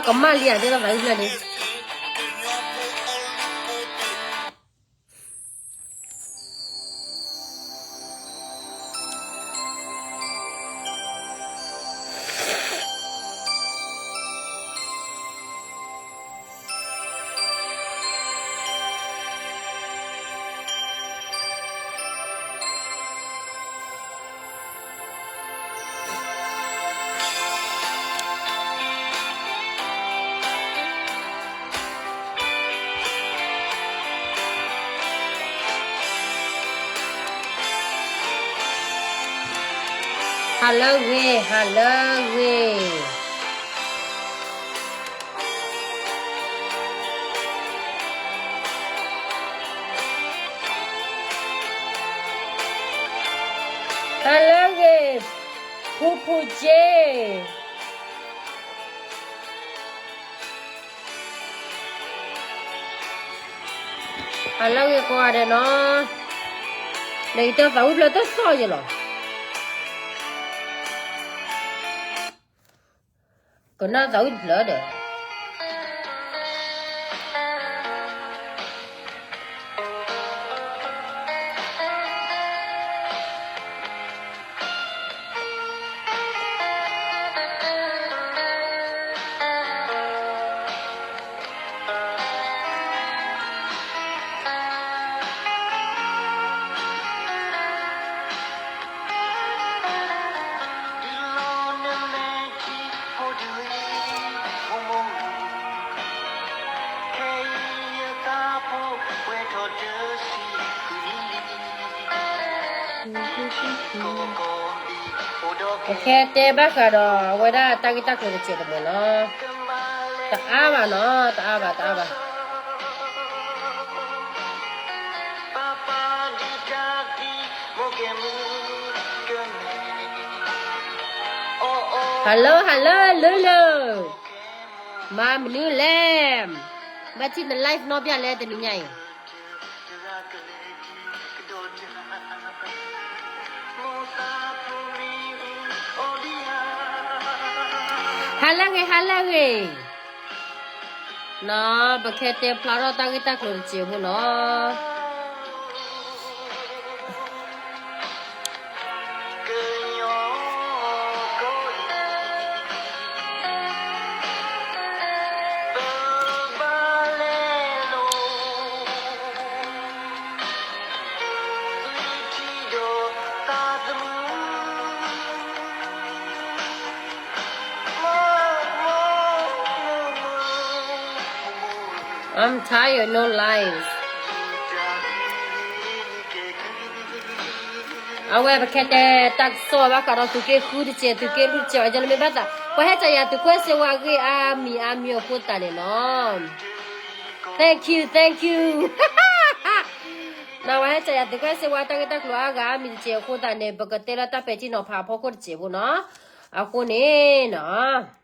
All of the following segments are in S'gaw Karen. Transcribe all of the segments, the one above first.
ကမၣ်လံဧါ ဒ်သိးသးဝံၣ်ဖျၢၣ်န့ၣ် ဟါလၢအဂ့ၤ ဟါလၢအဂ့ၤ ဟါလၢအဂ့ၤ ဖူဖူကၠ့ ဟါလၢအဂ့ၤကိးဂၤဒဲးနီၤ, နကတဲသးဝံၣ်ဖျၢၣ်တသီၣ်ယဲလီၤ, ကနၣ်သးဝံၣ်တဖျၢၣ်ဒီး ပကတဲဘၣ်ဃးဒီးအဝဲဒၣ်တၢ်ဂ့ၢ်တၢ်ကျိၤတစဲးတမံၤနီၤ, တအါဘၣ်နီၤ, တအါဘၣ် တအါဘၣ်. Hello hello လၢလၢ, မၤမနုၤလဲၣ်, ဘၣ်ထံၣ်န live နီၣ်ဘၣ်လဲၣ်တနံၤညါအံၤ. ဟါလၢအဂ့ၤ ဟါလၢအဂ့ၤ, နီၤ ပကတဲဖျါထီၣ်တၢ်ဂ့ၢ်တၢ်ကျိၤတစဲးဖိနီၤ. အဝဲပကတဲ တၢ်ကစီၣ်ဘၣ်ဃးဒီးသုးက့ဃုတစဲး သုးက့လွံၢ်တစဲး အယဲလၢမ့ၢ်ဘၣ်သး ပှၤဟဲကယၤသုးခွဲးစ့ဝါအဂ့ၢ်အါမံၤအါမံၤအဃိသတးန့ၣ်နီၤ. Thank you, thank you. နီၤ ပှၤဟဲကယၤသုးခွဲးစ့ဝါတၢ်ဂ့ၢ်တၢ်ကျိၤအါဂၤအါမံၤတစဲးအဃိသတးန့ၣ် ပကတဲလၢတၢ်ပဲာ်ထံနီၤဖးအဖီခိၣ်တစဲးဖိနီၤ. အဃိန့ၣ်နီၤ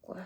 ကွၢ်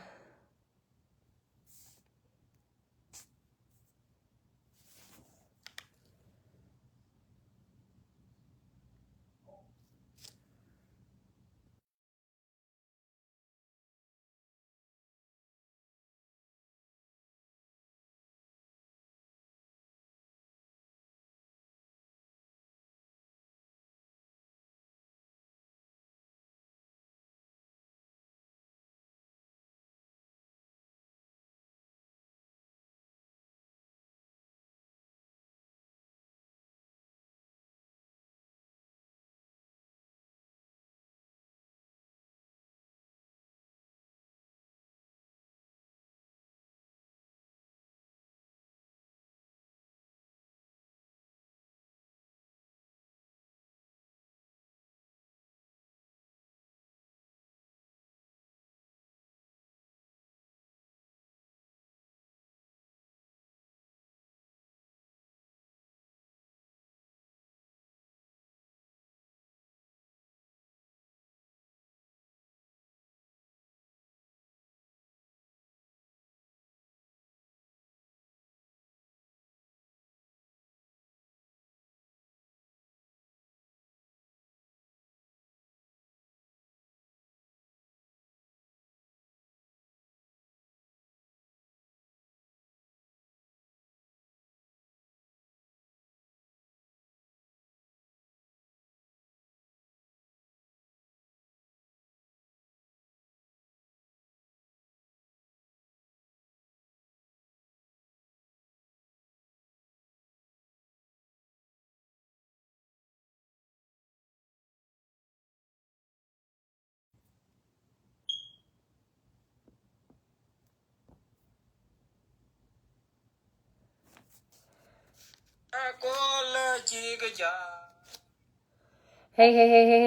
ဟဲ ဟဲ ဟဲ ဟဲ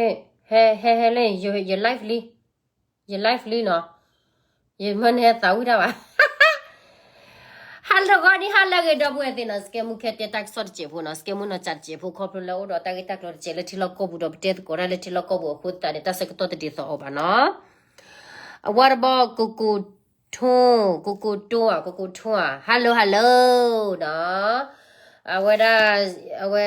ဟဲ ဟဲ ဟဲလၢ ယ ယ live လံ, ယ live လံနီၤ, ယမၢနဟဲသးဝံၣ်တၢ်ဘၣ်. ဟါလၢဂီၤနံၤ ဟါလၢအဂ့ၤ ဒီပုၢ်ဝဲၢ်သ့ၣ်နီၤ, စကဲမူခဲတဲတၢ်ကစီၣ်တစဲးဖိနီၤ, စကဲမူနီၢ်စၢ်တစဲးဖိ ခီဖျိလၢအိၣ်ဒီးတၢ်ဂ့ၢ်တၢ်ကျိၤတစဲးလၢထံလီၢ်ကီၢ်ပူၤဒီး ပတဲသကိးတၢ်လၢထံလီၢ်ကီၢ်ပူၤအဃိသတးန့ၣ် တၢ်ဆၢကတီၢ်တဒ်သိးအီၤဘၣ်နီၤ. အဝဲတဘီ ကကူးထူ, ကကူးထူဧါ, ကကူးထူဧါ, hello hello နီၤ, အဝဲဒၣ် အဝဲ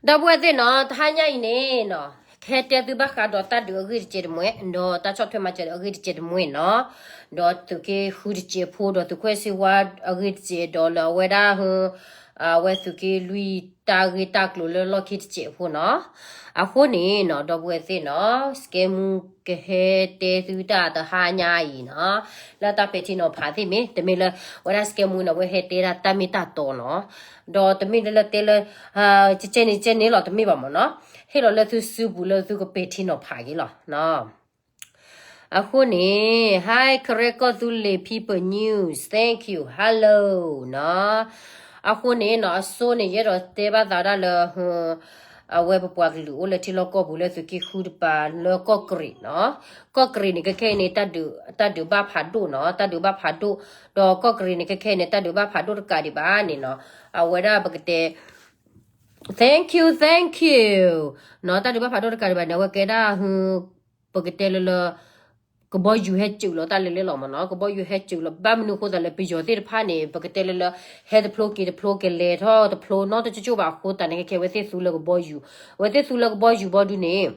ဒီပုၢ်ဝဲၢ်သ့ၣ်နီၤ, တဟါညါအံၤန့ၣ်နီၤ, ကတဲသုဘၣ်ဃးဒီးတၢ်ဒုးအဂ့ၢ်တစဲးတမှဲ, ဒီးတၢ်ဆီၣ်ထွဲမၤစၢၤအဂ့ၢ်တစဲးတမှဲနီၤ, ဒီးသုးက့ဃုတစဲးဖိ ဒီးသုးခွဲးစ့ဝါအဂ့ၢ်တစဲး ဒီးလၢအဝဲဒၣ် အဝဲသုးက့လွံၢ်တၢ်ဂ့ၢ်တၢ်ကျိၤလၢလီၢ်ခံတစဲးဖိနီၤ. အဃိန့ၣ်နီၤ ဒီပုၢ်ဝဲၢ်သ့ၣ်နီၤ, စကဲမူကဟဲတဲသုတၢ်တဟါညါအံၤနီၤ, လၢတၢ်ပဲာ်ထံနီၤဖးသ့ၣ်မ့ၢ် တမ့ၢ်လၢ ဝဲဒၣ်စကဲမူန့ၣ် အဝဲဟဲတဲဒၣ်တၢ်မ့ၢ်တၢ်တီနီၤ, ဒီးတမ့ၢ်လၢလၢတဲလၢ ကကဲန့ၣ်ကဲန့ၣ်လီၤ တမ့ၢ်ဘၣ်မ့ၢ်နီၤ, ဟ့ၣ်လီၤလၢသုစုပူၤလၢသုကပဲာ်ထံနီၤဖးက့ၤလီၤ. အဃိန့ၣ် hi ကရၢကီၢ်သူလ့ၤ People News, thank you, hello နီၤ. အဃိန့ၣ်နီၤ အစိန့ၣ် ယအဲၣ်ဒိးတဲဘၣ်သးဒၣ်လၢ အဝဲပပှၤကလုာ်အိၣ်လၢထံလီၢ်ကီၢ်ပူၤလၢသုးက့ဃုတပၤလၢကီၢ်ကရံးနီၤ. ကီၢ်ကရံးန့ၣ် ခဲခဲအံၤန့ၣ် တၢ်ဒုးဘၣ်ဖးဒိၣ်နီၤ, တၢ်ဒုးဘၣ်ဖးဒိၣ်, ဒီးကီၢ်ကရံးန့ၣ် ခဲခဲအံၤန့ၣ် တၢ်ဒုးဘၣ်ဖးဒိၣ်တကးဒံးဘၣ်န့ၣ်နီၤ, အဝဲဒၣ်ပကတဲ thank you, thank you နီၤ, တၢ်ဒုးဘၣ်ဖးဒိၣ်တကးဒံးဘၣ်န့ၣ် အဝဲကဲဒၣ် ပကတဲလၢလၢ ကဘီယူၤဟဲစူးလီၤတၢ်လဲၤလဲၤလီၤမ့ၢ်နီၤ, ကဘီယူၤဟဲစူးလီၤ ဘၣ်မနုၤအဃိသတးလဲၣ် ပယီၤသ့ၣ်တဖၣ်န့ၣ် ပကတဲလၢလၢ ဟဲတဖျိက့ၤတဖျိ ကလဲၤထီၣ်တဖျိနီတကၠိၣ်ဘၣ်အဃိသတးန့ၣ် ခဲခဲအဝဲသ့ၣ်သူလၢကဘီယူၤ, အဝဲသ့ၣ်သူလၢကဘီယူၤဘီဒုန့ၣ်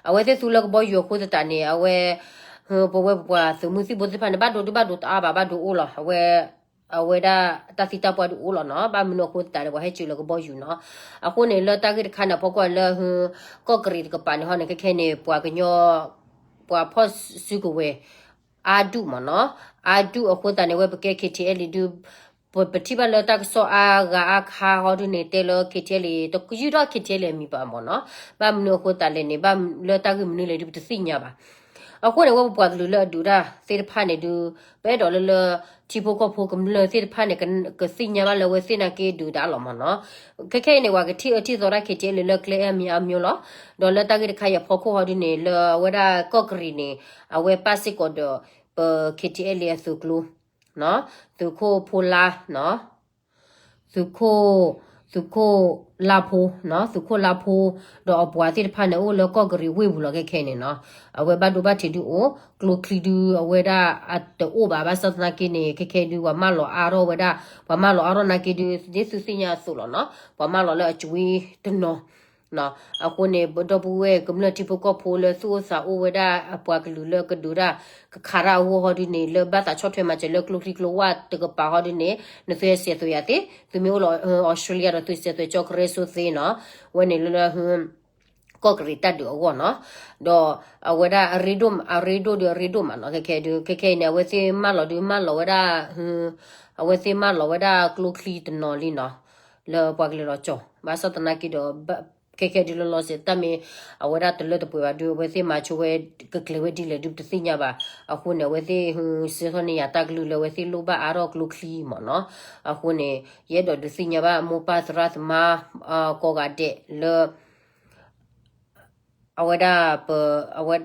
အဝဲသ့ၣ်သူလၢကဘီယူၤအဃိသတးန့ၣ် အဝဲ ပဝဲပပှၤသုးမုၢ်သံၣ်ဘိသ့ၣ်တဖၣ်န့ၣ် ဘၣ်ဒိဒုဘၣ်ဒိတအါဘၣ် ဘၣ်ဒိအိၣ်လီၤ, အဝဲ အဝဲဒၣ်တၢ်သံတၢ်ပှၢ်ဒုအိၣ်လီၤနီၤ, ဘၣ်မနုၤအဃိသတးန့ၣ် ပှၤဟဲစူးလၢကဘီယူၤနီၤ, အဃိန့ၣ် လၢတၢ်ဂ့ၢ်တခါန့ၣ် အဖီခိၣ်လၢ ကီၢ်ကရံးတကပၤန့ၣ်ဟီန့ၣ် ခဲခဲန့ၣ် ပှၤကညီ ပှၤဖီၣ်စုကဝဲၤ အါဒူၣ်မ့ၢ်နီၤ, အါဒူၣ်အဃိသတးန့ၣ် အဝဲပကဲ KTLA ဒု ပထံၣ်ဘၣ်လၢတၢ်ကစီၣ်အါဂၤအါခါဟီဒုန့ၣ် တဲလၢ KTLA တယုၢ်ထီၣ် KTLA အမံၤဘၣ်မ့ၢ်နီၤ, ဘၣ်မနုၤအဃိသတးလဲၣ်န့ၣ် ဘၣ်လၢတၢ်ဂ့ၢ်မနုၤလဲၣ်ဒု ပတသ့ၣ်ညါဘၣ်. အဃိန့ၣ် အဝဲပပှၤကလုာ်လၢအဒုးတၢ်သ့ၣ်တဖၣ်န့ၣ်ဒု ပအဲၣ်ဒိးလၢလၢ ထံဖိကီၢ်ဖိကမျၢၢ်သ့ၣ်တဖၣ်န့ၣ် ကသ့ၣ်ညါဘၣ်လၢအဝဲသ့ၣ်နာ်က့ဒုးတၢ်လီၤမ့ၢ်နီၤ, ခဲခဲအံၤန့ၣ် ပှၤကထံၣ်အၢထံၣ်သီတၢ် KTLA လၢကျဲအါမံၤအါမံၤလီၤ, ဒီးလၢတၢ်ဂ့ၢ်တခါအံၤအဖီခိၣ်ဟီဒုန့ၣ် လၢအဝဲဒၣ်ကီၢ်ကရံးန့ၣ် အဝဲပၣ်စ့ၢ်ကီးဒီး ပ KTLA အသုးကျိၤ သုးခိၣ်ဖိလါ သုးခိၣ် သုးခိၣ်လါဖိနီၤ, သုးခိၣ်လါဖိ ဒီးအပှၤသ့ၣ်တဖၣ်န့ၣ် အိၣ်လၢကီၢ်ကရံးဝ့ၢ်ပူၤလီၤ ခဲခဲအံၤန့ၣ်နီၤ, အဝဲဘၣ်ဒိဘၣ်ထံးဒုအိၣ်, ကျိချံဒု အဝဲဒၣ်အတအိၣ်ဘၣ်, ဘၣ်ဆၣ်သနာ်က့န့ၣ် ခဲခဲအံၤဒု ပှၤမၢလီၤအါထီၣ်ဝဲဒၣ်, ပှၤမၢလီၤအါထီၣ်နာ်က့ဒု ဒ်သုသ့ၣ်ညါအသိးလီၤနီၤ, ပှၤမၢလီၤလၢအကွ့တနီၤ အဃိန့ၣ် ဒီပုၢ်ဝဲၢ်ကမျၢၢ်ထံဖိကီၢ်ဖိလၢသူၣ်အိၣ်သးအိၣ်ဝဲဒၣ် အပှၤကလုာ်လၢကဒုးတၢ် ကခးတၢ်အဂီၢ်ဟီဒုန့ၣ် လၢဘၣ်သးဆီၣ်ထွဲမၤစၢၤလၢကျိချံကျိဝၢ်တကပၤဟီဒုန့ၣ် နသုဟဲဆဲးသွဲးယၤသ့, သုမ့ၢ်အိၣ်လၢ Australia ဒီးသုဆဲးသွဲးကၠီကရၢစိသ့နီၤ, ဝဲန့ၣ်လၢ ကီၢ်ကရံးတၢ်ဒုးအဂီၢ်နီၤ, ဒီးအဝဲဒၣ်အရ့ဒိၣ် အရ့ဒိၣ်ဒုးအရ့ဒိၣ်မးနီၤ, ခဲခဲဒု ခဲခဲအံၤန့ၣ် အဝဲသ့ၣ်မၢလီၤဒု မၢလီၤဝဲဒၣ် အဝဲသ့ၣ်မၢလီၤဝဲဒၣ်ကျိချံတနီၤလံနီၤ, လၢပှၤကလဲၤလီၤကၠီၤ, ဘၣ်ဆၣ်သနာ်က့ဒီး ခဲခဲဒုလီၤလီၤဆဲး တၢ်မ့ၢ်အဝဲဒၣ်တလၢတပှဲၤဘၣ်ဒု အဝဲသ့ၣ်မၤဆိဝဲ ကကျဲၤဝဲဒ်လဲၣ်ဒုပတသ့ၣ်ညါဘၣ်, အဃိန့ၣ် အဝဲသ့ၣ် စၢထီၣ်န့ၢ်ယၤတၢ်ကလုၢ်လၢအဝဲသ့ၣ်လိၣ်ဘၣ်အါထီၣ်ကျိချံမးနီၤ, အဃိန့ၣ် ယအဲၣ်ဒိးဒုးသ့ၣ်ညါဘၣ် မိၢ်ပၢ်သရၣ်သမါ ကိးဂၤဒဲးလၢ အဝဲဒၣ်ပ အဝဲ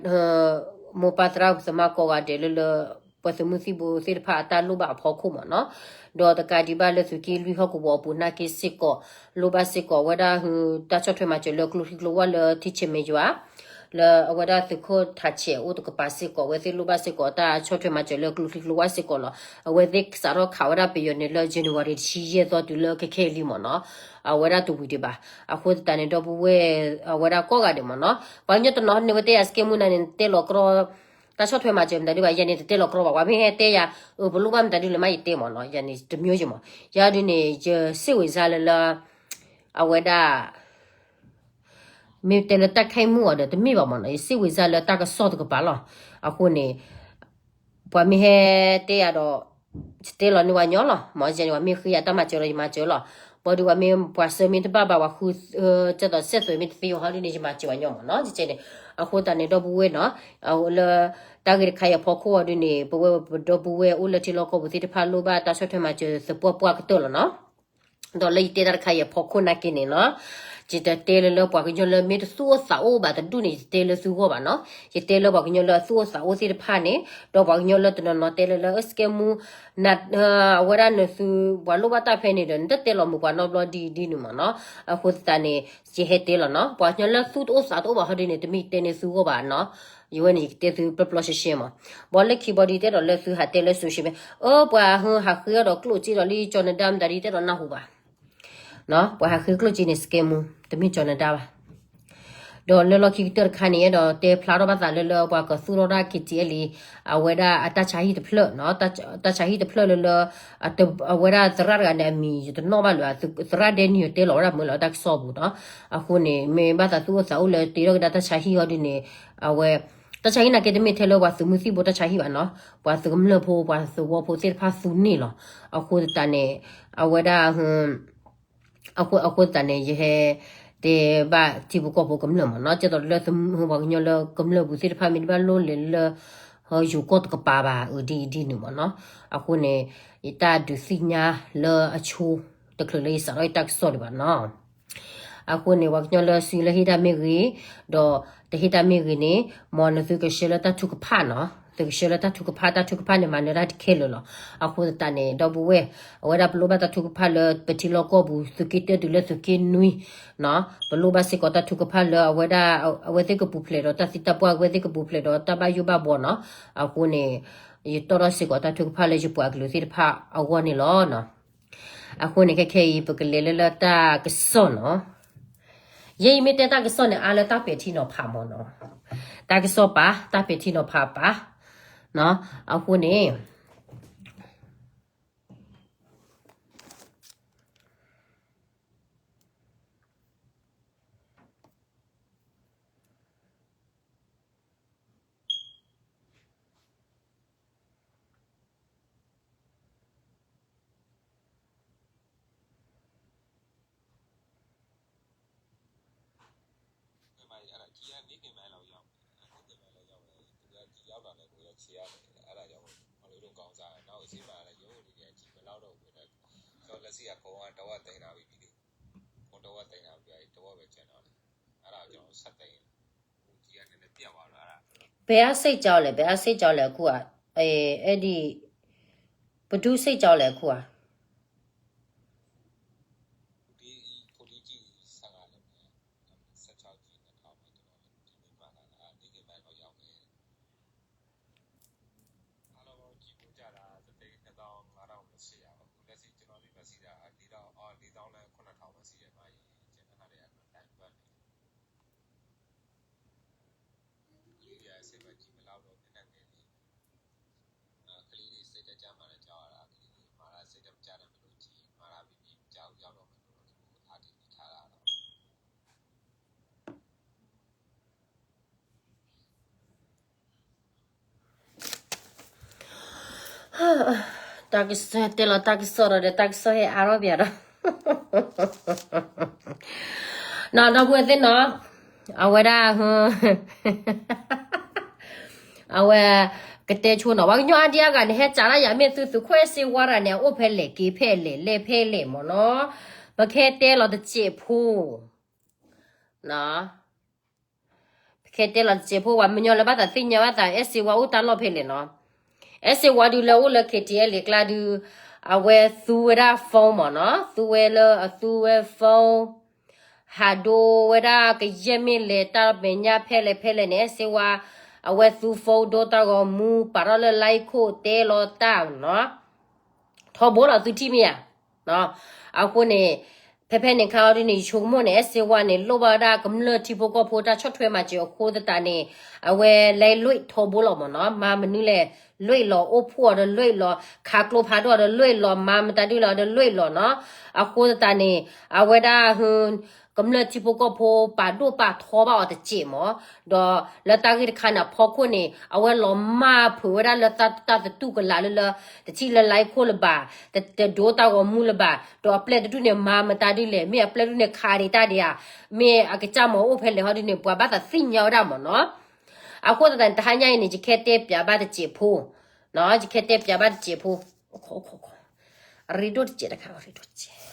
မိၢ်ပၢ်သရၣ်သမါကိးဂၤဒဲးလၢလၢ ပသုးမုၢ်သံၣ်ဘိသ့ၣ်တဖၣ်အတၢ်လိၣ်ဘၣ်အဖီခိၣ်မးနီၤ, ဒီးတကးဒံးဘၣ်လၢသုးက့လွံၢ်ဟီၣ်ကဝီၤအပူၤနာ်က့စ့ၢ်ကီး လိၣ်ဘၣ်စ့ၢ်ကီးဝဲဒၣ် တၢ်ဆီၣ်ထွဲမၤစၢၤလၢကျိချံကျိဝၢ်လၢထံဆဲးမဲာ်ယွၤ လၢအဝဲဒၣ်သုးခိၣ်ထးဆဲးအိၣ်တကပၤစ့ၢ်ကီး အဝဲသ့ၣ်လိၣ်ဘၣ်စ့ၢ်ကီးတၢ်ဆီၣ်ထွဲမၤစၢၤလၢကျိချံကျိဝၢ်စ့ၢ်ကီးလီၤ. အဝဲသ့ၣ်စးထီၣ်ခးဝဲဒၣ်ပယီၤန့ၣ်လၢ January တဆံယဲၢ်သီတုၤလၢခဲခဲအံၤလံမးနီၤ, အဝဲဒၣ်တဝံၤဒံးဘၣ်. အဃိသတးန့ၣ် ဒီပုၢ်ဝဲၢ် အဝဲဒၣ်ကိးဂၤဒဲးမးနီၤ, ပှၤကညီတနီၤန့ၣ် အဝဲတဲယၤ စကဲမူနၤန့ၣ် နတဲလီၤကြီ တၢ်ဆီၣ်ထွဲမၤစၢၤမတၤဒုဘၣ်, ယၤန့ၣ် တတဲလီၤကြီဘၣ်. ပှၤမ့ၢ်ဟဲတဲယၤ အၢ ပလိၣ်ဘၣ်မတၤဒုလဲၣ်မး ယတဲမးနီၤ, ယၤန့ၣ် တမျိုးယမး, ယၤဒုန့ၣ် ယစ့ၣ်ဝံၤစါလၢလၢ အဝဲဒၣ် မ့ၢ်တဲလၢတၢ်ခဲအံၤမုၢ်အီၤဒီး တမ့ၢ်ဘၣ်မးနီၤ, ယစ့ၣ်ဝံၤစါလၢတၢ်ကစီၣ်တကပၤလီၤ. အဃိန့ၣ် ပှၤမ့ၢ်ဟဲတဲယၤဒီး ယတဲလီၤန့ၢ်ဝဲညီလီၤ. မ့ၢ်ယဲန့ၣ် ပှၤမ့ၢ်ဃ့ယၤတၢ်မၤစၢၤဒီး ယမၤစၢၤလီၤ. ဘၣ်ဒီးပှၤမ့ၢ်ပှၤဆၢမ့ၢ်တဘၣ်ဘၣ် ပှၤဃု ကဲသိးစဲသိးမ့ၢ်တသ့အီၤဟီဒ်န့ၣ် ယမၤစၢၤဝဲညီမ့ၢ်နီၤ. ယကဲန့ၣ် အဃိသတးန့ၣ် ဒီပုၢ်ဝဲၢ်နီၤ, လၢတၢ်ဂ့ၢ်တခါအံၤအဖီခိၣ်အီၤဒ်န့ၣ် ပဝဲပဒီပုၢ်ဝဲၢ်အိၣ်လၢထံလီၢ်ကီၢ်ပူၤသ့ၣ်တဖၣ် လိၣ်ဘၣ်တၢ်ဆီၣ်ထွဲမၤစၢၤသပှၢ်ပှၢ်ကတၢၢ်လီၤနီၤ. ဒီးလၢယတဲတၢ်တခါအံၤအဖီခိၣ်နာ်က့န့ၣ်နီၤ, ယတတဲလၢလၢပှၤကညီလၢမ့ၢ်တသူၣ်အိၣ်သးအိၣ်ဘၣ်တဒူၣ်န့ၣ် ယတတဲလၢသုဂီၢ်ဘၣ်နီၤ. ယတဲလၢပှၤကညီလၢအသူၣ်အိၣ်သးအိၣ်သ့ၣ်တဖၣ်န့ၣ်, ဒီးပှၤကညီလၢတနီၤနီၤတဲလၢလၢ စကဲမူ အဝဲဒၣ်နသု ပှၤလိၣ်ဘၣ်တၢ်ဖဲန့ၣ်ဒီး နတတဲလီၤမုာ်ပှၤနီတဘျီဒ်ဒ်န့ၣ်မ့ၢ်နီၤ. အဃိသတးန့ၣ် ယဟဲတဲလီၤနီၤ, ပှၤကညီလၢသူၣ်တအိၣ်သးတအိၣ်ဘၣ်ဟီဒ်န့ၣ် တမ့ၢ်ယတဲန့ၢ်သုဂီၢ်ဘၣ်နီၤ. ယဝဲန့ၣ် ယကတဲသုပျီပျီရှဲရှဲမ့ၢ်. ဘၣ်လၢခံဘီဒ်တဲဒီးလၢသုဟးတဲလၢ social media အၢ ပှၤဟးဃ့အီၤဒီးကျိၣ်စ့ဒီးလံကၠီၤနဒါမတၤဒ်တဲဒီးနၢ်ဟူဘၣ် ပှၤဟးဃ့ကျိၣ်စ့န့ၣ် စကဲမူ တမ့ၢ်ကၠီၤနဒါဘၣ်. ဒီးလၢလီၢ်ခံကတၢၢ်တခါန့ၣ် အဲၣ်ဒိးတဲဖျါထီၣ်ဘၣ်သးလၢလၢပှၤကသူၣ်ထီၣ်ဒၣ် KTLA အဝဲဒၣ်အတၢ်ဆါဟံၣ်တဖျၢၣ်နီၤ, တၢ်ဆါဟံၣ်တဖျၢၣ်လၢလၢ အဝဲဒၣ်သရၣ်တဂၤန့ၣ်အမံၤ ယတနီၣ်ဘၣ်လၢၤ, သရၣ်ဒဲနံၤတဲလီၤဝဲဒၣ်မ့ၢ်လၢတၢ်ကစီၣ်ပူၤနီၤ. အဃိန့ၣ် မ့ၢ်ဘၣ်သးသူၣ်အိၣ်သးအိၣ်လၢတ့ထီၣ်ကဒါတၢ်ဆါဟံၣ်ဟီဒ်န့ၣ်, အဝဲ တၢ်ဆါဟံၣ်နာ်က့တမ့ၢ်ထဲလၢပှၤသုးမုၢ်သံၣ်ဘိတၢ်ဆါဟံၣ်ဘၣ်နီၤ, ပှၤသုးကမျၢၢ်ဖိ ပှၤသဝီဖိသ့ၣ်တဖၣ်သူန့ၢ်လီၤ. အဃိသတးန့ၣ် အဝဲဒၣ် အဃိသတးန့ၣ် ယဟဲတဲဘၣ်ထံဖိကီၢ်ဖိကမျၢၢ်မ့ၢ်နီၤ, ကဲသိးလၢပှၤကညီလၢကမျၢၢ်ပူၤသ့ၣ်တဖၣ်မ့ၢ်တဘၣ်လိၣ်လဲၤလၢ ယိၤကီၢ်တကပၤဘၣ် အဒ်အံၤဒ်န့ၣ်မ့ၢ်နီၤ. အဃိန့ၣ် ယတၢ်ဒုးသ့ၣ်ညါလၢအဆိ တချုးလၢယစးထီၣ်ယတၢ်ကစီၣ်ဒံးဘၣ်နီၤ. အဃိန့ၣ် ပှၤကညီလၢစုလၢဟ့ၣ်တၢ်မ့ၢ်ဂ့ၤ, ဒီးတဟ့ၣ်တၢ်မ့ၢ်ဂ့ၤန့ၣ် မ်နသုကဆှၢလၢတၢ်ထုကဖၣ်နီၤ, သုကဆှၢလၢတၢ်ထုကဖၣ်, တၢ်ထုကဖၣ်န့ၣ် မၤနၢၤတၢ်တခဲလၢာ်လီၤ. အဃိသတးန့ၣ် ဒီပုၢ်ဝဲၢ် အဝဲဒၣ်ပလိၣ်ဘၣ်တၢ်ထုကဖၣ်လၢပထံလီၢ်ကီၢ်ပူၤ သုးက့တၢတုၤလၢသုးက့နွံနီၤ, ပလိၣ်ဘၣ်စ့ၢ်ကီးတၢ်ထုကဖၣ်လၢအဝဲဒၣ် အဝဲသ့ၣ်ကပူၤဖျဲးဒီးတၢ်သံတၢ်ပှၢ်, အဝဲသ့ၣ်ကပူၤဖျဲးဒီးတၢ်ဘၣ်ယိၣ်ဘၣ်ဘှီနီၤ. အဃိန့ၣ် ယတီၣ်ထီၣ်စ့ၢ်ကီးတၢ်ထုကဖၣ်လၢယပှၤကလုာ်သ့ၣ်တဖၣ်အဂီၢ်န့ၣ်လီၤ. အဃိန့ၣ် ခဲခဲအံၤ ပကလဲၤလၢလၢတၢ်ကစီၣ်နီၤ. ယဲယမ့ၢ်တဲတၢ်ကစီၣ်န့ၣ် အါလၢတၢ်ပဲာ်ထံနီၤဖးမ့ၢ်နီၤ. တၢ်ကစီၣ်ပာ် တၢ်ပဲာ်ထံနီၤဖးပာ်နီၤ. အဃိန့ၣ် ဘယ်အစိတ်ကြောင့်လဲ, ဘယ်အစိတ်ကြောင့်လဲအခုอ่ะ, အဲဒ်, ဘယ်သူ့စိတ်ကြောင့်လဲအခုอ่ะ. တၢ်ကစီၣ်တဲလီၤတၢ်ကစီၣ်ဒီး တၢ်ကစီၣ်ဟဲအါထီၣ်ပၠးဒီး နီၢ်ဒီပုၢ်ဝဲၢ်သ့ၣ်နီၤ, အဝဲဒၣ် အဝဲ ကတဲဆိနီၤ, ပှၤကညီအါဒံအါဂၤန့ၣ် ဟဲစးဒၣ်ယၤမ့ၢ်သုသုးခိၣ်အဲၣ်စ့ဝါတဂၤန့ၣ် အအိၣ်ဖဲလဲၣ်က့ၤဖဲလဲၣ်လဲၤဖဲလဲၣ်မ့ၢ်နီၤ, ပခဲတဲလီၤတစဲးဖိ ပခဲတဲလီၤတစဲးဖိ ပှၤကညီလၢဘၣ်သးသ့ၣ်ညါဘၣ်သး အဲၣ်စ့ဝါအိၣ်တၢ်လီၢ်ဖဲလဲၣ်နီၤ, အဲၣ်စ့ဝါဒုးလၢအိၣ်လၢ KTLA ကျါဒုး အဝဲသူဝဲဒၣ် phone မ့ၢ်နီၤ, သူဝဲလၢအသူဝဲ phone ဟးဒိဝဲဒၣ်ကယဲၢ်မ့ၢ်လဲၤတၢ်မဲာ်ညါဖဲလဲၣ်ဖဲလဲၣ်န့ၣ် အဲၣ်စ့ဝါ အဝဲသူ phone ဒိတၢ်ဂီၤမူ ပာ်ထီၣ်လၢ line ခိၣ်တဲလီၤတၢ်နီၤ, ထီဘိလီၤသုထံၣ်မ့ၢ်ဧါ, အဃိန့ၣ် ဖဲဖဲန့ၣ်ခါအီၤဒ်န့ၣ် ယဆိကမိၣ်န့ၣ် အဲၣ်စ့ဝါန့ၣ် လိၣ်ဘၣ်ဝဲဒၣ်ကမျၢၢ်ထံဖိကီၢ်ဖိတၢ်ဆီၣ်ထွဲမၤစၢၤအဃိသတးန့ၣ် အဝဲလဲၤလွံၢ်ထီဘိလီၤမ့ၢ်နီၤ, မၤမနုၤလဲၣ် လွံၢ်လီၤ အိၣ်ဖှိၣ်အီၤဒီးလွံၢ်လီၤ, ခးကျိဖးဒိၣ်အီၤဒီးလွံၢ်လီၤ, မၤမတၤဒုလီၤဒီးလွံၢ်လီၤနီၤ, အဃိသတးန့ၣ် အဝဲဒၣ် ဟု ကမျၢၢ်ထံဖိကီၢ်ဖိပာ်ဒိၣ်ပာ်ထီဘၣ်အီၤတစဲးမး, ဒီးလၢတၢ်ဂ့ၢ်တခါန့ၣ် အဖီခိၣ်န့ၣ် အဝဲလီၤမၢ်ဖုးဝဲဒၣ်လၢတၢ်သတူၢ်ကလာ်လၢလၢ တထံၣ်လၢလါအံၤခိၣ်လၢၤဘၣ်, တဒိတၢ်ဂီၤမူလၢၤဘၣ်, ဒီးအပျဲၢ်တဒူၣ်န့ၣ် မၤမတၤဒ်လဲၣ်, မ့ၢ်အပျဲၢ်ဒူၣ်န့ၣ် ခးဒံးတၢ်ဒံးဧါ, မ့ၢ်အကစၢ်မၤအိၣ်ဖဲလဲၣ်ဟီဒ်န့ၣ် ပှၤဘၣ်သးသ့ၣ်ညါဝဲဒၣ်မးနီၤ. အဃိသတးန့ၣ် တဟါညါအံၤန့ၣ် ယခဲတဲပၠးဘၣ်တစဲးဖိ, ယခဲတဲပၠးဘၣ်တစဲးဖိ, အရ့ဒိၣ်တစဲးတခါ အရ့ဒိၣ်တစဲး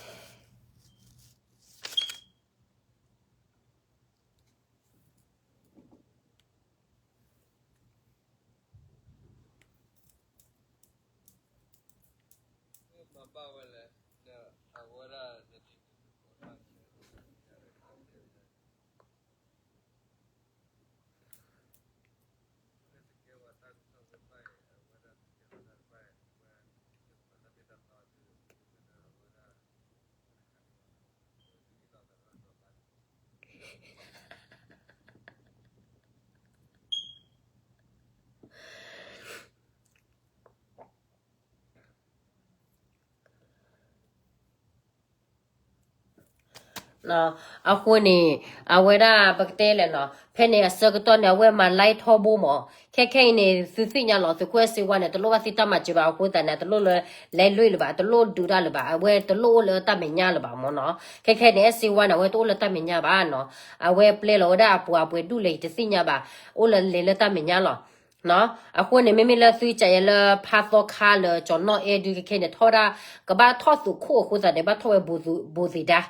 အဃိန့ၣ် အဝဲဒၣ်ပကတဲလဲၣ်နီၤ, ဖဲန့ၣ်အဆၢကတီၢ်န့ၣ် အဝဲမၤလဲထီဘိမး, ခဲခဲအံၤန့ၣ် သုသ့ၣ်ညါလီၤ သုးခိၣ်အဲၣ်စ့ဝါန့ၣ် တလိၣ်ဘၣ်သံတၢ်မၤစၢၤဘၣ်အဃိသတးန့ၣ် တလိၣ်လၢလဲလွံၢ်လၢၤဘၣ်, တလိၣ်ဒုးတၢ်လၢၤဘၣ်, အဝဲတလိၣ်အိၣ်လၢတၢ်မဲာ်ညါလၢၤဘၣ်မးနီၤ. ခဲခဲန့ၣ် အဲၣ်စ့ဝါန့ၣ် အဝဲတအိၣ်လၢတၢ်မဲာ်ညါဘၣ်နီၤ, အဝဲပျဲလီၤဝဲဒၣ်အပှၤပှဲၤဒူၣ်လဲၣ် ယတသ့ၣ်ညါဘၣ်, အိၣ်လၢလဲၤလၢတၢ်မဲာ်ညါလီၤ. အဃိန့ၣ် မ့မ့ၢ်လၢသုကးယဲလၢဖါသီခါလၢကၠီၤနီၣ်အဲၣ်ဒုး ခဲခဲန့ၣ် ထီၣ်ဒၣ် ကဘၣ်ထီၣ်သုးခိၣ်အဃိသတးန့ၣ် ဘၣ်ထီၣ်ဝဲဘိးသ့ဒါ,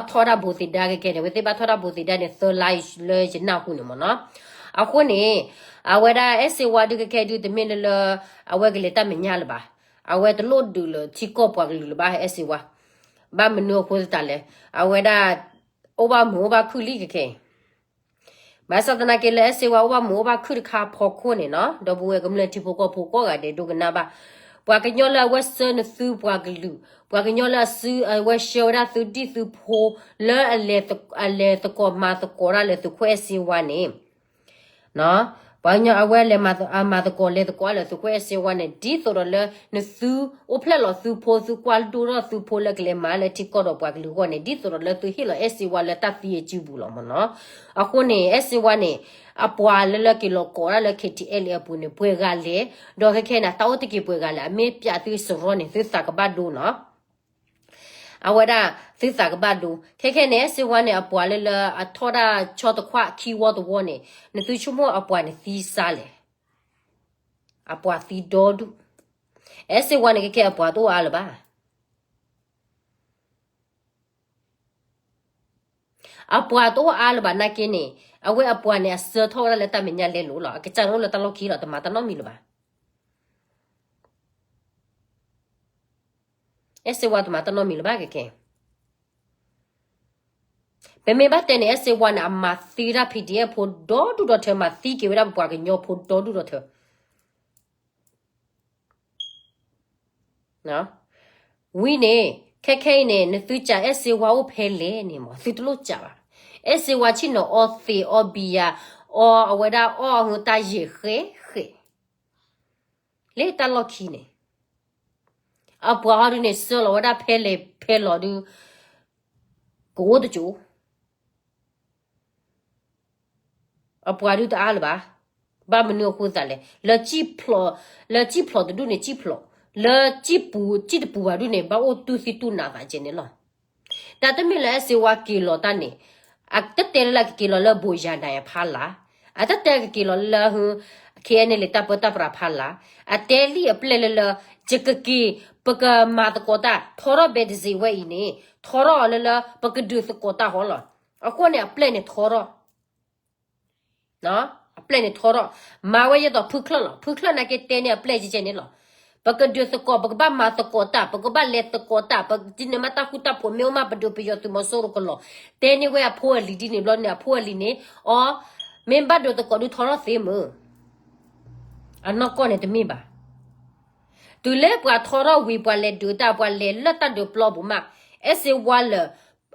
ထီၣ်ဒၣ်ဘိးသ့ဒါခဲခဲန့ၣ် အဝဲသ့ၣ်ဘၣ်ထီၣ်ဒၣ်ဘိးသ့ဒါန့ၣ် သၢလါလၢယနၢ်ဟူန့ၣ်မးနီၤ. အဃိန့ၣ် အဝဲဒၣ်အဲၣ်စ့ဝါဒုးခဲခဲဒုး တမ့ၢ်လၢလၢ အဝဲကလဲၤတၢ်မဲာ်ညါလၢၤဘၣ်, အဝဲတလိၣ်ဒုးလၢထံကီၢ်ပှၤကလုာ်လၢၤဘၣ် အဲၣ်စ့ဝါ, ဘၣ်မနုၤအဃိသတးလဲၣ်, အဝဲဒၣ် အိၣ်ဘၣ်မုာ်အိၣ်ဘၣ်ခုၣ်လံခဲခဲအံၤ ဘၣ်ဆၣ်သနာ်က့လၢအဲၣ်စ့ဝါအိၣ်ဘၣ်မုာ်အိၣ်ဘၣ်ခုၣ်တခါအဖီခိၣ်န့ၣ်နီၤ, ဒီပုၢ်ဝဲၢ်ကမျၢၢ်ထံဖိကီၢ်ဖိကိးဂၤဒဲးဒိကနၣ်ဘၣ်, ပှၤကညီလၢအဝဲဆှၢနသုပှၤကလုာ်, ပှၤကညီလၢအစုအဝဲဆှၢဝဲဒၣ်သုဒံၣ်သုဖိ လၢအလဲၤသကိးမၤသကိးတၢ်လၢသုးခိၣ်အဲၣ်စ့ဝါန့ၣ် ပှၤကညီအဝဲလဲၤမၤသကိးလဲၤသကိးလၢသုးခိၣ်အဲၣ်စ့ဝါန့ၣ် ဒ်သိးဒီးလၢနသုအိၣ်ဖျဲၣ်လီၤသုဖိ သုကွၢ်ဒိၣ်ထီၣ်သုဖိလၢကလဲၤမၤလၢထံကီၢ်ဒီးပှၤကလုာ်အဂီၢ်န့ၣ် ဒ်သိးဒီးလၢသုဟ့ၣ်လီၤအဲၣ်စ့ဝါလၢတၢ်သံအစုပူၤလီၤမးနီၤ. အဃိန့ၣ် အဲၣ်စ့ဝါန့ၣ် အပှၤလၢလၢက့ၤလီၤကိးဒၣ်လၢ KTLA အပူၤန့ၣ် ပှဲၤဂၤလဲၣ်, ဒီးခဲခဲန့ၣ် တၢ်အိၣ်တက့ၢ်ပှဲၤဂၤလဲၣ်, အမ့ၢ်ပၠးသုစရီန့ၣ် သုသးကဘၣ်ဒိနီၤ. အဝဲဒၣ်သုသးကဘၣ်ဒိ, ခဲခဲန့ၣ် အဲၣ်စ့ဝါန့ၣ် အပှၤလၢလၢအထီၣ်ဒၣ်ဆီတခွးခံဝီတဝီန့ၣ် နသုဆိကမိၣ်အပှၤန့ၣ်သံစါလဲၣ်, အပှၤသံဒီဒူၣ်, အဲၣ်စ့ဝါန့ၣ် ခဲခဲအပှၤတအိၣ်အါလၢၤဘၣ်. အပှၤတအိၣ်အါလၢၤဘၣ်နာ်က့န့ၣ် အဝဲအပှၤန့ၣ် အဆၢထီၣ်ဝဲဒၣ်လၢတၢ်မဲာ်ညါလဲလိာ်လီၤ. အကစၢ်န့ၣ်အိၣ်လၢတၢ်လီၢ်ခံလီၤ, တမၤတၢ်နီတမံၤလၢၤဘၣ်. အဲၣ်စ့ဝါတမၤတၢ်နီတမံၤလၢၤဘၣ်ခဲခဲ. ပမ့ၢ်ဘၣ်တဲန့ၣ် အဲၣ်စ့ဝါန့ၣ် အမၤသံဒၣ် PDF ဖိဒီဒူၣ်ဒီထၢ မၤသံက့ၤဝဲဒၣ်ပပှၤကညီဖိဒီဒူၣ်ဒီထၢ ဝံၤန့ၣ် ခဲခဲအံၤန့ၣ် နသုကးအဲၣ်စ့ဝါအိၣ်ဖဲလဲၣ်န့ၣ်မး သုတလိၣ်ကးဘၣ်. အဲၣ်စ့ဝါဆ့ၣ်နီၤအီသံးအီဘံယၤ အီအဝဲဒၣ်အီၣ်အတၢ်ယဲၢ်ဃဲဃဲ လၢတၢ်လီၢ်ခံန့ၣ် အပှၤဟီဒုန့ၣ် ဆှၢလီၤဝဲဒၣ်ဖဲလဲၣ်ဖဲလဲၣ်ဒု ကအိၣ်တကၠိ အပှၤဒုတအါလၢၤဘၣ်. ဘၣ်မနုၤအဃိသတးလဲၣ်, လၢ လၢကံၣ်ဖျိးတဒူၣ်န့ၣ် ကံၣ်ဖျိး, လၢကံၣ်ပူၤ ကံၣ်တပူၤဘၣ်ဒုန့ၣ် ဘၣ်အိၣ်တူၢ်သံတူၢ်နးသးကဲန့ၣ်လီၤ. တၢ်တမ့ၢ်လၢအဲၣ်စ့ဝါက့ၤလီၤတၢ်န့ၣ်, အတတဲလၢကက့ၤလီၤလၢဘိးယၤနၤယၤဖးလၢ်, အတတဲကက့ၤလီၤလၢ KNLA တၢ်ပၢတၢ်ပြးဖးလၢ်, အတဲလံအပျဲၢ်လၢလၢ ယကက့ၤ ပကမၤသကိးတၢ် ထီထီၣ်ဘဲတစ့ဝဲအံၤန့ၣ် ထီထီၣ်အီၤလၢလၢ ပကဒုးသကိးတၢ်ဟီလီၤ. အဃိန့ၣ် အပျဲၢ်န့ၣ်ထီထီၣ် အပျဲၢ်န့ၣ်ထီထီၣ်, မၤဝဲယဲသိးဖုချၢၣ်လီၤ. ဖုချၢၣ်နာ်က့တဲန့ၢ်အပျဲၢ်ကဲကဲန့ၣ်လီၤ. ပကဒုးသကိး ပကဘၣ်မၤသကိးတၢ် ပကဘၣ်လဲၤသကိးတၢ် ပကဒ်န့ၣ်မးတၢ်ဃူတၢ်ဖိး မ့ၢ်အိၣ်မးပဒုးပယီၤသုးမီၤစိရိၤကလီၤ. တဲန့ၢ်ဝဲအဖိအလံၤဒ်န့ၣ်ဘျီန့ၣ် အဖိအလံၤန့ၣ် အီ မ့ၢ်ဘၣ်ဒုးသကိးဒုးထီထီၣ်သ့မုၢ် အနီၢ်ကီၢ်န့ၣ်တမ့ၢ်ဘၣ်. တုၤလၢပှၤထီထီၣ်ဝံၤ ပှၤလဲၤဒုးတၢ် ပှၤလဲၤလၢတၢ်ဒုးပျီပူၤမး, အဲၣ်စ့ဝါလၢ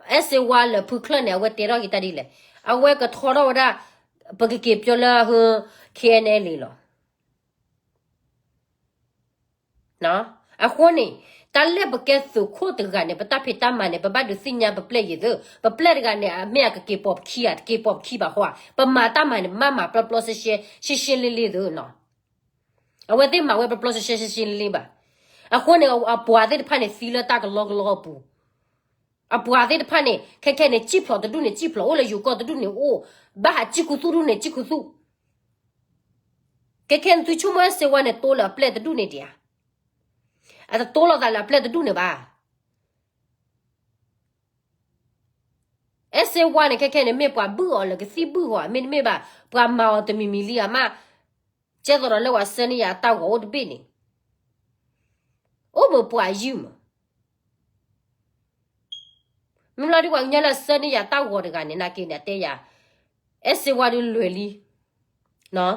အဲၣ်စ့ဝါလၢဖုချၢၣ်န့ၣ် အဝဲတဲထီၣ်က့ၤတၢ်ဒ်လဲၣ်. အဝဲကထီထီၣ်ဝဲဒၣ် ပကက့ၤပၠီလၢ KNLA လီၤ. အဃိန့ၣ် တၢ် တၢ်လၢပကဲသုးခိၣ်တဂၤန့ၣ် ပတၢ်ဖံးတၢ်မၤန့ၣ် ပဘၣ်ဒုးသ့ၣ်ညါပပျဲၢ်ယံၤသု, ပပျဲၢ်တဂၤန့ၣ် အမ့ၢ်အကက့ၤပိာ်ပခံဧါ, တက့ၤပိာ်ပခံဘၣ်ဃိဧါ, ပမၤတၢ်မၤန့ၣ် ပဘၣ်မၤပျီပျီရှဲရှဲ ရှဲရှဲလ့လ့သုနီၤ. အဝဲသ့ၣ်မၤဝဲပျီပျီရှဲရှဲ ရှဲရှဲလ့လ့ဘၣ်. အဃိန့ၣ် အပှၤသ့ၣ်တဖၣ်န့ၣ် သံလၢတၢ်ကလီကလီအပူၤ. အပှၤသ့ၣ်တဖၣ်န့ၣ် ခဲခဲန့ၣ် စံၣ်ဖျိးတဒူၣ်န့ၣ် စံၣ်ဖျိး, အိၣ်လၢယိၤကီၢ်တဒူၣ်န့ၣ်အိၣ်, ဘၣ်ဟးစံၣ်ခူသူၣ်တဒူၣ်န့ၣ် စံၣ်ခူသူၣ်. ခဲခဲန့ၣ် သုဆိကမိၣ်အဲၣ်စ့ဝါန့ၣ် တိလၢအပျဲၢ်တဒူၣ်န့ၣ်ဒံးဧါ. အတတိလီၤသးလၢအပျဲၢ်တဒူၣ်န့ၣ်ဘၣ်. အဲၣ်စ့ဝါန့ၣ် ခဲခဲန့ၣ် မ့ၢ်ပှၤဘုၣ်အီၤလၢကသံၣ်ဘုၣ်အီၤ မ့တမ့ၢ်ဘၣ် ပှၤမၤအီၤတမံၤမံၤလံအမး, ကဲသိးဒီးလၢပှၤဆှၢန့ၢ်ယၤအတၢ်ဂီၤအိၣ်တဘ့ၣ်န့ၣ်, အိၣ်မ့ၢ်ပှၤယုၢ်မး. မ့ၢ်လီၤဒုးပှၤကညီလၢအဆှၢန့ၢ်ယၤတၢ်ဂီၤတဂၤန့ၣ် နာ်က့န့ၣ် အတဲယၤ, အဲၣ်စ့ဝါဒုးလွဲၤလံ,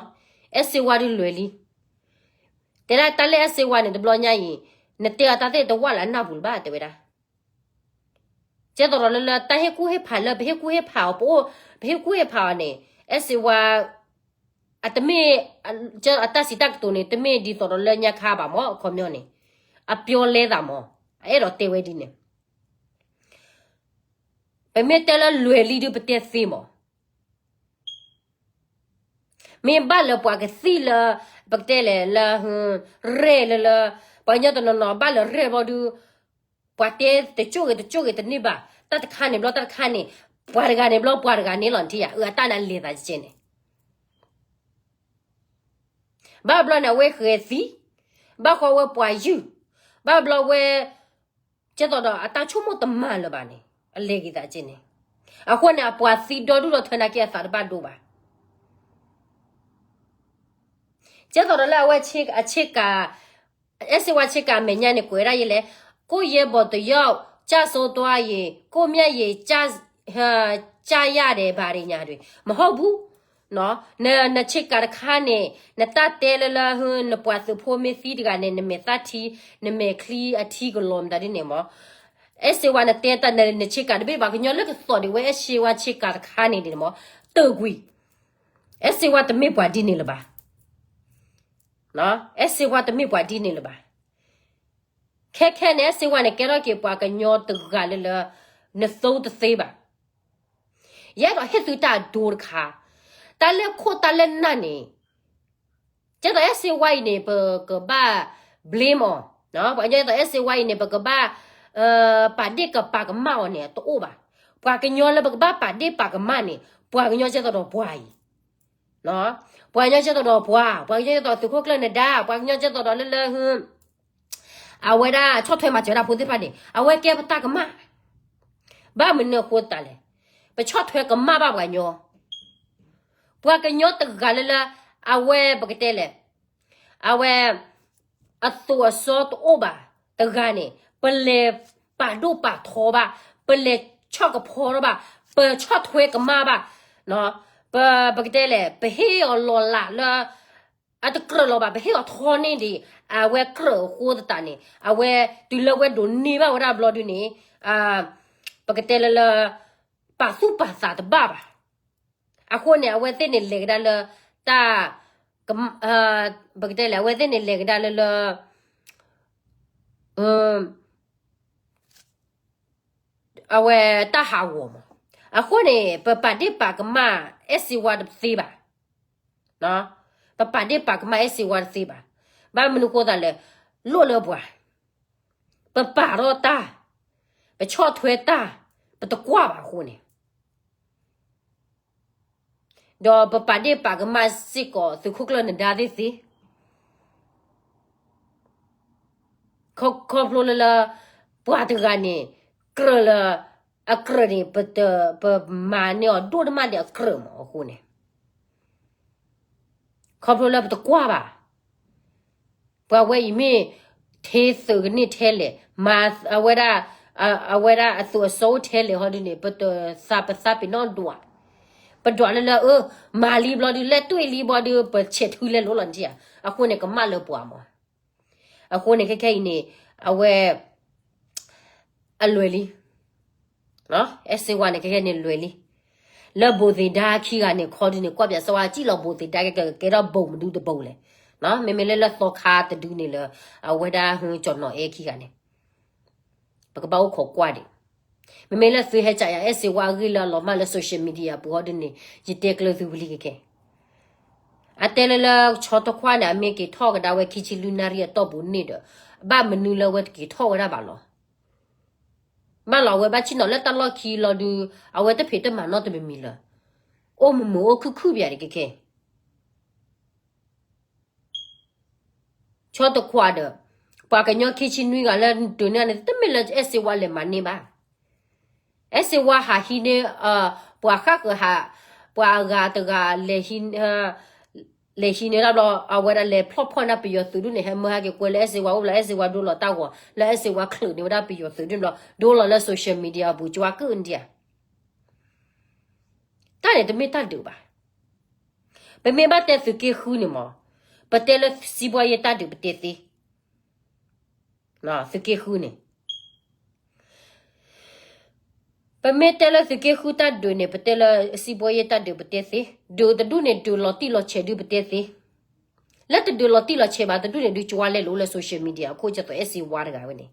အဲၣ်စ့ဝါဒုးလွဲၤလံ. တဲဒၣ်တၢ်လၢအဲၣ်စ့ဝါန့ၣ် တဘျီညါအံၤ နတဲအီၤတၢ်သ့ၣ်တဝၢ်လၢအနၢ်ပူၤလၢၤဘၣ် တဲဝဲဒၣ်. ကဲသိးဒီးလၢလၢတၢ်ဟ့ၣ်ကူၣ်ဟ့ၣ်ဖးလၢပဟ့ၣ်ကူၣ်ဟ့ၣ်ဖးအီၤ ပအိၣ် ပဟ့ၣ်ကူၣ်ဟ့ၣ်ဖးအီၤန့ၣ် အဲၣ်စ့ဝါ အတမ့ၢ် အတၢ်စံးတၢ်ကတိၤန့ၣ် တမ့ၢ်ဒ်သိးဒီးလၢညါခါဘၣ်မး အခီပညီန့ၣ် အပျီလဲသးမး အအဲၣ်ဒိးတဲဝဲဒ်န့ၣ် ပမ့ၢ်တဲလၢလွဲၤလံဒုးပတဲသ့မး. မ့ၢ်ဘၣ်လၢပှၤကသံၣ်လၢ ပကတဲလဲၣ်လၢ ရဲၣ်လၢလၢ ပှၤကညီတနီၤနီၤဘၣ်လၢရဲၣ်ဘျီဒုး ပှၤတဲတကၠိၣ်ဂ့ၤတကၠိၣ်ဂ့ၤတန့ၢ်ဘၣ် တၢ်တခါန့ၣ်ဘျီတၢ်တခါန့ၣ် ပှၤတဂၤန့ၣ်ဘျီပှၤတဂၤန့ၣ်လီၤ နထံၣ်ယၤ အတၢ်န့ၣ်လဲၤသးကဲန့ၣ် ဘၣ်ဘျီန့ၣ် အဝဲဃဲၤသံ, ဘၣ်ဃီဝဲပှၤယုၢ်, ဘၣ်ဘျီဝဲ ကဲသိးဒီးအတၢ်ဆိကမိၣ်တမၤလၢၤဘၣ်န့ၣ် အလဲၤက့ၤသးကဲန့ၣ်. အဃိန့ၣ် အပှၤသံဒီဒူၣ်ဒီထၢနာ်က့အသးတဘၣ်ဒိဘၣ်. ကဲသိးဒီးလၢအဝဲအဆ့ကၤ အဲၣ်စ့ဝါဆ့ကၤအမဲာ်ညါန့ၣ် ကွဲးဒၣ်ယဲလဲၣ်, ကိုယ့်ရဲဘော်တစ်ယောက်ကျဆုံးသွားရင် ကိုယ့်မျက်ရည်ကျ ကျရတယ် ဘာတွေညာတွေ မဟုတ်ဘူး. နဆ့ကၤတခါန့ၣ် နတၢ်တဲလၢလၢ နပှၤသုးဖိမ့ၢ်သံတဂၤန့ၣ် နမဲာ်သၣ်ထံ နမဲာ်ချံအထံကလီၤမတၤဒ်န့ၣ်မး. အဲၣ်စ့ဝါနတဲတၢ်နဆ့ကၤတဘ့ၣ်ဘၣ် ကညီလၢကသိးဒံးဝဲအဲၣ်စ့ဝါဆ့ကၤတခါန့ၣ်ဒ်န့ၣ်မး တၢ်ကွံာ် အဲၣ်စ့ဝါတမ့ၢ်ပှၤဒ်န့ၣ်လၢၤဘၣ်. အဲၣ်စ့ဝါတမ့ၢ်ပှၤဒ်န့ၣ်လၢၤဘၣ်. ခဲခဲန့ၣ် အဲၣ်စ့ဝါန့ၣ် ကဲထီၣ်က့ၤပှၤကညီတဂၤလၢလၢ နသိတသ့ဘၣ်. ယအဲၣ်ဒိးဟ့ၣ်သုတၢ်အဒိတခါ, တၢ်လၢခိၣ်တၢ်လၢနၢ်န့ၣ် ကဲသိးအဲၣ်စ့ဝါအံၤန့ၣ် ပကဘၣ် blame အီၤ, ပှၤကညီကဲသိးအဲၣ်စ့ဝါအံၤန့ၣ် ပကဘၣ် ပာ်ဒ့ၣ်ကပာ်ကမၣ်အီၤန့ၣ် တအိၣ်ဘၣ်. ပှၤကညီလၢပကဘၣ်ပာ်ဒ့ၣ်ပာ်ကမၣ်န့ၣ် ပှၤကညီကဲသိးဒီးပှၤအံၤ, ပှၤကညီကဲသိးဒီးပှၤ, ပှၤကညီကဲသိးသုးခိၣ်ကျၢၢ်နဒါ, ပှၤကညီကဲသိးဒီးလၢလၢ အဝဲဒၣ်ဆီၣ်ထွဲမၤစၢၤတၢ်ဖိသ့ၣ်တဖၣ်န့ၣ် အဝဲကဲပတၢ်ကမၣ်. ဘၣ်မနုၤအဃိသတးလဲၣ်, ပဆီၣ်ထွဲကမၣ်ဘၣ်ပှၤကညီ, ပှၤကညီတဂၤလၢလၢ အဝဲပကတဲလဲၣ်, အဝဲ အသိးအစီတအိၣ်ဘၣ်တဂၤန့ၣ် ပလဲၤပာ်ဒိၣ်ပာ်ထီဘၣ်, ပလဲၤဆီၣ်ကဖီထီဘၣ်, ပဆီၣ်ထွဲကမၣ်ဘၣ်, ပ ပကတဲလဲၣ် ပဟ့ၣ်အီၤလီၤလးလၢ အတကြၢးလီၤဘၣ် ပဟ့ၣ်အီၤထီန့ၢ်ဒံး အဝဲကြၢးအဃိသတးန့ၣ် အဝဲတုၤလၢဝဲဒိးန့ၢ်ဘၣ်ဝဲဒၣ်ဘျီဒုန့ၣ် ပကတဲလၢလၢ ပာ်သူၣ်ပာ်သးတဘၣ်ဘၣ်. အဃိန့ၣ် အဝဲသ့ၣ်န့ၣ်လဲၤကဒါလၢ တၢ် ပကတဲလဲၣ် အဝဲသ့ၣ်န့ၣ်လဲၤကဒါလၢလၢ အဝဲတၢ်ဟးဂီၤမး. အဃိန့ၣ် ပပာ်ဒ့ၣ်ပာ်ကမၣ်အဲၣ်စ့ဝါတသ့ဘၣ်. ပပာ်ဒ့ၣ်ပာ်ကမၣ်အဲၣ်စ့ဝါတသ့ဘၣ်. ဘၣ်မနုၤဃိသတးလဲၣ်, လိၣ်လၢပှၤ, ပပာ်ထီၣ်တၢ်, ပဆီၣ်ထွဲတၢ်, ပတကွၢ်ဘၣ်အဃိန့ၣ် ဒီးပပာ်ဒ့ၣ်ပာ်ကမၣ်စ့ၢ်ကီး သုးခိၣ်ကျၢၢ်နဒါသ့ၣ်သ့ၣ်, ခီဖျိလၢလၢ ပှၤတဂၤန့ၣ် ကြၢးလၢ အကြၢးန့ၣ် ပတ ပမၤန့ၢ်အီၤဒိၣ်တမၣ်ဒီးအကြၢးမးအဃိန့ၣ် ခီဖျိလၢပတကွၢ်ဘၣ် ပှၤဝဲအံၤမ့ၢ် ထဲသိးကန့ၢ်ထဲလဲၣ်, မၤအဝဲဒၣ် အဝဲဒၣ်အသိးအစီအိၣ်ထဲလဲၣ်ဟီဒုန့ၣ် ပတသးပသးပ့ၤနီၣ်ဒွး, ပဒွးလၢလၢ အၢ မၤလံဘျီဒု လဲၣ်တွံၢ်လံဘျီဒု ပဆဲးထုလဲၤလိၤလီၤနထံၣ်ဧါ. အဃိန့ၣ် ကမၣ်လၢပှၤမး. အဃိန့ၣ် ခဲခဲအံၤန့ၣ် အဝဲ အလွဲၢ်လံ အဲၣ်စ့ဝါန့ၣ် ခဲခဲန့ၣ်လွဲၢ်လံ. လၢဘိးသ့ၣ်ဒါခံဂၤန့ၣ် ခီဒုန့ၣ် ကွၢ်ပၠးစၢဝါ စံၣ်လီၤဘိးသ့ၣ်ဒါ ကကဲထီၣ်ဘိးမဒုတဘိးလဲၣ်. မ့မ့ၢ်လၢလၢသီခါတဒုန့ၣ်လၢ အဝဲဒၣ်ဟူကၠီၣ်နီၣ်အဲခံဂၤန့ၣ် ပကဘၣ်အိၣ်ခိးကွၢ်ဒံး. မ့မ့ၢ်လၢသုဟဲကးယၤ အဲၣ်စ့ဝါအဂ့ၢ်လၢအလီၤမၢ်လၢ social media အပူၤဟီဒ်န့ၣ် ယတဲကျၢၤသုဝံၤလံခဲခဲ. အတဲလၢလၢ ဆီတခွါန့ၣ် အမ့ၢ်က့ၤထီၣ်ကဒါဝဲခံဆံလွံၢ်နၣ်ရံၣ်အတီၢ်ပူၤန့ၣ်ဒီး ဘၣ်မနုၤလၢအဝဲတက့ၤထီၣ်ဝဲဒၣ်ဘၣ်လီၤ. ဘၣ်လီၤ အဝဲဘၣ်ဆ့ၣ်နီၤလၢတၢ်လီၢ်ခံလီၤဒုး အဝဲတဖံးတမၤနီတမံၤမံၤလၢၤ. အိၣ်မုာ်မုာ်အိၣ်ခုၣ်ခုၣ်ပယၤဒံးခဲခဲ. ဆီတခွါဒီး ပှၤကညီခံဆံနွံဂၤလၢတုၤန့ၣ်န့ၣ် တမ့ၢ်လၢအဲၣ်စ့ဝါလဲၤမၤန့ၢ်ဘၣ်. အဲၣ်စ့ဝါဟးဟံးန့ၢ် ပှၤဃၣ်ဃၢၤဟး ပှၤအဂၤတဂၤ လဲၤဟံးန့ၢ်တၢ်ဘျီ အဝဲဒၣ်လဲၤဖျီၣ်ဖီၣ်န့ၢ်ပယီၤသုးဒ်န့ၣ် ဟဲမၢဟဲက့ၤကွဲလၢအဲၣ်စ့ဝါအိၣ်ဘျီ အဲၣ်စ့ဝါဒိလီၤတၢ်ဂီၤ လၢအဲၣ်စ့ဝါချုးန့ၢ်ဝဲဒၣ်ပယီၤသုးဒ်န့ၣ်ဘျီ ဒိလီၤလၢ social media အပူၤ ကဝါကုၣ်ဒံးဧါ. တၢ်န့ၣ်တမ့ၢ်တၢ်ဒုးဘၣ်. ပမ့ၢ်ဘၣ်တဲသုးက့ဃုန့ၣ်မး ပတဲလၢစံးဘီယ့ၢ်တၢ်ဒုးပတဲသ့. သုးက့ဃုန့ၣ် ပမ့ၢ်တဲလၢသုးက့ဃုတၢ်ဒုးန့ၣ် ပတဲလၢစံးဘီယ့ၢ်တၢ်ဒုးပတဲသ့, ဒုးတဒူၣ်န့ၣ် ဒုးလီၤတံၢ်လီၤဆဲးဒုးပတဲသ့. လၢတဒုးလီၤတံၢ်လီၤဆဲးဘၣ် တဒူၣ်န့ၣ် ဒုးကဝါလဲလိာ်လၢ social media အခိၣ်ကဲသိး အဲၣ်စ့ဝါတဂၤဝဲန့ၣ်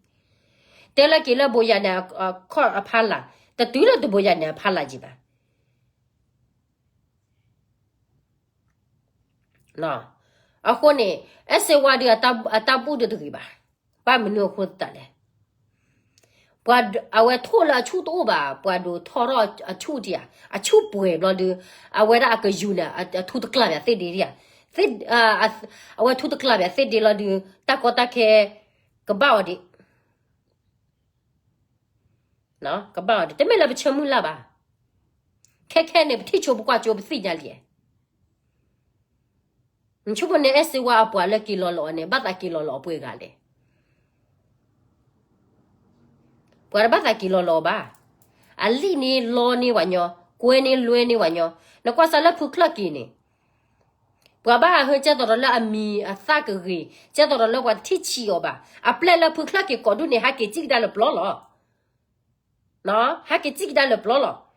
တဲလၢက့ၤလၢဘိယၤန့ၣ် အခီၣ်အဖီလာ်, တတုၤလၢတဘိယၤန့ၣ်အဖီလာ်က့ၤဘၣ်. အဃိန့ၣ် အဲၣ်စ့ဝါဒုးအတၢ်ဘူၣ်ဒုးတဂ့ၤဘၣ်. ဘၣ်မနုၤအဃိသတးလဲၣ်. ပှၤအဝဲထိၣ်လၢအဆူၣ်တအိၣ်ဘၣ်, ပှၤဒိးထီၣ်ထီၣ်အဆူၣ်ဒံးဧါ, အဆူၣ်ပှဲၤဘျီဒုး အဝဲဒၣ်အကယူၤန့ၣ် အထူတကျါဘၣ်သ့ၣ်ဒ့ဧါ, အဝဲထူတကျါဘၣ်သ့ၣ်ဒ့လီၤဒုး တၢ်ကီတၢ်ခဲ ကဘၣ်အီၤဒံး ကဘၣ်အီၤဒံး တမ့ၢ်လၢပဆၢမုၢ်လၢ်ဘၣ်. ခဲခဲန့ၣ် ပထံၣ်ဆိပကွၢ်ဆိပသ့ၣ်ညါလံ. ဆိကမိၣ်န့ၣ် အဲၣ်စ့ဝါအပှၤလၢက့ၤလီၤလီၤအီၤန့ၣ် ဘၣ်သးက့ၤလီၤလီၤအပှဲၤဂၤလဲၣ်. ပှၤတဘၣ်သးက့ၤလီၤလီၤအီၤဘၣ်. အလံၣ်န့ၣ်လီန့ၢ်ဝဲညီ, ကွဲန့ၢ်လွဲန့ၢ်ဝဲညီ, နကွၢ်စၢ်လၢဖုချၢၣ်က့ၤန့ၣ် ပှၤဘၣ်ဟးဟၢကဲသိးဒီးလၢအမံၤအသၣ်ကဂ့ၤ, ကဲသိးဒီးလၢပှၤတထံၣ်ဆံးအီၤဘၣ်. အပျဲၢ်လၢဖုချၢၣ်က့ၤကိးဒူၣ်န့ၣ် ဟးက့ၤစံၣ်ကဒါလၢပျီလီၤ. ဟဲက့ၤစံၣ်ကဒါလၢပျီလီၤ.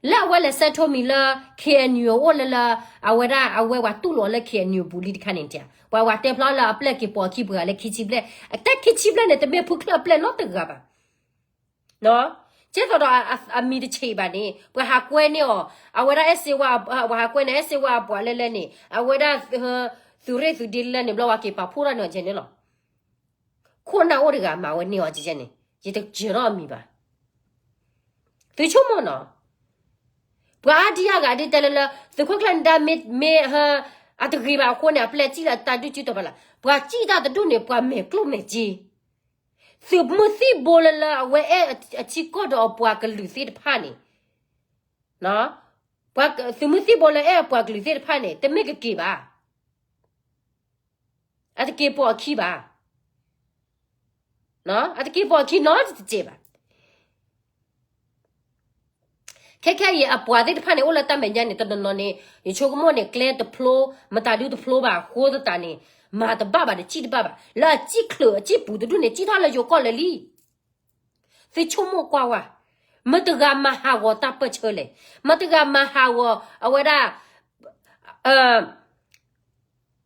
လၢအဝဲလဲၤဆဲးထိမံၤလၢ KNU အိၣ်လၢလၢ အဝဲဒၣ်အဝဲပှၤတူၢ်လိာ်အီၤလၢ KNU ပူၤလံတခါန့ၣ်တၢ်, ပှၤဝဲတဲဖျါလၢအပျဲၢ်က့ၤပိာ်အခံပှဲၤဂၤလၢခံဆံဘျဲၣ်, အတၢ်ခံဆံဘျဲၣ်န့ၣ်တမ့ၢ်ဖုချၢၣ်အပျဲၢ်နီတဂၤဘၣ်. ကဲသိးဒီးအမံၤတဆံးဘၣ်န့ၣ် ပှၤဟးကွဲန့ၢ်အီၤ, အဝဲဒၣ်အဲၣ်စ့ဝါ, ပှၤဟးကွဲန့ၢ်အဲၣ်စ့ဝါအပှၤလၢလၢန့ၣ် အဝဲဒၣ် သုးရ့ၣ်သုးဒ့လၢန့ၣ်ဘျီဝဲက့ၤပာ်ဖှိၣ်ထီၣ်န့ၢ်အီၤကဲန့ၣ်လီၤ. ခိၣ်နၢ်အိၣ်တဂၤမၤဝဲန့ၢ်အီၤကဲန့ၣ် ယတစၢၤထီၣ်အမံၤဘၣ်. သုဆိကမိၣ်နီၤ, ပှၤအါဒံအါဂၤဒ်တဲလၢလၢ သုးခိၣ်ကျၢၢ်နဒါမ့ၢ် မ့ၢ် အတဂ့ၤဘၣ်အဃိန့ၣ် အပျဲၢ်စံၣ်လၢအတၢ်ဒုးစုတီၤဖးလၢ်, ပှၤစံၣ်တၢ်တဒူၣ်န့ၣ် ပှၤမဲာ်ကျိၣ်မဲာ်စ့ သုးမုၢ်သံၣ်ဘိလၢလၢအဝဲအဲၣ်အထံကီၢ်ဒီးအပှၤကလုာ်သ့ၣ်တဖၣ်န့ၣ်, သုးမုၢ်သံၣ်ဘိလၢအဲၣ်အပှၤကလုာ်သ့ၣ်တဖၣ်န့ၣ် တမ့ၢ်ကက့ၤဘၣ်. အတက့ၤပိာ်အခံဘၣ်. အတက့ၤပိာ်အခံနီတစဲးဘၣ်. ခဲခဲအံၤအပှၤသ့ၣ်တဖၣ်န့ၣ် အိၣ်လၢတၢ်မဲာ်ညါန့ၣ် တနီၤနီၤန့ၣ် ယဆိကမိၣ်န့ၣ် ကျဲတဖျိ မတၤဒုတဖျိဘၣ်အဃိသတးန့ၣ် မၤတဘၣ်ဘၣ်ဒီးစံၣ်တဘၣ်ဘၣ်. လၢအစံၣ်ချၢးအစံၣ်ပူၤတဒူၣ်န့ၣ် စံၣ်ထီၣ်လၢယိၤကီၢ်လၢာ်လံ. သုဆိကမိၣ်ကွၢ်ဝဲ, မတၤတဂၤမၤဟးဂီၤတၢ်ပၢၢ်ဆၢလဲၣ်. မတၤတဂၤမၤဟးဂီၤအဝဲဒၣ်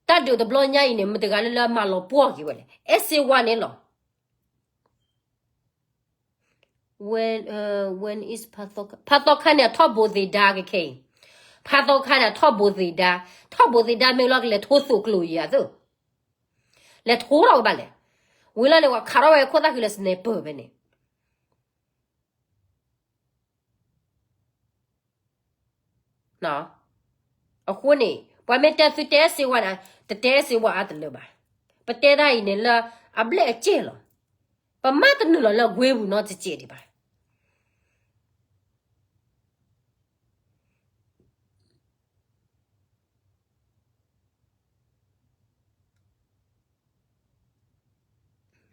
တၢ်ဒုးတဘျီညါအံၤန့ၣ် မတၤတဂၤလၢလၢမၤလီၤပှီၢ်က့ၤဝဲလဲၣ်. အဲၣ်စ့ဝါန့ၣ်လီၤ. ဖးသီခါန့ၣ် အထီၣ်ဘိသ့ဒါကဲခဲအံၤ, ဖးသီခါန့ၣ် အထီၣ်ဘိသ့ဒါ, ထီၣ်ဘိသ့ဒါမ့ၢ်လီၤကလဲၤထိသိးကျိၤယၤသၢ လဲၤထိထီၣ်ဝဲဘၣ်လဲၣ်. ဝံၤလီၤန့ၣ် ပှၤခးထီၣ်ဝဲခိၣ်သၣ်ဃံလၢ sniper ဖဲန့ၣ် အဃိန့ၣ် ပှၤမ့ၢ်တဲသုတဲအဲၣ်စ့ဝါန့ၣ် တတဲအဲၣ်စ့ဝါအါတလၢဘၣ်. ပတဲတၢ်အံၤန့ၣ်လၢအဘျဲၣ်အကဲၢ်လီၤ. ပမၤတနုာ်လီၤလၢအဝ့ၢ်ပူၤနီတစဲးဒံးဘၣ်.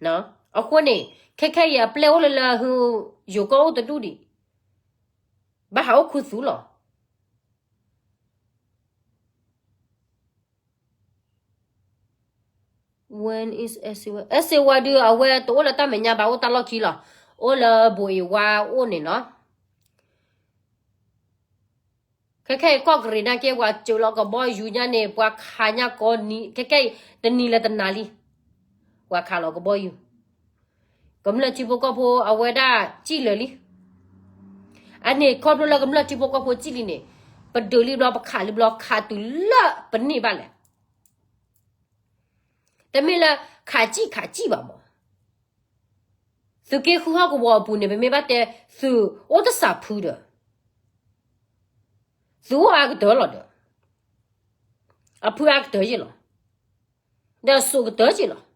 အဃိန့ၣ် ခဲခဲအံၤအပျဲၢ်အိၣ်လၢလၢ ယိၤကီၢ်အိၣ်တဒူၣ်ဒံး ဘၣ်ဟးအိၣ်ခူသူၣ်လီၤ. အဲၣ်စ့ဝါဒုး အဝဲတအိၣ်လၢတၢ်မဲာ်ညါဘၣ် အိၣ်တၢ်လီၢ်ခံလီၤ. အိၣ်လၢဘိးအ့ဝါအိၣ်န့ၣ်နီၤ. ခဲခဲအံၤကီၢ်ကရံးနာ်က့ ပှၤစၢၤလီၤကဘီယူၤညါန့ၣ် ပှၤခးညါကိးနံၤ ခဲခဲအံၤ တနံၤလၢတနၤလံ. ပှၤခးလီၤကဘီယူၤ ကမျၢၢ်ထံဖိကီၢ်ဖိအဝဲဒၣ်စံၣ်လၢာ်လံ. အန့ၣ်ခီဖျိလၢကမျၢၢ်ထံဖိကီၢ်ဖိစံၣ်လံန့ၣ်, ပဒုးလံဘျီ ပခးလံဘျီ ခးတုၤလၢပန့ၢ်ဘၣ်လဲၣ်. တမ့ၢ်လၢခးစံၣ်ခးစံၣ်ဘၣ်မး. သုးက့ဃုဟီၣ်ကဝီၤအပူၤန့ၣ် ပမ့ၢ်ဘၣ်တဲ သုးအိၣ်တစးဖုဒီး, သုးအိၣ်အါကတၢၢ်လီၤဒီး, အဖုအါကတၢၢ်ယ့ၢ်လီၤ, ဒီးအစိာ်ကတၢၢ်ယ့ၢ်လီၤ.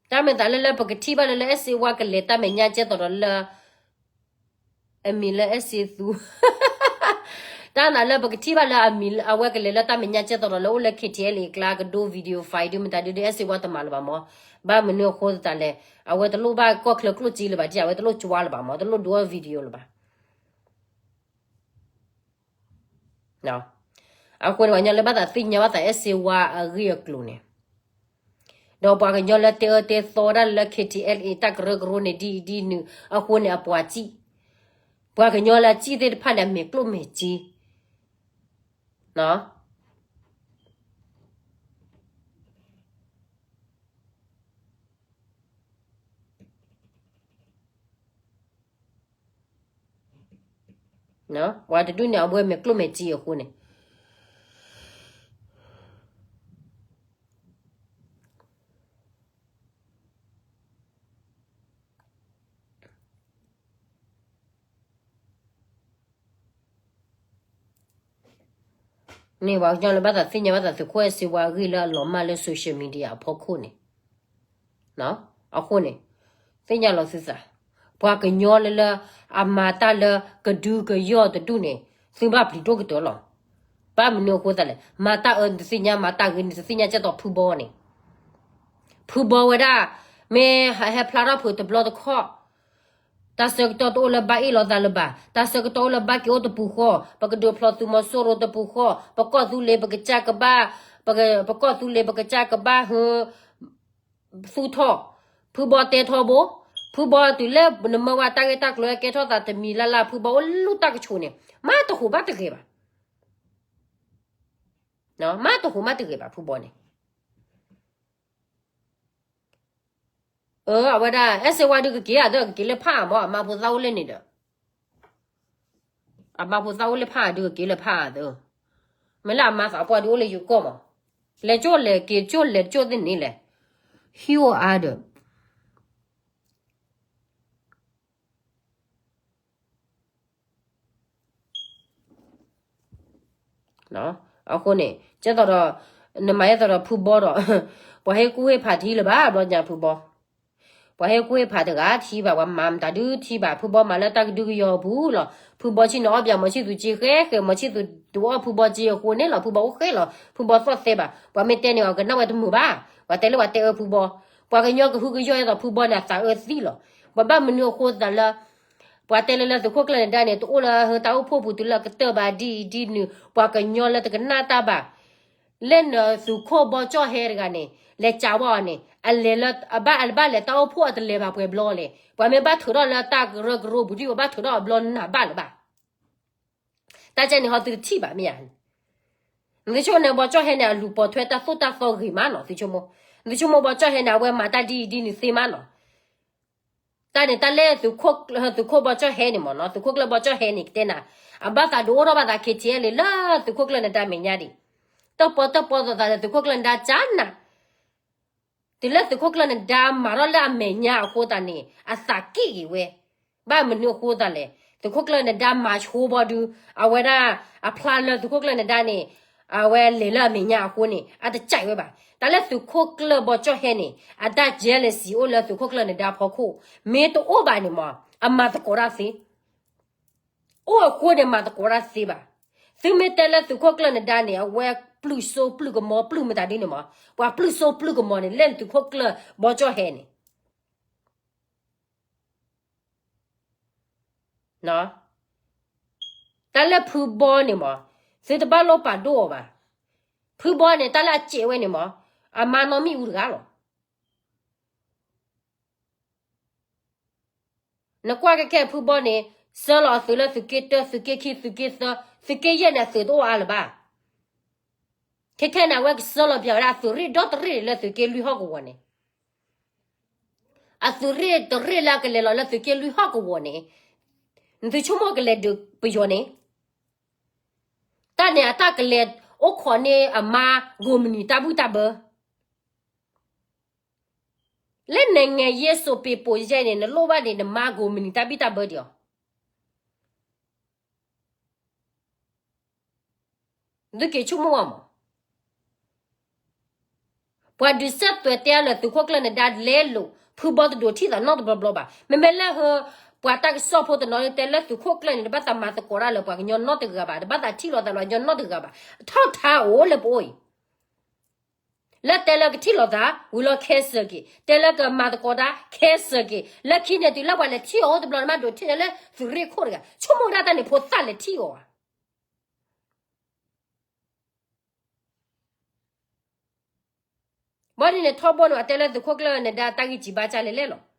တၢ်မ့ၢ်သးလၢလၢပကထံၣ်ဘၣ်လၢလၢအဲၣ်စ့ဝါကလဲၤ တၢ်မဲာ်ညါကဲသိးဒီးလၢ အမံၤလၢအဲၣ်စ့သူ, တၢ်နးလၢပကထံၣ်ဘၣ်လၢအမံၤ အဝဲကလဲၤလၢတၢ်မဲာ်ညါကဲသိးဒီးလၢအိၣ်လၢ KTLA အကျါ ကဒိ video file ဒုးမတၤဒုးဒီး အဲၣ်စ့ဝါတမၤလၢၤဘၣ်မး. ဘၣ်မနုၤအဃိသတးလဲၣ်, အဝဲတလိၣ်ဘၣ်ကီၢ်ချၢကျိၣ်စ့လၢၤဘၣ်, အဝဲတလိၣ်ကွၢ်လၢၤဘၣ်မး, တလိၣ်ဒိ video လၢၤဘၣ်. အဃိန့ၣ် ပှၤကညီလၢဘၣ်သးသ့ၣ်ညါဘၣ်သးအဲၣ်စ့ဝါအဂ့ၢ်အကျိၤန့ၣ်, ဒီးပှၤကညီလၢတဲအၢတဲသီဝဲဒၣ်လၢ KTLA တၢ်ကရၢကရိန့ၣ် ဒ်အံၤဒ်နုၤအဃိန့ၣ် အပှၤစံၣ်, ပှၤကညီလၢအစံၣ်သ့ၣ်တဖၣ်န့ၣ် အမဲာ်ကျိၣ်မဲာ်စ့ ပှၤတဒူၣ်န့ၣ် အဝဲမဲာ်ကျိၣ်မဲာ်စ့အဃိန့ၣ် န့ၣ် ပှၤကညီလၢဘၣ်သးသ့ၣ်ညါဘၣ်သးသုးခိၣ်အဲၣ်စ့ဝါအဂ့ၢ်လၢအလီၤမၢ်လၢ social media အဖီခိၣ်န့ၣ်, အဃိန့ၣ် သ့ၣ်ညါလီၤသုသး, ပှၤကညီလၢလၢအမၤတၢ်လၢကဒုကယီၢ်တဒူၣ်န့ၣ် သုဘၣ်ပျံၤဒိၣ်ကတၢၢ်လီၤ. ဘၣ်မနုၤအဃိသတးလဲၣ်, မၤတၢ်အၢနတသ့ၣ်ညါ, မၤတၢ်ဂ့ၤနတသ့ၣ်ညါ ကဲသိးဖုဘီန့ၣ်, ဖုဘီဝဲဒၣ် မ့ၢ်ဟဲဖျါထီၣ်ဖုးတဘျီတခီၣ် တၢ်ဆၢကတီၢ်တအိၣ်လၢဘၣ်အ့ၣ်လိာ်သးလၢၤဘၣ်, တၢ်ဆၢကတီၢ်အိၣ်လၢဘၣ်က့ၤအိၣ်တပူၤဃီ, ပကဒုးဖျီသုးမီၤစိရိၤတပူၤဃီ, ပကီၢ်သူလ့ၤပကစၢ်ကဘၣ်, ပက, ပကီၢ်သူလ့ၤ ပကစၢ်ကဘၣ်ဟု, သူၣ်ထီၣ်, ဖုဘီတဲထီဘိ, ဖုဘီတုၤလၢနမၢဝဲတၢ်ဂ့ၢ်တၢ်ကျိၤကဲထီၣ်သးတမံၤလၢ်လၢ် ဖုဘီအိၣ်လူၢ်တၢ်ကဆိးန့ၣ် မၤတဟူးဘၣ်တဂ့ၤဘၣ်, မၤတဟူးမၤတဂ့ၤဘၣ် ဖုဘီန့ၣ် အဝဲဒၣ် အဲၣ်စ့ဝါဒုးကက့ၤအဒၢး ကက့ၤလၢဖးမး, အမါဖိသၣ်အိၣ်လၢန့ၣ်ဒီး, အမါဖိသၣ်အိၣ်လၢဖးဒုးကက့ၤလၢဖးသၢ, မ့ၢ်လၢအမါသးပှၢ်ဒုးအိၣ်လၢယိၤကီၢ်မး, လဲၤကၠိလဲၤကၠိလဲၤကၠိသ့ၣ်န့ၣ်လဲၣ်, ဟံးအိၣ်အါဒီး အဃိန့ၣ် ကဲသိးဒီး နမၤယဲသိးဒီးဖုဘီဒီး ပှၤဟ့ၣ်ကူၣ်ဟ့ၣ်ဖးထံလၢၤဘၣ် ဘျီညါဖုဘီ, ပှၤဟ့ၣ်ကူၣ်ဟ့ၣ်ဖးတဂၤထံဘၣ် ပှၤမၤမတၤဒုထံဘၣ် ဖုဘီမၤလၢတၢ်ကဒုကယီၤအပူၤလီၤ. ဖုဘီဆ့ၣ်နီၤအီၣ်ပၠးမီၤဆံၣ်သူစ့ဃဲဃဲ မီၤဆံၣ်သူတအီၣ်ဖုဘီစ့အဃိန့ၣ်လီၤ. ဖုဘီအိၣ်ဃဲလီၤ. ဖုဘီသီၣ်သဲဘၣ် ပှၤမ့ၢ်တဲန့ၣ်အီၤကနၣ်ဝဲတမုာ်ဘၣ်. ပှၤတဲလၢပှၤတဲအၢဖုဘီ ပှၤကညီကဟုကယာ်အသိးဖုဘီန့ၣ် အသးအၢသံလီၤ. ပှၤဘၣ်မနုၤအဃိသတးလၢ ပှၤတဲလၢလၢသုးခိၣ်ကျၢၢ်နဒါန့ၣ် တအိၣ်လၢဟၢတၢ်အိၣ်ဖှိၣ်ပူၤတုၤလၢကတၢၢ်ဘၣ်ဒ်အံၤဒ်နုၤ ပှၤကညီလၢတကနၣ်တၢ်ဘၣ် လၢနသုးခိၣ်ဘီကၠီၣ်ဟဲတဂၤန့ၣ် လဲၤကးဝဲအီၤန့ၣ် အလဲၤလၢ အဘၣ် အဘၣ်လဲၤတၢ်အိၣ်ဖှိၣ်အတလဲၤဘၣ်ပှဲၤဘျီလဲၣ်. ပှၤမ့ၢ်ဘၣ်ထုးထီၣ်လၢတၢ်ကရၢကရိပူၤဒ်အံၤ ဘၣ်ထုးထီၣ်အဘျီနၤဘၣ်လၢၤဘၣ်. တၢ်ကဲန့ၣ်ဟီသုတထံၣ်ဘၣ်မ့ၢ်ဧါ. သုဆိကမိၣ်န့ၣ် ဘီကၠီၣ်ဟဲန့ၣ် အလူၤပိာ်ထွဲတၢ်သိၣ်တၢ်သီဂ့ၤမးနီၤ သုဆိကမိၣ်. သုဆိကမိၣ်ဘီကၠီၣ်ဟဲန့ၣ် အဝဲမၤတၢ်ဒ်အံၤဒ်နုၤသ့မးနီၤ. တၢ်န့ၣ် တၢ်လၢသုးခိၣ် သုးခိၣ်ဘီကၠီၣ်ဟဲန့ၣ်မ့ၢ်နီၤ သုးခိၣ်ကျၢၢ်ဘီကၠီၣ်ဟဲန့ၣ် ကတဲနၤ အဘၣ်သးဒုးအိၣ်ထီၣ်ဘၣ်သး KTLA လၢသုးခိၣ်ကျၢၢ်နဒါမဲာ်ညါဒံး တၢ်ပီတၢ်ပီသးသးလၢသုးခိၣ်ကျၢၢ်နဒါကနၤ တုၤလၢသုးခိၣ်ကျၢၢ်နဒါမၤထီၣ်လၢအမဲာ်ညါအဃိသတးန့ၣ် အသးက့ၣ်က့ၤဝဲ. ဘၣ်မနုၤအဃိသတးလဲၣ် သုးခိၣ်ကျၢၢ်နဒါမၤဆိဘီဒုး အဝဲဒၣ်အဖျါလၢသုးခိၣ်ကျၢၢ်နဒါန့ၣ် အဝဲလဲၤလၢအမဲာ်ညါအဃိန့ၣ် အတကးဝဲဘၣ်. တၢ်လၢသုးခိၣ်ကျၢၢ်ဘီကၠီၣ်ဟဲန့ၣ် အတၢ် jealousy အိၣ်လၢသုးခိၣ်ကျၢၢ်နဒါဖီခိၣ် မ့ၢ်တအိၣ်ဘၣ်န့ၣ်မ့ၢ် အမၤသကိးတၢ်သ့ အိၣ်အဃိန့ၣ် မၤသကိးတၢ်သ့ဘၣ်. သုမ့ၢ်တဲလၢသုးခိၣ်ကျၢၢ်နဒါန့ၣ် အဝဲပျုၢ်စိပျုၢ်ကမီၤပျုၢ်မတၤဒ်န့ၣ်မ့ၢ် ပှၤပျုၢ်စိပျုၢ်ကမီၤန့ၣ် လၢသုးခိၣ်ကျၢၢ်ဘီကၠီၣ်ဟဲန့ၣ် တၢ်လၢဖုဘီန့ၣ်မ့ၢ် သုတဘၣ်လိၣ်ပာ်ဒိၣ်အီၤဘၣ်. ဖုဘီန့ၣ် တၢ်လၢအစဲးဝဲန့ၣ်မ့ၢ် အမါနီၢ်မံၣ်အူတဂၤလီၤ. နကွၢ်ကဲခဲဖုဘီန့ၣ် ဆှၢလီၤအသုးလၢသုးက့တၢ သုးက့ခံ သုးက့သၢ သုးက့ယဲၢ်န့ၣ် အသုးတအိၣ်အါလၢၤဘၣ်. ခဲခဲန့ၣ် အဝဲကစၢ်လီၤပျၢၤဝဲဒၣ် အသုးရ့ၣ်ဒီတရ့ၣ်လၢသုးက့လွံၢ်ဟီၣ်ကဝီၤန့ၣ်, အသုးရ့ၣ်တရ့ၣ်လၢအကလဲၤလီၤလၢသုးက့လွံၢ်ဟီၣ်ကဝီၤန့ၣ်, နသုဆိကမိၣ်ကလဲၤဒုးပယီၤန့ၣ်, တၢ်န့ၣ်အတၢ်ကလဲၤအိၣ်ခိးန့ၢ်အမါ ကိးမုၢ်နံၤတၢ်ဘံၣ်တၢ်ဘၢ လၢနငဲၤယဲၢ်စိးပ့ၤပိာ်ယဲၢ်န့ၣ် နလိၣ်ဘၣ်န့ၣ် နမါကိးမုၢ်နံၤတၢ်ဘံၣ်တၢ်ဘၢဒံးအီၤ. သုက့ၤဆိကမိၣ်အီၤမး. ပှၤဒုးစဲးသွဲၣ်တဲအါလၢသုးခိၣ်ကျၢၢ်နဒါလဲလိာ် ဖုဘီတဒိးထံၣ်သးနီတဘျီဘျီဘၣ်. မ့မ့ၢ်လၢဟၢ ပှၤတၢ်ကစီၣ်ဖိတနီၤန့ၣ် တဲလၢသုးခိၣ်ကျၢၢ်န့ၣ် တဘၣ်သးမၤသကိးတၢ်လၢပှၤကညီနီတဂၤဘၣ်, တဘၣ်သးထံၣ်လိာ်သးလၢပှၤကညီနီတဂၤဘၣ်. အထီၣ်ထါအိၣ်လၢပအိၣ်အံၤ လၢတဲလၢကထံၣ်လိာ်သး ဝံၤလီၤခဲစၢၢ်က့ၤ, တဲလၢကမၤသကိးတၢ်ခဲစၢၢ်က့ၤ, လၢခံန့ၣ်တုၤလၢပှၤလဲၤထံၣ်အီၤအိၣ်တဘျီန့ၣ် မ့ၢ်ဒိးထံၣ်န့ၣ်လၢသုးရ့ၣ်ခိၣ်တဂၤ, ဆိကမိၣ်ဒၣ်တၢ်န့ၣ် ဖိသၣ်လဲၤထံၣ်အီၤဧါ. ဘၣ်ဒ်န့ၣ် ထီဘိန့ၣ် ပှၤတဲလၢသုးခိၣ်ကျၢၢ်နဒါတၢ်ဂံၢ်စံးဘါစၢ်လဲၣ်လဲၣ်လီၤ.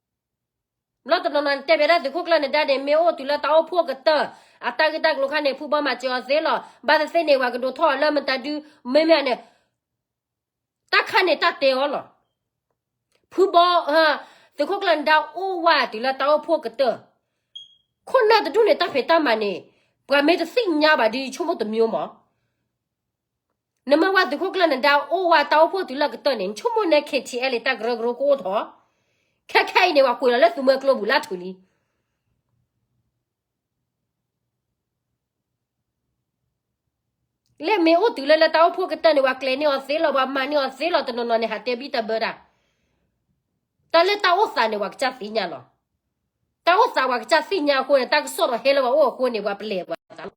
ဘျီတနီၤနီၤတဲဘၣ်ဒၣ်သုးခိၣ်ကျၢၢ်နဒါန့ၣ် မ့ၢ်အိၣ်တုၤလၢတၢ်အိၣ်ဖှိၣ်ကတၢၢ် အတၢ်ဂ့ၢ်တၢ်ကျိၤခါန့ၣ် ဖုဘီမၤစၢၤအီၤသ့လီၤ. ဘၣ်သ့ၣ်သ့ၣ်န့ၣ် ပှၤကဒိးထီၣ်အီၤလၢမတၤဒု မ့မ့ၢ်န့ၣ် တၢ်ခါန့ၣ်တၢ်တဲအီၤလီၤ. ဖုဘီ သုးခိၣ်ကျၢၢ်နဒါအိၣ်ဝဲတုၤလၢတၢ်အိၣ်ဖှိၣ်ကတၢၢ် ခိၣ်နၢ်တဒူၣ်န့ၣ် တၢ်ဖံးတၢ်မၤန့ၣ် ပှၤမ့ၢ်တသ့ၣ်ညါဘၣ်ဒီး ဆိကမိၣ်တမျိုးမး. နမ့ၢ်ဝဲသုးခိၣ်ကျၢၢ်နဒါအိၣ်ဝဲတၢ်အိၣ်ဖှိၣ်တုၤလၢကတၢၢ်န့ၣ် နဆိကမိၣ်န့ၣ် KTLA တၢ်ကရၢကရိကအိၣ်ထီၣ်, ခဲခဲအံၤန့ၣ် ပှၤကွံာ်လီၤလၢသုးမွဲကျိပူၤလၢထူလံ လၢမ့ၢ်အိၣ်တုၤလၢလၢတၢ်အိၣ်ဖှိၣ်ကတၢၢ်န့ၣ် ပှၤကျဲၤန့ၢ်အီၤသ့လီၤ, ပှၤမၤန့ၢ်အီၤသ့လီၤ, တနီၤနီၤန့ၣ် ဟးတဲဘံၣ်တၢ်ဘၢတၢ်, တၢ်လၢတၢ်အိၣ်သးန့ၣ် ပှၤကစၢ်သ့ၣ်ညါလီၤ. တၢ်အိၣ်သးပှၤကစၢ်သ့ၣ်ညါအဃိန့ၣ် တၢ်ကစီၣ်ဒီးဟဲလၢပှၤအိၣ်အဃိန့ၣ် ပှၤပလဲၤပှၤသးလီၤ.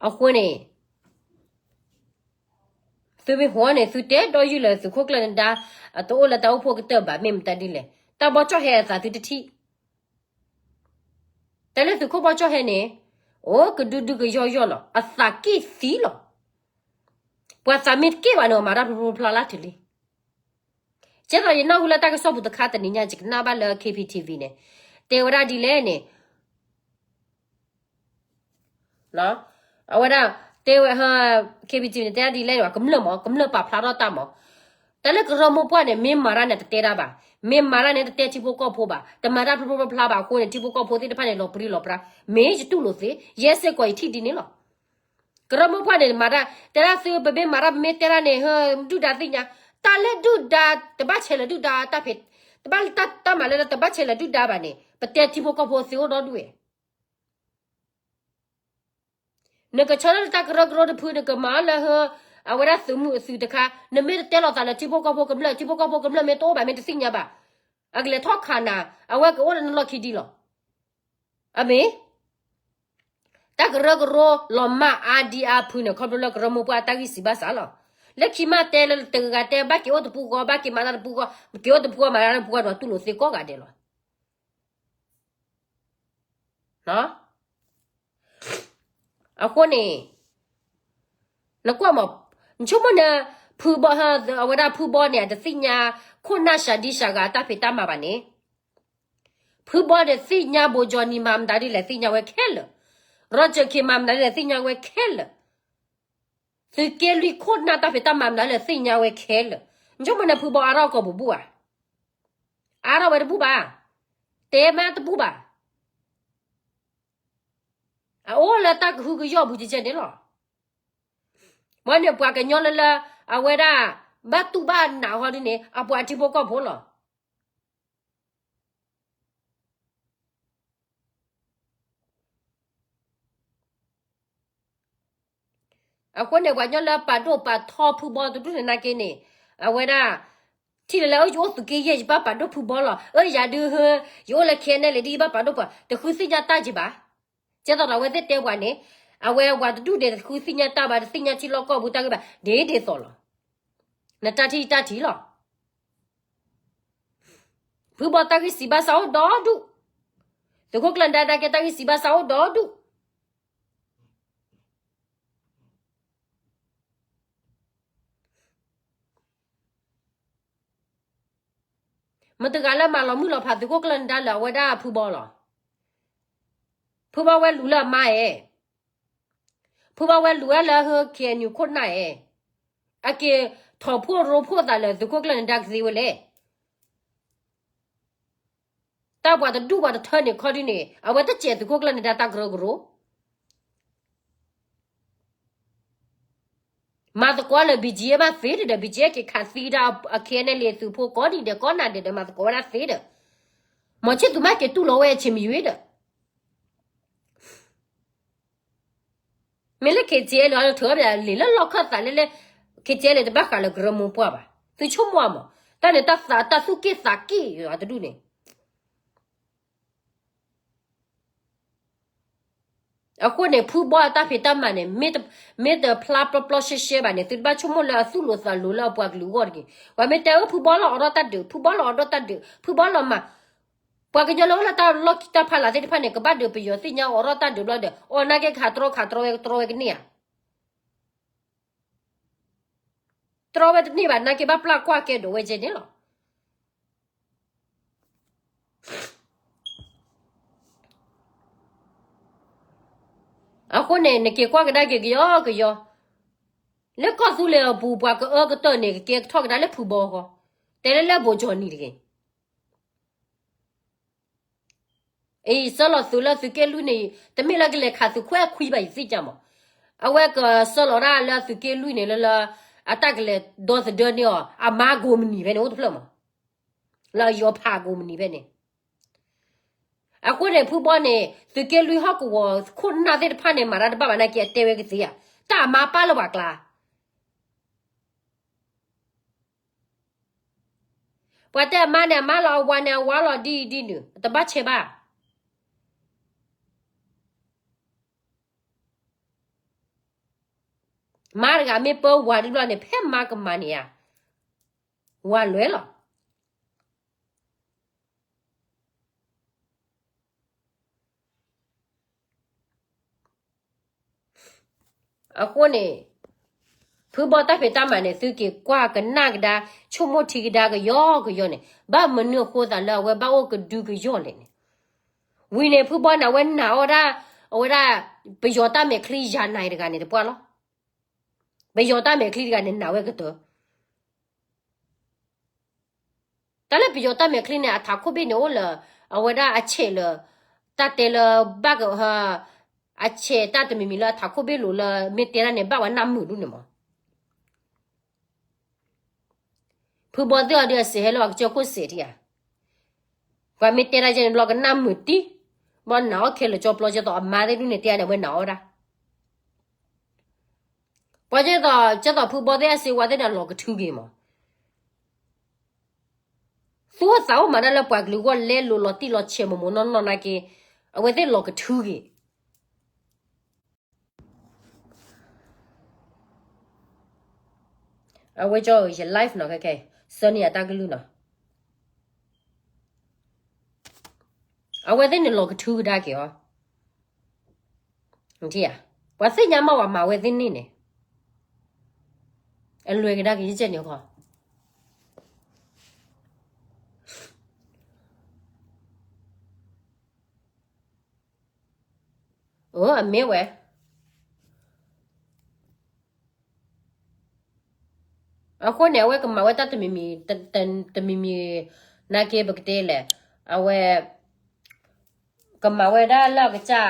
အဃိန့ၣ် သုမ့ၢ်ဟီန့ၣ် သုတဲဒီးယုၢ်လၢသုးခိၣ်ကျၢၢ်နဒါ အတအိၣ်လၢတၢ်အိၣ်ဖှိၣ်ကတၢၢ်ဘၣ် မ့ၢ်မတၤဒ်လဲၣ်. တၢ်ဘီကၠီၣ်ဟဲအသးသုတထံၣ်, တၢ်လၢသုးခိၣ်ဘီကၠီၣ်ဟဲန့ၣ် အိၣ်ကဒုဒုကယီၢ်ယီၢ်လီၤ, အသးက့ၣ်သံလီၤ. ပှၤသးမ့ၢ်တက့ၣ်ဘၣ်န့ၣ် မၤတၢ်ဖျိဖျိဖျါလၢထူလံ. ကဲသိးယနၢ်ဟူလၢတၢ်ကစီၣ်ပူၤတခါတနံၤညါ ယကနၣ်ဘၣ်လၢ KPTV န့ၣ် တဲဝဲဒၣ်ဒ်လဲၣ်န့ၣ် အဝဲဒၣ် တဲဝဲ KPTV န့ၣ် တဲဒၣ်ဒ်လဲၣ်န့ၣ် ကမျၢၢ်မး ကမျၢၢ်ပာ်ဖျါထီၣ်တၢ်မး, တၢ်လၢကရၢမိၢ်ပှၢ်န့ၣ် မ့ၢ်မၤတၢ်န့ၣ် တတဲတၢ်ဘၣ်, မ့ၢ်မၤတၢ်န့ၣ် တတဲထံဖိကီၢ်ဖိဘၣ်, တမၤတၢ်ဖျိဖျိဖျါဘၣ်အဃိန့ၣ် ထံဖိကီၢ်ဖိသ့ၣ်တဖၣ်န့ၣ် လီၤပြံလီၤပြါ, မ့ၢ်ယတူၢ်လိာ်သ့, ယဲစ့ၢ်ကီးယထံၣ်ဒ်န့ၣ်လီၤ. ကရၢမိၢ်ပှၢ်န့ၣ် မၤတၢ် တဲဒၣ်သု ပမ့ၢ်မၤတၢ် ပမ့ၢ်တဲတၢ်န့ၣ် ဟၢ ဒုၣ်ဒါသ့ၣ်ညါ, တၢ်လၢဒုၣ်ဒါ တဘၣ်ဆဲးလၢဒုၣ်ဒါတၢ်ဖံး, တဘၣ်တၢ်မၤလၢတဘၣ်ဆဲးလၢဒုၣ်ဒါဘၣ်န့ၣ် ပတဲထံဖိကီၢ်ဖိသ့အိၣ်ဒီဒူၣ်ဝဲ နကဆီလၢတၢ်ကရၢကရိတဖု နကမၤအီၤလၢဟၢ အဝဲဒၣ်သုးမုၢ်အသုးတခါ, နမ့ၢ်တတဲလိာ်သးလၢထံဖိကီၢ်ဖိကမျၢၢ် ထံဖိကီၢ်ဖိကမျၢၢ်မ့ၢ်တအိၣ်ဘၣ် မ့ၢ်တသ့ၣ်ညါဘၣ်, အကလဲၤထီၣ်ခးနၤ, အဝဲကအိၣ်လၢနလီၢ်ခံဒံးလီၤ. အမ့ၢ် တၢ်ကရၢကရိလီၤမၢ်အါဒံအါဖုန့ၣ် ခီဖျိလၢကရၢမိၢ်ပှၢ်အတၢ်ဂံၢ်စၢ်ဘါစၢ်လီၤ. လၢခံမ့ၢ်တဲလၢတဂၤဂၤတဲ ဘၣ်က့ၤအိၣ်တပူၤဃီ ဘၣ်က့ၤမၤတၢ်တပူၤဃီ, က့ၤအိၣ်တပူၤဃီမၤတၢ်တပူၤဃီဒီးတူၢ်လိာ်သ့ကိးဂၤဒဲးလီၤ. အဃိန့ၣ် နကွၢ်မး, နဆိကမိၣ်န့ၣ် ဖုဘီ အဝဲဒၣ်ဖုဘီန့ၣ် အတသ့ၣ်ညါ ခိၣ်နၢ်စှၤဒံစှၤဂၤအတၢ်ဖံးတၢ်မၤဘၣ်န့ၣ်, ဖုဘီန့ၣ်သ့ၣ်ညါ ဘိကၠီနံၤမၤမတၤဒ်လဲၣ် သ့ၣ်ညါဝဲခဲလၢာ်, ရီကၠၢၣ်ခ့မၤမတၤဒ်လဲၣ် သ့ၣ်ညါဝဲခဲလၢာ်, သုးက့လွံၢ်ခိၣ်နၢ်တၢ်ဖံးတၢ်မၤမတၤဒ်လဲၣ် သ့ၣ်ညါဝဲခဲလၢာ်. နဆိကမိၣ်န့ၣ် ဖုဘီအါထီၣ်ကိာ်ပူၤဘူၣ်ဧါ, အါထီၣ်ဝဲတဘူၣ်ဘၣ်, တဲမးတဘူၣ်ဘၣ်. အအိၣ်လၢတၢ်ကဟုကယာ်ပူၤကဲကဲန့ၣ်လီၤ. မ့ၢ်န့ၣ်ပှၤကညီလၢလၢ အဝဲဒၣ် ဘၣ်တူၢ်ဘၣ်နးဟီဒ်န့ၣ် အပှၤထံဖိကီၢ်ဖိလီၤ. အဃိန့ၣ် ပှၤကညီလၢပာ်ဒိၣ်ပာ်ထီဖုဘီတဒူၣ်န့ၣ်နာ်က့န့ၣ် အဝဲဒၣ် ထံၣ်လၢလၢ အၢ ယအိၣ်သုးက့ယဲၢ် ယဘၣ်ပာ်ဒိၣ်ဖုဘီလီၤ. အၢ ယၤဒုး ယအိၣ်လၢ ခဲအံၤန့ၣ်လံဒီး ယဘၣ်ပာ်ဒိၣ်ပှၤ တဃုသ့ၣ်ညါတၢ်က့ၤဘၣ်. ကဲသိးဒီးအဝဲသ့ၣ်တဲပှၤန့ၣ် အဝဲပှၤတဒူၣ်ဒဲးတဃုသ့ၣ်ညါတၢ်ဘၣ်, တသ့ၣ်ညါထံလီၢ်ကီၢ်ပူၤတၢ်ဂ့ၢ်ဘၣ်, ဒ်ဒ်သိးလီၤ. နတၢ်ထံၣ်တၢ်ထံၣ်လီၤ. ဖုဘီတၢ်ဂံၢ်စံးဘၣ်စးအိၣ်ဒီဒူၣ်, သုးခိၣ်ကျၢၢ်နဒါကဲတၢ်ဂံၢ်စံးဘၣ်စးအိၣ်ဒီဒူၣ်. မတၤတဂၤလၢမၤလီၤမုၢ်လီၤဖးသုးခိၣ်ကျၢၢ်နဒါလၢအဝဲဒၣ်ဖုဘီလီၤ. ဖုဘီဝဲလူၤလၢအမါအဲၣ်, ဖုဘီဝဲလူၤဝဲလၢဟၢ ခ့ၣ်အဲၣ်ယူၣ် ခိၣ်နၢ်အဲၣ်, အက့ၤထီၣ်ဖှိၣ်ရိဖှိၣ်သးလၢသုးခိၣ်ကျၢၢ်နဒါကသ့ဝဲလဲၣ်. တၢ်ပှၤတဒူၣ်ပှၤတထၢန့ၣ်ခီဒုန့ၣ် အဝဲတစဲးသုးခိၣ်ကျၢၢ်နဒါတၢ်ကရၢကရိ မၤသကိးလၢ ဘံၣ်ကၠံ မးသ့ဒီး ဘံၣ်ကၠံ က့ၤခးသံဒၣ် အ ခ့ၣ်အဲၣ်ယူၣ် လံၤသုးဖိကိးနံၤဒဲးကိးနၤဒဲးဒီး မၤသကိးဝဲဒၣ်သ့ဒီး, မ့ၢ်ဆ့ၣ်သူမးက့ၤတူၢ်လိာ်ဝဲအဆ့ၣ်မံၤဝံၤဒီး, မ့ၢ်လၢ ခ့ၣ်အဲၣ်ယူၣ် လီၤထုးအီၣ်ဘၣ်လံာ်လၢလီၢ်ခၢၣ်သးလဲၣ်လဲၣ်, ခ့ၣ်အဲၣ်ယူၣ် တဘၣ်ဃးလၢကရၢမိၢ်ပှၢ်ဘၣ်, သုဆိကမိၣ်မး, တၢ်န့ၣ်တၢ်သးတၢ်သူၣ်က့ၣ်သးက့ၣ်ယွၤတဒူၣ်န့ၣ် အဃိန့ၣ် ဖုဘီအတၢ်ဖံးတၢ်မၤန့ၣ် မ့ၢ်တဖျါပျီပျီရှဲရှဲဘၣ်န့ၣ် သုတဘၣ်ဆိကမိၣ်လၢအသူၣ်လိာ်သးလိာ်လၢအပှၤကလုာ်အဂီၢ်တဂ့ၤ. ပှၤမ့ၢ်တဲအၢ ဖုဘီလီၤအိးထီၣ်တၢ်ဒုး, ဖုဘီလီၤအိးထီၣ်တၢ်ဒုး, ဖုဘီလီၤမၤ, ပှၤကညီလၢအိၣ်လၢတၢ်လီၢ်ခံတၢ်ဖီလာ်သ့ၣ်တဖၣ်န့ၣ် ကဘၣ်ဒုးပယီၤသ့ၣ်ညါအိးထီၣ်တၢ်ဒုးဘျီဒီး အိၣ်နာ်က့ခးတြီခးတြီဝဲကတြီဝဲကန့ၢ်ဧါ. တြီဝဲတန့ၢ်ဘၣ် နာ်က့ဘၣ်ပျၢ်ကွၢ်ကဲဒိးဝဲကဲန့ၣ်လီၤ. အဃိန့ၣ် နက့ၤကွၢ်ကဒါက့ၤကယီကယီ, လၢကီၢ်သူလ့ၤအပူၤ ပှၤကအၢကတၢၢ်န့ၣ် ကကဲထီၣ်ကဒါလၢဖုဘီဃီ, တဲလၢလၢဘိးကၠီၣ်နံၤတဂ့ၤ. အံၤ ဆှၢလီၤသုးလၢသုးက့လွံၢ်န့ၣ် တမ့ၢ်လၢကလဲၤခးသုးခွဲးခွံဘၣ် ယသ့ၣ်ညါမး, အဝဲကဆှၢလီၤဒၣ်လၢသုးက့လွံၢ်န့ၣ် လၢလၢ အတၢ်ကလဲၤဒီသဒၢန့ၢ်အီၤ အမါကိးမုၢ်နံၤဖဲန့ၣ် အိၣ်တဖျၢၣ်မး, လၢအယီၤဖးကိးမုၢ်နံၤဖဲန့ၣ် အဃိန့ၣ် ဖုဘီန့ၣ် သုးက့လွံၢ်ဟီၣ်ကဝီၤခိၣ်နၢ်သ့ၣ်တဖၣ်န့ၣ် မၤတၢ်တဘၣ်ဘၣ်နာ်က့ အတဲဝဲကသ့ဧါ, တၢ်အမါပၢ်လၢပှၤကျါ ပှၤတဲအမါန့ၣ် အမါလီၤ, အဝၤန့ၣ် အဝၤလီၤ, ဒ်အံၤဒ်နုၤ တဘၣ်ဆဲးဘၣ်. မါတဂၤမ့ၢ်ပၢဝၤဒ်ဘျီန့ၣ် ဖဲမါကမၤန့ၢ်ဧါ, ဝၤလွဲလီၤ. အဃိန့ၣ် ဖုဘီတၢ်ဖံးတၢ်မၤန့ၣ် သုက့ၤကွၢ်ကနၣ်ကဒါ, ဆိကမိၣ်ထံကဒါကယီကယီန့ၣ် ဘၣ်မနုၤအဃိသးလၢအဝဲဘၣ်အိၣ်ကဒုကယီၢ်လဲၣ်န့ၣ်, ဝံၤန့ၣ် ဖုဘီန့ၣ် အဝဲနာ်အီၣ်ဒၣ်, အဝဲဒၣ် ပယီၤတၢ်မဲာ်ချံယၤနၤတဂၤန့ၣ်တပှၢ်လီၤ. ပယီၤတၢ်မဲာ်ချံတဂၤန့ၣ် နာ်ဝဲကတၢၢ် တၢ်လၢပယီၤတၢ်မဲာ်ချံန့ၣ် အထးခိၣ်ဘ့ၣ်န့ၣ်အိၣ်လၢ အဝဲဒၣ်အဆဲးလၢ တၢ်တဲလၢဘၣ်က အဆဲးတၢ်တမံၤမံၤလၢအထးခိၣ်ဘ့ၣ်လိၤလၢ မ့ၢ်တဲဒၣ်န့ၣ် ဘၣ်ဝဲနၢ်မုာ်ဒူၣ်န့ၣ်မး. ဖုဘီသ့ၣ်အီၤဒီးအစဲးဟဲလၢအကစၢၢ်ခိၣ်စဲးထံဧါ. ပှၤမ့ၢ်တဲဒၣ်ကဲန့ၣ် ဘျီကနၢ်မုာ်တံၢ်, ဘျီနာ်အီၣ်ခဲလၢာ်ကၠီပျီကဲသိးအမါသ့ၣ်ဒူၣ်န့ၣ်တဲန့ၣ် အဝဲနာ်အီၣ်ဒၣ် ပှၤကဲသိး ကဲသိးဖုဘီသ့ၣ်အစ့ဝါသ့ၣ်န့ၣ် အလီၤကထုက့ၤမး. သူၣ်အိၣ်သးအိၣ်မးတၢ်လၢပှၤကလုာ်အဂီၢ်လဲလိာ်လီၤတံၢ်လီၤဆဲးမိၢ်မိၢ်နီၢ်နီၢ်နာ်က့, အဝဲသ့ၣ်လီၤကထုက့ၤ အဝဲကၠီယ live နီၤ ခဲခဲ ဆၢန့ၢ်ယတၢ်ကလုၢ်နီၤ, အဝဲသ့ၣ်န့ၣ်လီၤကထုကဒါက့ၤအီၤ, ပှၤသ့ၣ်ညါမးဝဲမၤဝဲသ့ၣ်န့ၣ်န့ၣ်, အလွဲၢ်ကဒါက့ၤယကဲန့ၣ်ခီ အၢ အမ့ၢ်ဝဲ အဃိန့ၣ် အဝဲကမၤဝဲတၢ်တမံၤမံၤ, တမံၤမံၤ, နာ်က့ပကတဲလဲၣ်, အဝဲ ကမၤဝဲဒၣ်လၢအကစၢ်,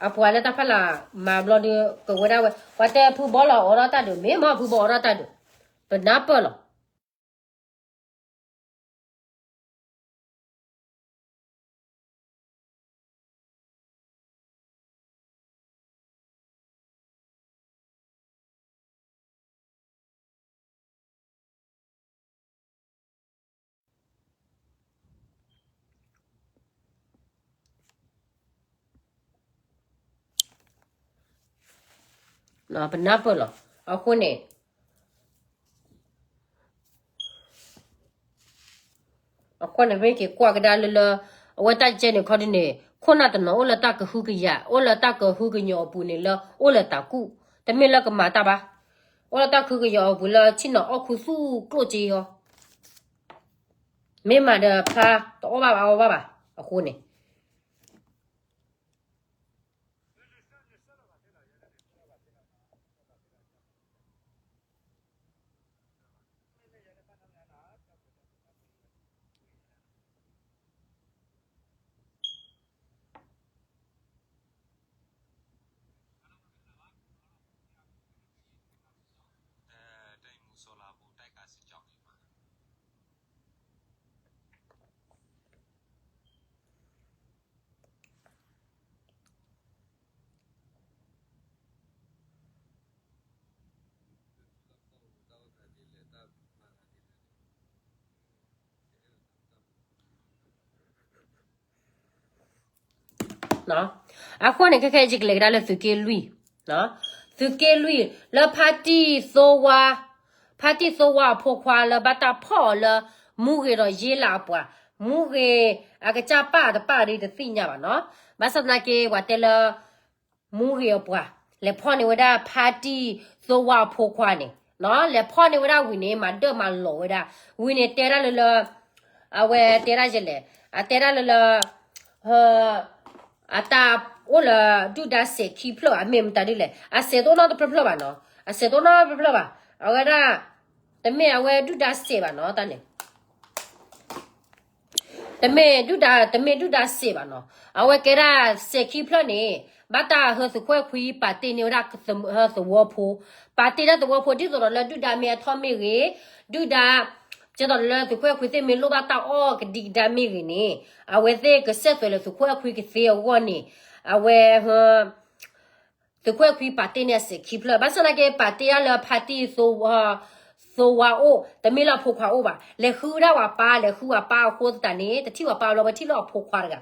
အပှၤလၢတၢ်ဖီလာ်မၤဘျီဒီး ကဝဲဒၣ်ဝဲ, ပှၤတဲဖုဘီလီၤအိးထီၣ်တၢ်ဒုး မ့ၢ်မ့ၢ်ဖုဘီအိးထီၣ်တၢ်ဒုး, ပနၢ်ပၢၢ်လီၤ. ပနၢ်ပၢၢ်လီၤ. အဃိန့ၣ် အဃိန့ၣ် မ့ၢ်က့ၤကွၢ်ကဒါလၢလၢ အဝဲတၢ်ကဲန့ၣ်ခီဒုန့ၣ် ခိၣ်နၢ်တနီၤအိၣ်လၢတၢ်ကဟုကယာ် အိၣ်လၢတၢ်ကဟုကညီၤအပူၤန့ၣ်လၢ အိၣ်လၢတၢ်ကူၣ် တမ့ၢ်လၢကမၤတၢ်ဘၣ်. အိၣ်လၢတၢ်ကဟုကညီၤအပူၤလၢ ဆ့ၣ်နီၤအီၣ်ခူသူၣ်ကျိၣ်စ့ဟီ မ့ၢ်မၤဒီးဖျါတအီၣ်ဘၣ်ဘၣ်အီၣ်ဘၣ်ဘၣ်. အဃိန့ၣ် အဃိန့ၣ် ခဲခဲယကလဲၤကဒါလၢသုးက့လွံၢ်, သုးက့လွံၢ် လၢဖါတံၢ်သိဝါ, ဖါတံၢ်သိဝါအဖိခွါလၢဘၣ်တၢ်ဖီၣ်အီၤလၢ မူဂ့ၤဒီးယ့လးအပှၤ, မူဂ့ၤအကစၢ်ပာ်တပာ်ဒီးတသ့ၣ်ညါဘၣ်နီၤ. ဘၣ်ဆၣ်သနာ်က့ ပှၤတဲလၢ မူဂ့ၤအပှၤ လဲၤဖီၣ်န့ၢ်ဝဲဒၣ်ဖါတံၢ်သိဝါအဖိခွါန့ၣ်, လဲၤဖီၣ်န့ၢ်ဝဲဒၣ်ဝံၤန့ၣ် မၤဒၢၣ်မၤလီၤဝဲဒၣ်, ဝံၤန့ၣ်တဲဒၣ်လၢလၢ အဝဲတဲဒၣ်ယဲလဲၣ်, အတဲဒၣ်လၢလၢ အတၢ်အိၣ်လၢဒုၣ်ဒါစဲးခံဖျၢၣ် အမ့ၢ်မတၤဒ်လဲၣ်, အစဲးတအိၣ်နီတဖျၢၣ်ဖျၢၣ်ဘၣ်နီၤ, အစဲးတအိၣ်နီတဖျၢၣ်ဖျၢၣ်ဘၣ်, အဝဲဒၣ် တမ့ၢ်အဝဲဒုၣ်ဒါစဲးဘၣ်နီၤ, တၢ်န့ၣ် တမ့ၢ်ဒုၣ်ဒါ, တမ့ၢ်ဒုၣ်ဒါစဲးဘၣ်နီၤ, အဝဲကဲဒၣ်စဲးခံဖျၢၣ်န့ၣ် ဘၣ်တၢ်ဟၢသုးခိၣ်အဲၣ်ခွံပာ်တ့ၢ်န့ၢ်ဝဲဒၣ် သဝီဖိ, ပာ်တ့ၢ်ဒၣ်သဝီဖိ ဒ်သိးဒီးလၢဒုၣ်ဒါမ့ၢ်အထီၣ်မ့ၢ်ဂ့ၤ, ဒုၣ်ဒါ ကဲသိးဒီးလၢသုးခိၣ်အဲၣ်ခွံသ့ၣ်မ့ၢ်လိၣ်ဘၣ်တၢ်အီၣ်ကဒံကဒါမ့ၢ်ဂ့ၤန့ၣ်, အဝဲသ့ၣ်ကစဲးသွဲးလၢသုးခိၣ်အဲၣ်ခွံကသ့အဂီၢ်န့ၣ်, အဝဲ သုးခိၣ်အဲၣ်ခွံပာ်တ့ၢ်န့ၢ်အစဲးခံဖျၢၣ်, ဘၣ်ဆၣ်သနာ်က့ ပာ်တ့ၢ်ဒၣ်လၢဖါတံၢ်သိဝါအိၣ်, တမ့ၢ်လၢအဖိခွါအိၣ်ဘၣ်, လဲၤဃုဝဲဒၣ်ပှၤပၢ်, လဲၤဃုပှၤပၢ်အဃိသတးန့ၣ် တထံၣ်ပှၤပၢ်လီၤ, ဝဲထံၣ်လၢအဖိခွါတဂၤ,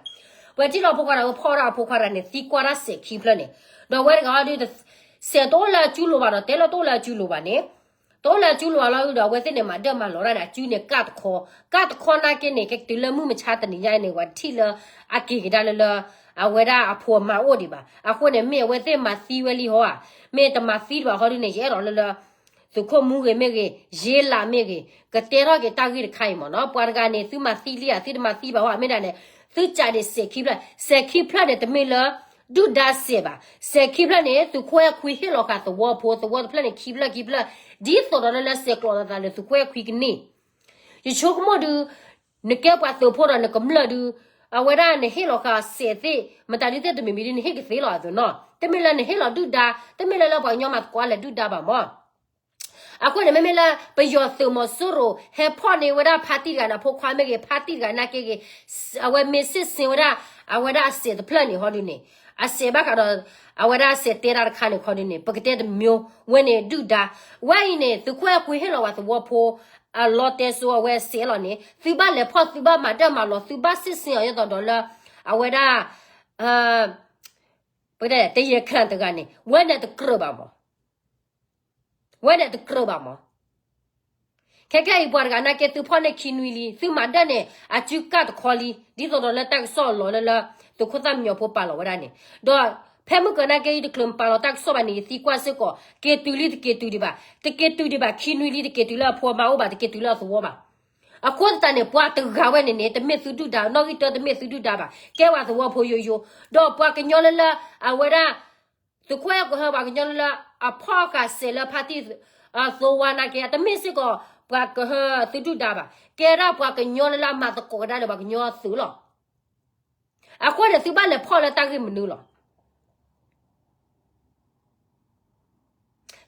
ဝဲထံၣ်လၢအဖိခွါတဂၤ ဝဲဖီၣ်ဒၣ်အဖိခွါတဂၤန့ၣ် သံကွၢ်ဒၣ်စဲးခံဖျၢၣ်န့ၣ်, ဒီးဝဲတဂၤဟီဒု စဲးတအိၣ်လၢအစုလိၤဘၣ်ဒီး တဲလၢတအိၣ်လၢအစုလိၤဘၣ်န့ၣ်, တအိၣ်လၢအစုလိၤဘၣ်လီၤဒီး အဝဲသ့ၣ်န့ၣ် မၤဒၢၣ်မၤလီၤဒၣ်န့ၣ် အစုန့ၣ်ကၢ်တခီ, ကၢ်တခီနာ်က့န့ၣ် ကဲကတုၤလၢမုၢ်မဆါတနံၤညါအံၤန့ၣ် ပှၤတထံၣ်လၢအက့ၤကဒါလၢလၢ အဝဲဒၣ်အဖိအမါအိၣ်ဒံးဘၣ်. အဃိန့ၣ် မ့ၢ်အဝဲသ့ၣ်မၤသံဝဲလံဟီဧါ, မ့ၢ်တမၤသံဒံးဘၣ်ဟီဒုန့ၣ် ယအဲၣ်ဒိးလၢလၢ သုးခိၣ်မူဂ့ၤမ့ၢ်ဂ့ၤ, ယ့လးမ့ၢ်ဂ့ၤ, ကတဲထီၣ်က့ၤတၢ်ဂ့ၢ်တခါအံၤမ့ၢ်နီၤ, ပှၤတဂၤန့ၣ် သုမၤသံလံဧါ, သုတမၤသံဘၣ်ဟီဧါ, မ့ၢ်ဒၣ်န့ၣ် သုကးဒံးစဲးခံဖျၢၣ်, စဲးခံဖျၢၣ်န့ၣ် တမ့ၢ်လၢ ဒုၣ်ဒါစဲးဘၣ်, စဲးခံဖျၢၣ်န့ၣ် သုးခိၣ်အဲၣ်ခွံဟ့ၣ်လီၤဃာ်သဝီဖိ, သဝီတဖျၢၣ်န့ၣ် ခံဖျၢၣ်ခံဖျၢၣ်, ဒ်သိးဒီးလၢလၢစဲးကျိးလိာ်သးလၢသုးခိၣ်အဲၣ်ခွံကန့ၢ် ယဆိကမိၣ်ဒုး နကဲပှၤသုးဖိဒီးနကမျၢၢ်ဒုး, အဝဲဒၣ်နဟ့ၣ်လီၤဃာ်စဲးသ့ၣ် မတၤဒုးသ့ၣ်တမံၤမံၤဒုး နဟ့ၣ်ကသ့လီၤအသိးနီၤ, တမ့ၢ်လၢနဟ့ၣ်လီၤဒုၣ်ဒါ, တမ့ၢ်လၢလၢပှၤကညီမၤသကိးလၢဒုၣ်ဒါဘၣ်မၢ်. အဃိန့ၣ် မ့မ့ၢ်လၢပယီၤသုးမီၤစိရိၤ ဟဲဖီၣ်န့ၢ်ဝဲဒၣ်ဖါတံၢ်တဂၤန့ၣ် အဖိခွါမ့ၢ်ဂ့ၤ, ဖါတံၢ်တဂၤနာ်က့ဂ့ၤ, အဝဲမ့ၢ်စ့ၣ်စ့ၢ်ဝဲဒၣ် အဝဲဒၣ်အစဲးတဖျၢၣ်န့ၣ် ဟီဒုန့ၣ်, အစဲးဘၣ်ဃးဒီး အဝဲဒၣ်အစဲးတဲတၢ်တခါန့ၣ် ခီဒုန့ၣ် ပကတဲတမျိုး, ဝဲန့ၣ်ဒုၣ်ဒါ, ဝဲအံၤန့ၣ် သုးခိၣ်အဲၣ်ခွံဟ့ၣ်လီၤဝဲသဝီဖိ အလီတဲစိအဝဲစဲးလီၤန့ၣ် သုဘၣ်လဲၤဖီၣ် သုဘၣ်မၤဒၢၣ်မၤလီၤ သုဘၣ်စ့ၣ်စ့ၢ်အီၤ ဒ်သိးဒီးလၢ အဝဲဒၣ် ပကတဲ တယဲၢ်ခရံာ်တဂၤန့ၣ် ဝဲန့ၣ်တကြၢးဘၣ်မၢ်. ဝဲန့ၣ်တကြၢးဘၣ်မၢ်. ခဲခဲအံၤပှၤတဂၤနာ်က့ သုဖီၣ်န့ၢ်ခံနွံလံ, သုမၤဒၢၣ်န့ၣ် အစုကၢ်တခီလံ, ဒ်သိးဒီးလၢတၢ်ကစီၣ်အလီၢ်လၢလၢ သုးခိၣ်သၣ်မံညီၤဖိပာ်လီၤဝဲဒၣ်န့ၣ်, ဒီးဖဲမုၢ်ကၢၤနာ်က့ ယတချုးပာ်လီၤတၢ်ကစီၣ်ဘၣ်န့ၣ် ယသံကွၢ်စ့ၢ်ကီး က့ၤတုၤလံတက့ၤတုၤဒံးဘၣ်, တက့ၤတုၤဒံးဘၣ် ခံနွံလံ တက့ၤတုၤလၢအဖိအမါအိၣ်ဘၣ်, တက့ၤတုၤလၢအသဝီဘၣ်. အဃိသတးန့ၣ် ပှၤတဂၤဝဲန့ၣ်န့ၣ် တမ့ၢ်သုဒုၣ်ဒါ, နီၣ်ဂံၢ်တၢတမ့ၢ်သုဒုၣ်ဒါဘၣ်, ကဲဝဲသဝီဖိယိယိ, ဒီးပှၤကညီလၢလၢ အဝဲဒၣ် သုးခိၣ်အဲၣ်ကဟၢပှၤကညီလၢလၢ အဖီၣ်ဃာ်စဲးလၢဖါတံၢ် သိဝါနာ်က့ တမ့ၢ်စ့ၢ်ကီး ပှၤကဟၢသုဒုၣ်ဒါဘၣ်, ကဲဒၣ်ပှၤကညီလၢလၢအမၤသကိးကဒါဒီးပှၤကညီသုးလီၤ. အဃိန့ၣ် သုဘၣ်လဲၤဖီၣ်လၢတၢ်ဂ့ၢ်မနုၤလီၤ.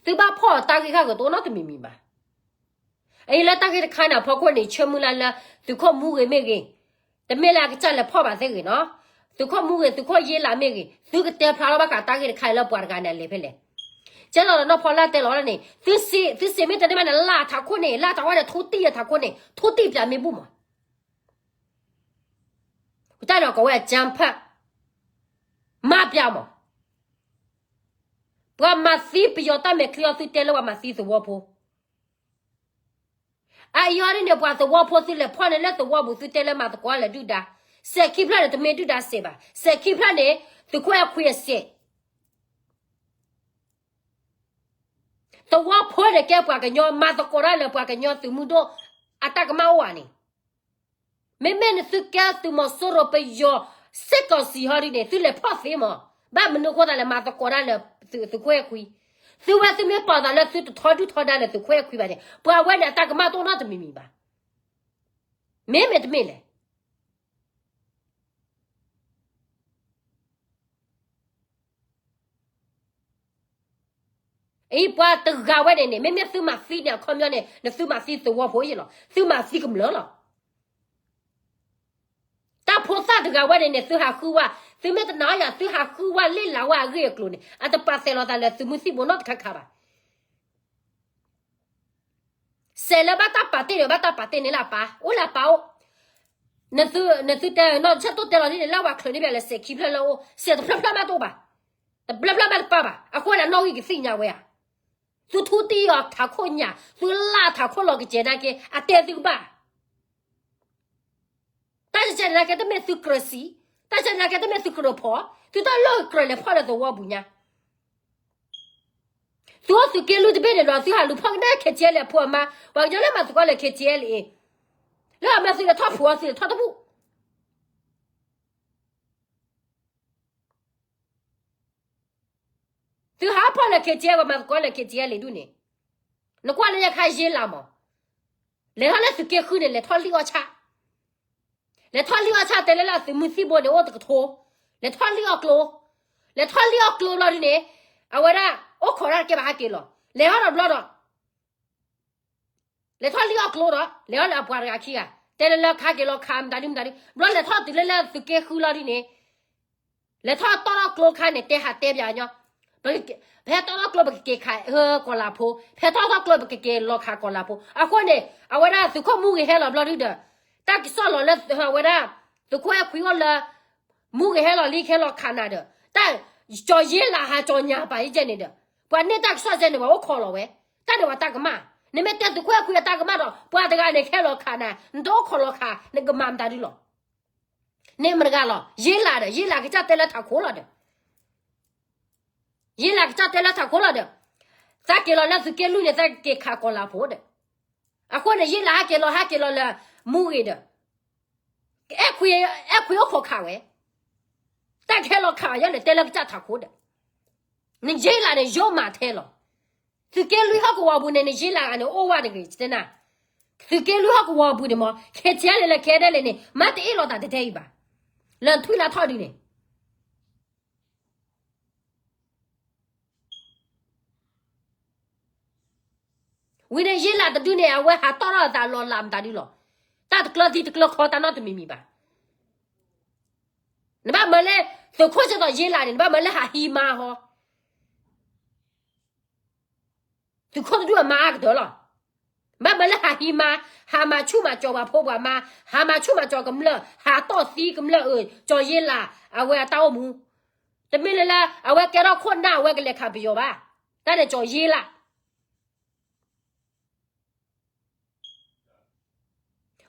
သုဘၣ်ဖီၣ်တၢ်ဂ့ၢ်ခါဂ့ၤတအိၣ်နီတမံၤမံၤဘၣ်. အအံၤလၢတၢ်ဂ့ၢ်တခါန့ၣ် အဖီခိၣ်န့ၣ် ဆၢမုၢ်လၢ်လၢ သုးခိၣ်မူဂ့ၤမ့ၢ်ဂ့ၤ, တမ့ၢ်လၢအကစၢ်လဲၤဖီၣ်ဘၣ်သ့ၣ်ဂ့ၤနီၤ, သုးခိၣ်မူဂ့ၤ သုးခိၣ်ယ့လးမ့ၢ်ဂ့ၤ, သုကတဲဖျါထီၣ်ဘၣ်ဃးတၢ်ဂ့ၢ်တခါအံၤလၢပှၤတဂၤန့ၣ် အလဲၤဖဲလဲၣ်. ကဲသိးဒီးနီၢ်ဖီလၢ်တဲလီၤန့ၣ် သုစံးမ့ၢ်တန့ၢ်ဘၣ်န့ၣ် လၢထးခိၣ်န့ၣ် လၢထးဝဲန့ၣ် ထိၣ်တံၢ်အထးခိၣ်န့ၣ် ထိၣ်တံၢ်ပၠးမ့ၢ်ဘူၣ်မး, တၢ်န့ၣ်ကိးဝဲအကြမ်းဖက်, မၤပၠးမး. ပှၤမၤသံပယီၤတၢ်မဲာ်ချံအီၤ သုတဲလၢပှၤမၤသံသဝီဖိ. အအံၤအီၤဒ်န့ၣ် ပှၤသဝီဖိသုလဲၤဖီၣ်န့ၢ်လၢသဝီပူၤ သုတဲလၢမၤသကိးလၢဒုၣ်ဒါ, စဲးခံဖျၢၣ်န့ၣ် တမ့ၢ်ဒုၣ်ဒါစဲးဘၣ်, စဲးခံဖျၢၣ်န့ၣ် သုးခိၣ်အဲၣ်ခွံအစဲး သဝီဖိန့ၣ်ကဲပှၤကညီ မၤသကိးတၢ်လၢပှၤကညီသုးမုၢ်ဒိၣ်အတၢ်ကမၣ်အိၣ်ဧါန့ၣ်, မ့မ့ၢ်နသုကဲသုးမီၤစိရိၤပယီၤ စစ်ကောင်စီ ဟီဒ်န့ၣ် သုလဲၤဖီၣ်သ့မး, ဘၣ်မနုၤအဃိသးလဲၤမၤသကိးတၢ်လၢသုးခိၣ်အဲၣ်ခွံ, သုဝဲသုမ့ၢ်ပာ်သးလၢသုတထီဒုၣ်ထီဒါလၢသုးခိၣ်အဲၣ်ခွံဘၣ်န့ၣ် ပှၤဝဲန့ၣ်အတၢ်ကမၣ်တအိၣ်နီတမံၤမံၤဘၣ်, မ့မ့ၢ်တမ့ၢ်လဲၣ် အံၤပှၤတဂၤဝဲန့ၣ်န့ၣ် မ့မ့ၢ်သုမၤသံန့ၣ် အခီပညီန့ၣ် နသုမၤသံသဝီဖိယ့ၣ်လီၤ, သုမၤသံကမျၢၢ်လီၤ. တၢ်ဖိသၣ်တဂၤဝဲန့ၣ်န့ၣ် သုဟးဃုဝဲ, သုမ့ၢ်တနာ်ယၤ သုဟးဃုဝဲလ့ၣ်လၤဝဲအဂ့ၢ်အကျိၤန့ၣ် အတပာ်သဲးလီၤသးလၢသုးမုၢ်သံၣ်ဘိနီတခါခါဘၣ်. စဲးလၢဘၣ်တၢ်ပာ်တ့ၢ်ဒီး ဘၣ်တၢ်ပာ်တ့ၢ်န့ၣ်လၢအပၢ်, အိၣ်လၢအပၢ်အိၣ်, နသု, နသုတဲနီၢ်ဆၢၣ်တိၣ်တဲလီၤဒ်န့ၣ် လၢပှၤချုးန့ၢ်ဘၣ်လၢစဲးခံဖျၢၣ်လၢအိၣ် စဲးတဖျၢၣ်ဖျၢၣ်မးတအိၣ်ဘၣ်, တဖျၢၣ်ဖျၢၣ်မးတပၢ်ဘၣ်, အဃိန့ၣ်နီၣ်ဂံၢ်ကသ့ၣ်ညါဝဲဧါ, သုထူတံၢ်အီၤထးခိၣ်ညၣ်, သုလၢထးခိၣ်လီၤကစဲးနာ်က့ အတဲသုကဘၣ် တၢ်ကစဲးနာ်က့တမ့ၢ်သုကြၢးစံး, တၢ်ကစဲးနာ်က့တမ့ၢ်သုကြၢးဖီၣ်, သုတၢ်လီၢ်ကြၢးလဲၤဖီၣ်လၢသဝီပူၤညါ. သုအိၣ်သုးက့လွံၢ်တဘ့ၣ်န့ၣ်ဒီး သုဟးလူၤဖီၣ်ကဒါ KTLA အဖိအမါ, ပှၤကညီလၢမၤသကိးလၢ KTLA အံၤ, လၢအမ့ၢ်သုလဲၤထီၣ်ဖှိၣ်အီၤ သုလဲၤထီၣ်တဘူၣ် သုဟးဖီၣ်လၢ KTLA ပှၤမၤသကိးလၢ KTLA ဒူၣ်န့ၣ်, နကွၢ်လၢညါခါယ့လးမး, လဲၤထီၣ်လၢသုးက့ဃုန့ၣ် လဲၤထီၣ်လံၣ်အီၣ်ဆၣ်, လဲၤထီၣ်လံၣ်အီၣ်ဆၣ်တဲလၢလၢသုးမုၢ်သံၣ်ဘိန့ၣ် အိၣ်တကထိ, လဲၤထီၣ်လံၣ်အီၣ်ကျိ, လဲၤထီၣ်လံၣ်အီၣ်ကျိဘျီဒ်န့ၣ်, အဝဲဒၣ် အိၣ်ခိးတၢ်တကဲဘၣ်ဟးက့ၤလီၤ, လဲၤထီၣ်ဒီးဘျီဒီး လဲၤထီၣ်လံၣ်အီၣ်ကျိဒီး လဲၤထီၣ်လၢအပှၤတဂၤခံဂၤ, တဲလၢလၢခးက့ၤလီၤခးမတၤဒုမတၤဒု, ဘျီလဲၤထီၣ်တုၤလၢလၢသုးက့ဃုလီၤဒ်န့ၣ်, လဲၤထီၣ်တီၢ်ထီၣ်ကျိခါန့ၣ် တဲဟးတဲပၠးညီ, ပ, ဖဲတီၢ်ထီၣ်ကျိပကက့ၤခး ဟၢ ကီၤလၤဖိ, ဖဲတီၢ်ထီၣ်ကျိပကက့ၤလီၤခးကီၤလၤဖိ, အဃိန့ၣ် အဝဲဒၣ်သုးခိၣ်မူဂ့ၤဟဲလီၤဘျီဒုဒီး, တၢ်ကစီၣ်လီၤလၢအဝဲဒၣ် သုးခိၣ်အဲၣ်ခွံအိၣ်လၢ မူဂ့ၤဟဲလီၤလံခဲလီၤခးနၤဒီး, တၢ် ကၠီၤယ့လးဟး ကၠီၤညါပာ်ယကဲန့ၣ်ဒီး, ပှၤန့ၢ်တၢ်ကစီၣ်ကဲန့ၣ် ပှၤအိၣ်ခိးလီၤဝဲ, တၢ်န့ၣ်ပှၤတၢ်ကမၣ်, နမ့ၢ်တဲသုးခိၣ်အဲၣ်ခွံအတၢ်ကမၣ်ဒီး ပှၤတဂၤန့ၣ်ခဲလီၤခးနၤ နတအိၣ်ခိးလီၤခး နကမၤမတၤဒုလီၤ, န့ၣ်မတဂၤလီၤ, ယ့လးဒီး ယ့လးကစၢ်တဲလၢထးခိၣ်လီၤဒီး ယ့လးကစၢ်တဲလၢထးခိၣ်လီၤဒီး, သးက့ၤလီၤလၢသုးက့လွံၢ်န့ၣ် သးက့ၤခးကီၤလၤဖိဒီး, အဃိန့ၣ် ယ့လးဟဲက့ၤလီၤ ဟဲက့ၤလီၤလၢ မူဂ့ၤဒီး, အဲၣ်ခွံ အဲၣ်ခွံအိၣ်ခိးခးဝဲ, တၢ်ကဟဲလီၤခးယီၤန့ၣ် တဲလၢကစၢ်ထးခိၣ်ဒီး, နယ့လးန့ၣ် ယိမးထဲလီၤ, သုးက့လွံၢ်ဟီၣ်ကဝီၤပူၤန့ၣ် နယ့လးဂၤန့ၣ် အိၣ်ဝဲတဂ့ၤ တဲနၤ, သုးက့လွံၢ်ဟီၣ်ကဝီၤပူၤန့ၣ်မး ခဲထဲလဲၣ်လၢခဲဒဲးလဲၣ်န့ၣ် မ့ၢ်တအ့ၣ်လိာ်သးတတဲအံၤဘၣ်, လၢထွံၣ်လၢထီၣ်ဒုန့ၣ် ဝံၤန့ၣ် ယ့လးတဒုန့ၣ် အဝဲဟးတီၢ်ထီၣ်အသးလီၤလးမတၤဒုလီၤ, တၢ်တကျၢၤသံတကျၢၤခီတၢ်နီတမံၤမံၤဘၣ်, နဘၣ်မၢလၢ သုးခိၣ်ကဲသိးယ့လးန့ၣ် နဘၣ်မၢလၢဟးဟံးမါဟီ, သုးခိၣ်တဒုအမါအါကတၢၢ်လီၤ, ဘၣ်မၢလၢဟးဟံးမါ, ဟးမၤဆူၣ်မၤစီၤပှၤဖိပှၤမါ, ဟးမၤဆူၣ်မၤစီၤကမျၢၢ်, ဟးတီၢ်သံကမျၢၢ်အၢ ကၠီၤယ့လး အဝဲအတၢ်အိၣ်မူ, တမ့ၢ်လၢလၢ အဝဲကဲထီၣ်ခိၣ်နၢ်အဝဲကလဲၤခးပယီၤဘၣ်, တၢ်န့ၣ်ကၠီၤယ့လး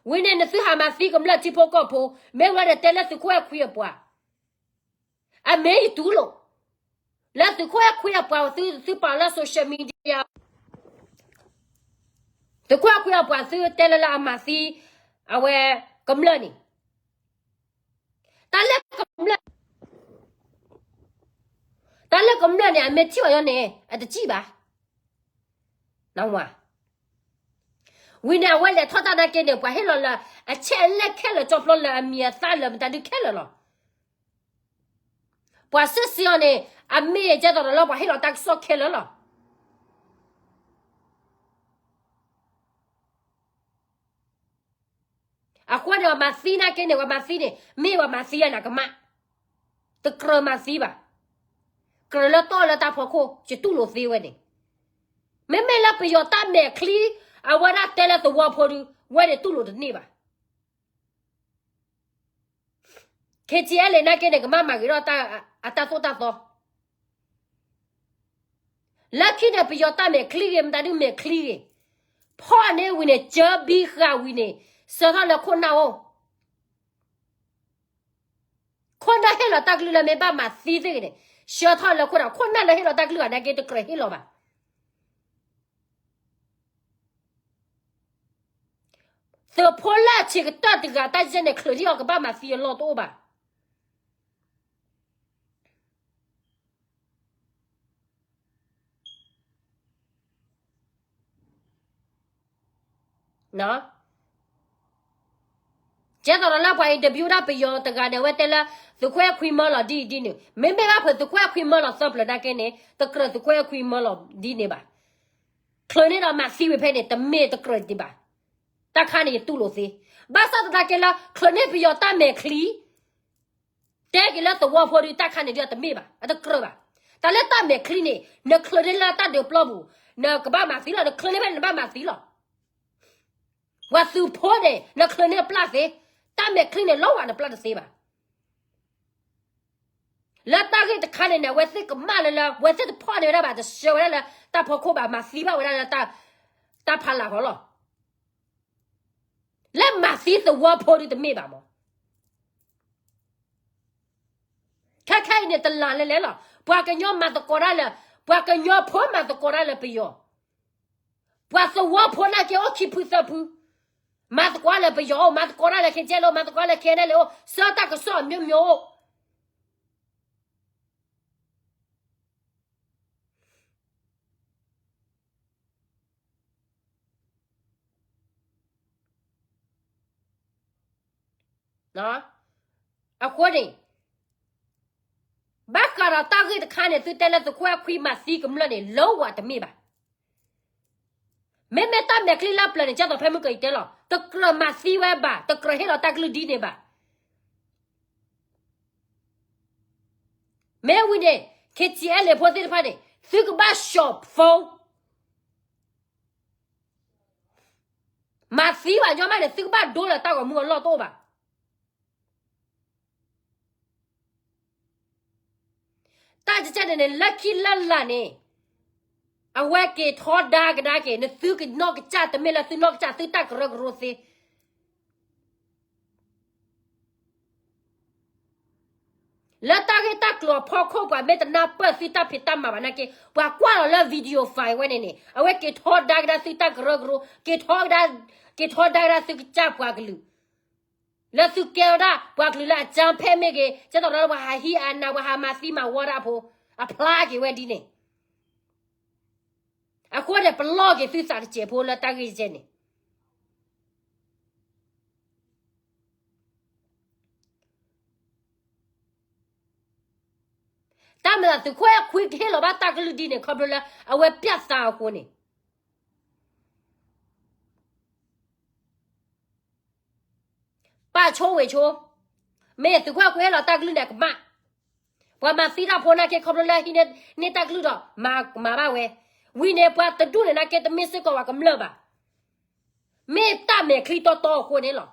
ဝံၤန့ၣ် နသုဟးမၤသံကမျၢၢ်ထံဖိကီၢ်ဖိ, မ့ၢ်ဝဲဒီးတဲလၢသုးခိၣ်အဲၣ်ခွံအပှၤ, အမ့ၢ်ယတူၢ်လိာ်, လၢသုးခိၣ်အဲၣ်ခွံအပှၤ သုသုပာ်လၢ social media, သုးခိၣ်အဲၣ်ခွံအပှၤသုတဲလၢလၢအမၤသံ, အဝဲ, ကမျၢၢ်န့ၣ်, တၢ်လၢကမျၢၢ်, တၢ်လၢကမျၢၢ်န့ၣ် အမ့ၢ်ထံၣ်အီၤယီၤန့ၣ် အတစံၣ်ဘၣ် ဝံၤန့ၣ် အဝဲလဲၤထီၣ်တၢ်နာ်က့န့ၣ် ပှၤဟ့ၣ်လီၤလၢ အဆဲးအလဲၣ်ခဲလၢာ် ကၠီဖျိလၢအမံၤအသၣ်လၢမတၤဒုခဲလၢာ်လီၤ. ပှၤစံးဆံးအီၤန့ၣ် အမ့ၢ်ကဲသိးဒီးလၢပှၤဟ့ၣ်လီၤတၢ်ကစီၣ်ခဲလၢာ်လီၤ. အဃိန့ၣ် ပှၤမၤသံနာ်က့န့ၣ် ပှၤမၤသံန့ၣ် မ့ၢ်ပှၤမၤသံအနးကမၣ်, တကြၢးမၤသံဘၣ်. ကြၢးလၢတီၢ်လၢတၢ်ဖီခိၣ် ယတူၢ်လိာ်သ့ဝဲန့ၣ်, မ့မ့ၢ်လၢပယီၤတၢ်မဲာ်ချံ အဝဲဒၣ်တဲလၢသဝီဖိဒု ဝဲန့ၣ်တူၢ်လိာ်တန့ၢ်ဘၣ်. ခဲကဲလံနာ်က့န့ၣ် ကမၤမၤဂ့ၤထီၣ်အတၢ်သိၣ်တၢ်သီ. လၢခံန့ၣ် ပယီၤတၢ်မဲာ်ချံဂ့ၤ မတၤဒုးမဲာ်ချံဂ့ၤ, ဖီၣ်န့ၢ်ဝံၤန့ၣ် ကၢဘံဃာ်ဝံၤန့ၣ် ဆှၢထီၣ်လၢခိၣ်နၢ်အိၣ်, ခိၣ်နၢ်ဟ့ၣ်လီၤတၢ်ကလုၢ်လၢမ့ၢ်ဘၣ်မၤသံသ့ၣ်ဂ့ၤန့ၣ် ဆှၢထီၣ်လၢခိၣ်နၢ်, ခိၣ်နၢ်လၢဟ့ၣ်လီၤတၢ်ကလုၢ်ဂၤနာ်က့ တကြၢးဟ့ၣ်လီၤဘၣ်. သုးဖိလၢအဆံးကတၢၢ်တဂၤတၢ်ယဲၢ်န့ၣ် ချုးဒံၣ်အီၤကဘၣ်မၤသံအလီၢ်တအိၣ်ဘၣ်. ကဲသိးဒီးလၢပှၤ interview ဒၣ်ပယီၤတဂၤန့ၣ် အဝဲတဲလၢ သုးခိၣ်အဲၣ်ခွံမၢလီၤဒ်အံၤဒ်န့ၣ်, မ့မ့ၢ်ဘၣ်ဖုးသုးခိၣ်အဲၣ်ခွံမၢလီၤသၢပျၢၤနာ်က့န့ၣ် တကြၢးသုးခိၣ်အဲၣ်ခွံမၢလီၤဒ်န့ၣ်ဘၣ်. ချုးန့ၢ်ဒီးမၤသံဝံၤဖဲန့ၣ် တမ့ၢ်တကြၢးဒံးဘၣ်. တၢ်ခါန့ၣ်ယတူၢ်လိာ်သ့, ဘၣ်ဆၣ်သနာ်က့လၢ ချုးန့ၢ်ပယီၤတၢ်မဲာ်ချံ တဲက့ၤလၢသဝီဖိဒုး တၢ်ခါန့ၣ်ဒုးတမ့ၢ်ဘၣ်, အတကြၢးဘၣ်. တၢ်လၢတၢ်မဲာ်ချံန့ၣ် နချုးန့ၢ်လၢတၢ်ဒုးပျီပူၤ နကဘၣ်မၤသံလီၤ, နချုးန့ၢ်ဖဲန့ၣ် နဘၣ်မၤသံလီၤ. ပှၤသုးဖိန့ၣ် နချုးန့ၢ်ပျၢ်သ့, တၢ်မဲာ်ချံန့ၣ် လီၤဝဲနပျၢ်တသ့ဘၣ်. လၢတၢ်ဂ့ၢ်တခါန့ၣ်န့ၣ် အဝဲသ့ၣ်ကမၣ်လၢလၢ အဝဲသ့ၣ်တဖီၣ်န့ၢ်ဝဲဒၣ်ဘၣ်, တဆှၢဝဲဒၣ်လၢတၢ်ဖီခိၣ်ဘၣ်, မၤသံဘၣ်ဝဲဒၣ်လၢ တၢ်ဖီလာ်ဃီလီၤ. လၢမၤသံသဝီဖိဒုးတမ့ၢ်ဘၣ်မး. ခဲခဲအံၤန့ၣ် တလၢ်လဲၤလဲၤလီၤ. ပှၤကညီမၤသကိးတၢ်လၢ, ပှၤကညီဖိမၤသကိးတၢ်လၢပယီၤ, ပှၤသဝီဖိနာ်က့အိၣ်ခံဖုသၢဖု, မၤသကိးလၢပယီၤအိၣ်, မၤသကိးတၢ်လၢ ခ့ကဲလၢအိၣ်, မၤသကိးလၢ ခဲနဲလၢအိၣ်, ဆှၢတၢ်ကစီၣ်အမျိုးမျိုးအိၣ်. အဃိန့ၣ် ဘၣ်ဃးဒီးတၢ်ဂ့ၢ်တခါန့ၣ် သုတဲလၢသုးခိၣ်အဲၣ်ခွံ မၤသံကမျၢၢ်န့ၣ် လၢဝဲတမ့ၢ်ဘၣ်. မ့မ့ၢ်တၢ်မဲာ်ချံလၢပျၢၤန့ၣ် ကဲသိးဖဲမုၢ်ကယံၤတဲလီၤ, တကြၢးမၤသံဝဲဘၣ်, တကြၢးဟ့ၣ်လီၤတၢ်ကလုၢ်ဒ်န့ၣ်ဘၣ်. မ့ၢ်ဝံၤန့ၣ် ခ့ကၠံအဲလ့ၣ်ဖိသ့ၣ်တဖၣ်န့ၣ် သုကဘၣ် short phone, မၤသံဘၣ်ညီမးန့ၣ် သုကဘၣ်ဒိလၢတၢ်ဂီၤမူအလီၢ်တအိၣ်ဘၣ်. တၢ်ကကဲန့ၣ်န့ၣ် လၢခံလၢလာ်န့ၣ် အဝဲက့ၤထီဒါကဒါက့ၤ နသုကနီၢ်ကစၢ် တမ့ၢ်လၢသုနီၢ်ကစၢ် သုတၢ်ကရၢကရိသ့ လၢတၢ်ဂ့ၢ်တၢ်ကျိၤအဖီခိၣ် ပှၤမ့ၢ်တနၢ်ပၢၢ်သုတၢ်ဖံးတၢ်မၤဘၣ်နာ်က့ ပှၤကွၢ်လီၤလၢ video file ဝဲန့ၣ်န့ၣ် အဝဲက့ၤထီဒါကဒါသုတၢ်ကရၢကရိ, က့ၤထီဒါ, က့ၤထီဒါကဒါသုကစၢ်ပှၤကလုာ်, လၢသုကဲထီၣ်ဒၣ်ပှၤကလုာ်လၢအကြမ်းဖက်မ့ၢ်ဂ့ၤ, ကဲသိးဒီးပှၤဟးဟံးအနး ပှၤဟးမၤသံမၤဝီဒၣ်ဖိ, အဖျါက့ၤဝဲဒ်န့ၣ်. အဃိန့ၣ် ပလီၢ်က့ၤသုသးတစဲးဖိလၢတၢ်ဂ့ၢ်ကဲန့ၣ် တၢ်မၤသုးခိၣ်အဲၣ်ခွံကဟ့ၣ်လီၤဘၣ်တၢ်ကလုၢ်ဒ်န့ၣ် ခီဖျိလၢအဝဲပျၢ်သးအဃိန့ၣ် ပာ်ဆိဝဲဆိ, မ့ၢ်သုးခိၣ်အဲၣ်ခွံဟ့ၣ်လီၤတၢ်ကလုၢ်န့ၣ်ကမၣ်, ပှၤမၤသံတၢ်ဖိနာ်က့ ခီဖျိလၢဟံးန့ၢ်တၢ်ကလုၢ်ဒီး မၤဘၣ်ဝဲ, ဝံၤန့ၣ် ပှၤတဒူၣ်န့ၣ်နာ်က့ တမ့ၢ်စ့ၢ်ကီးပှၤကမျၢၢ်ဘၣ်, မ့ၢ်တၢ်မဲာ်ချံတီတီအဃိန့ၣ်လီၤ.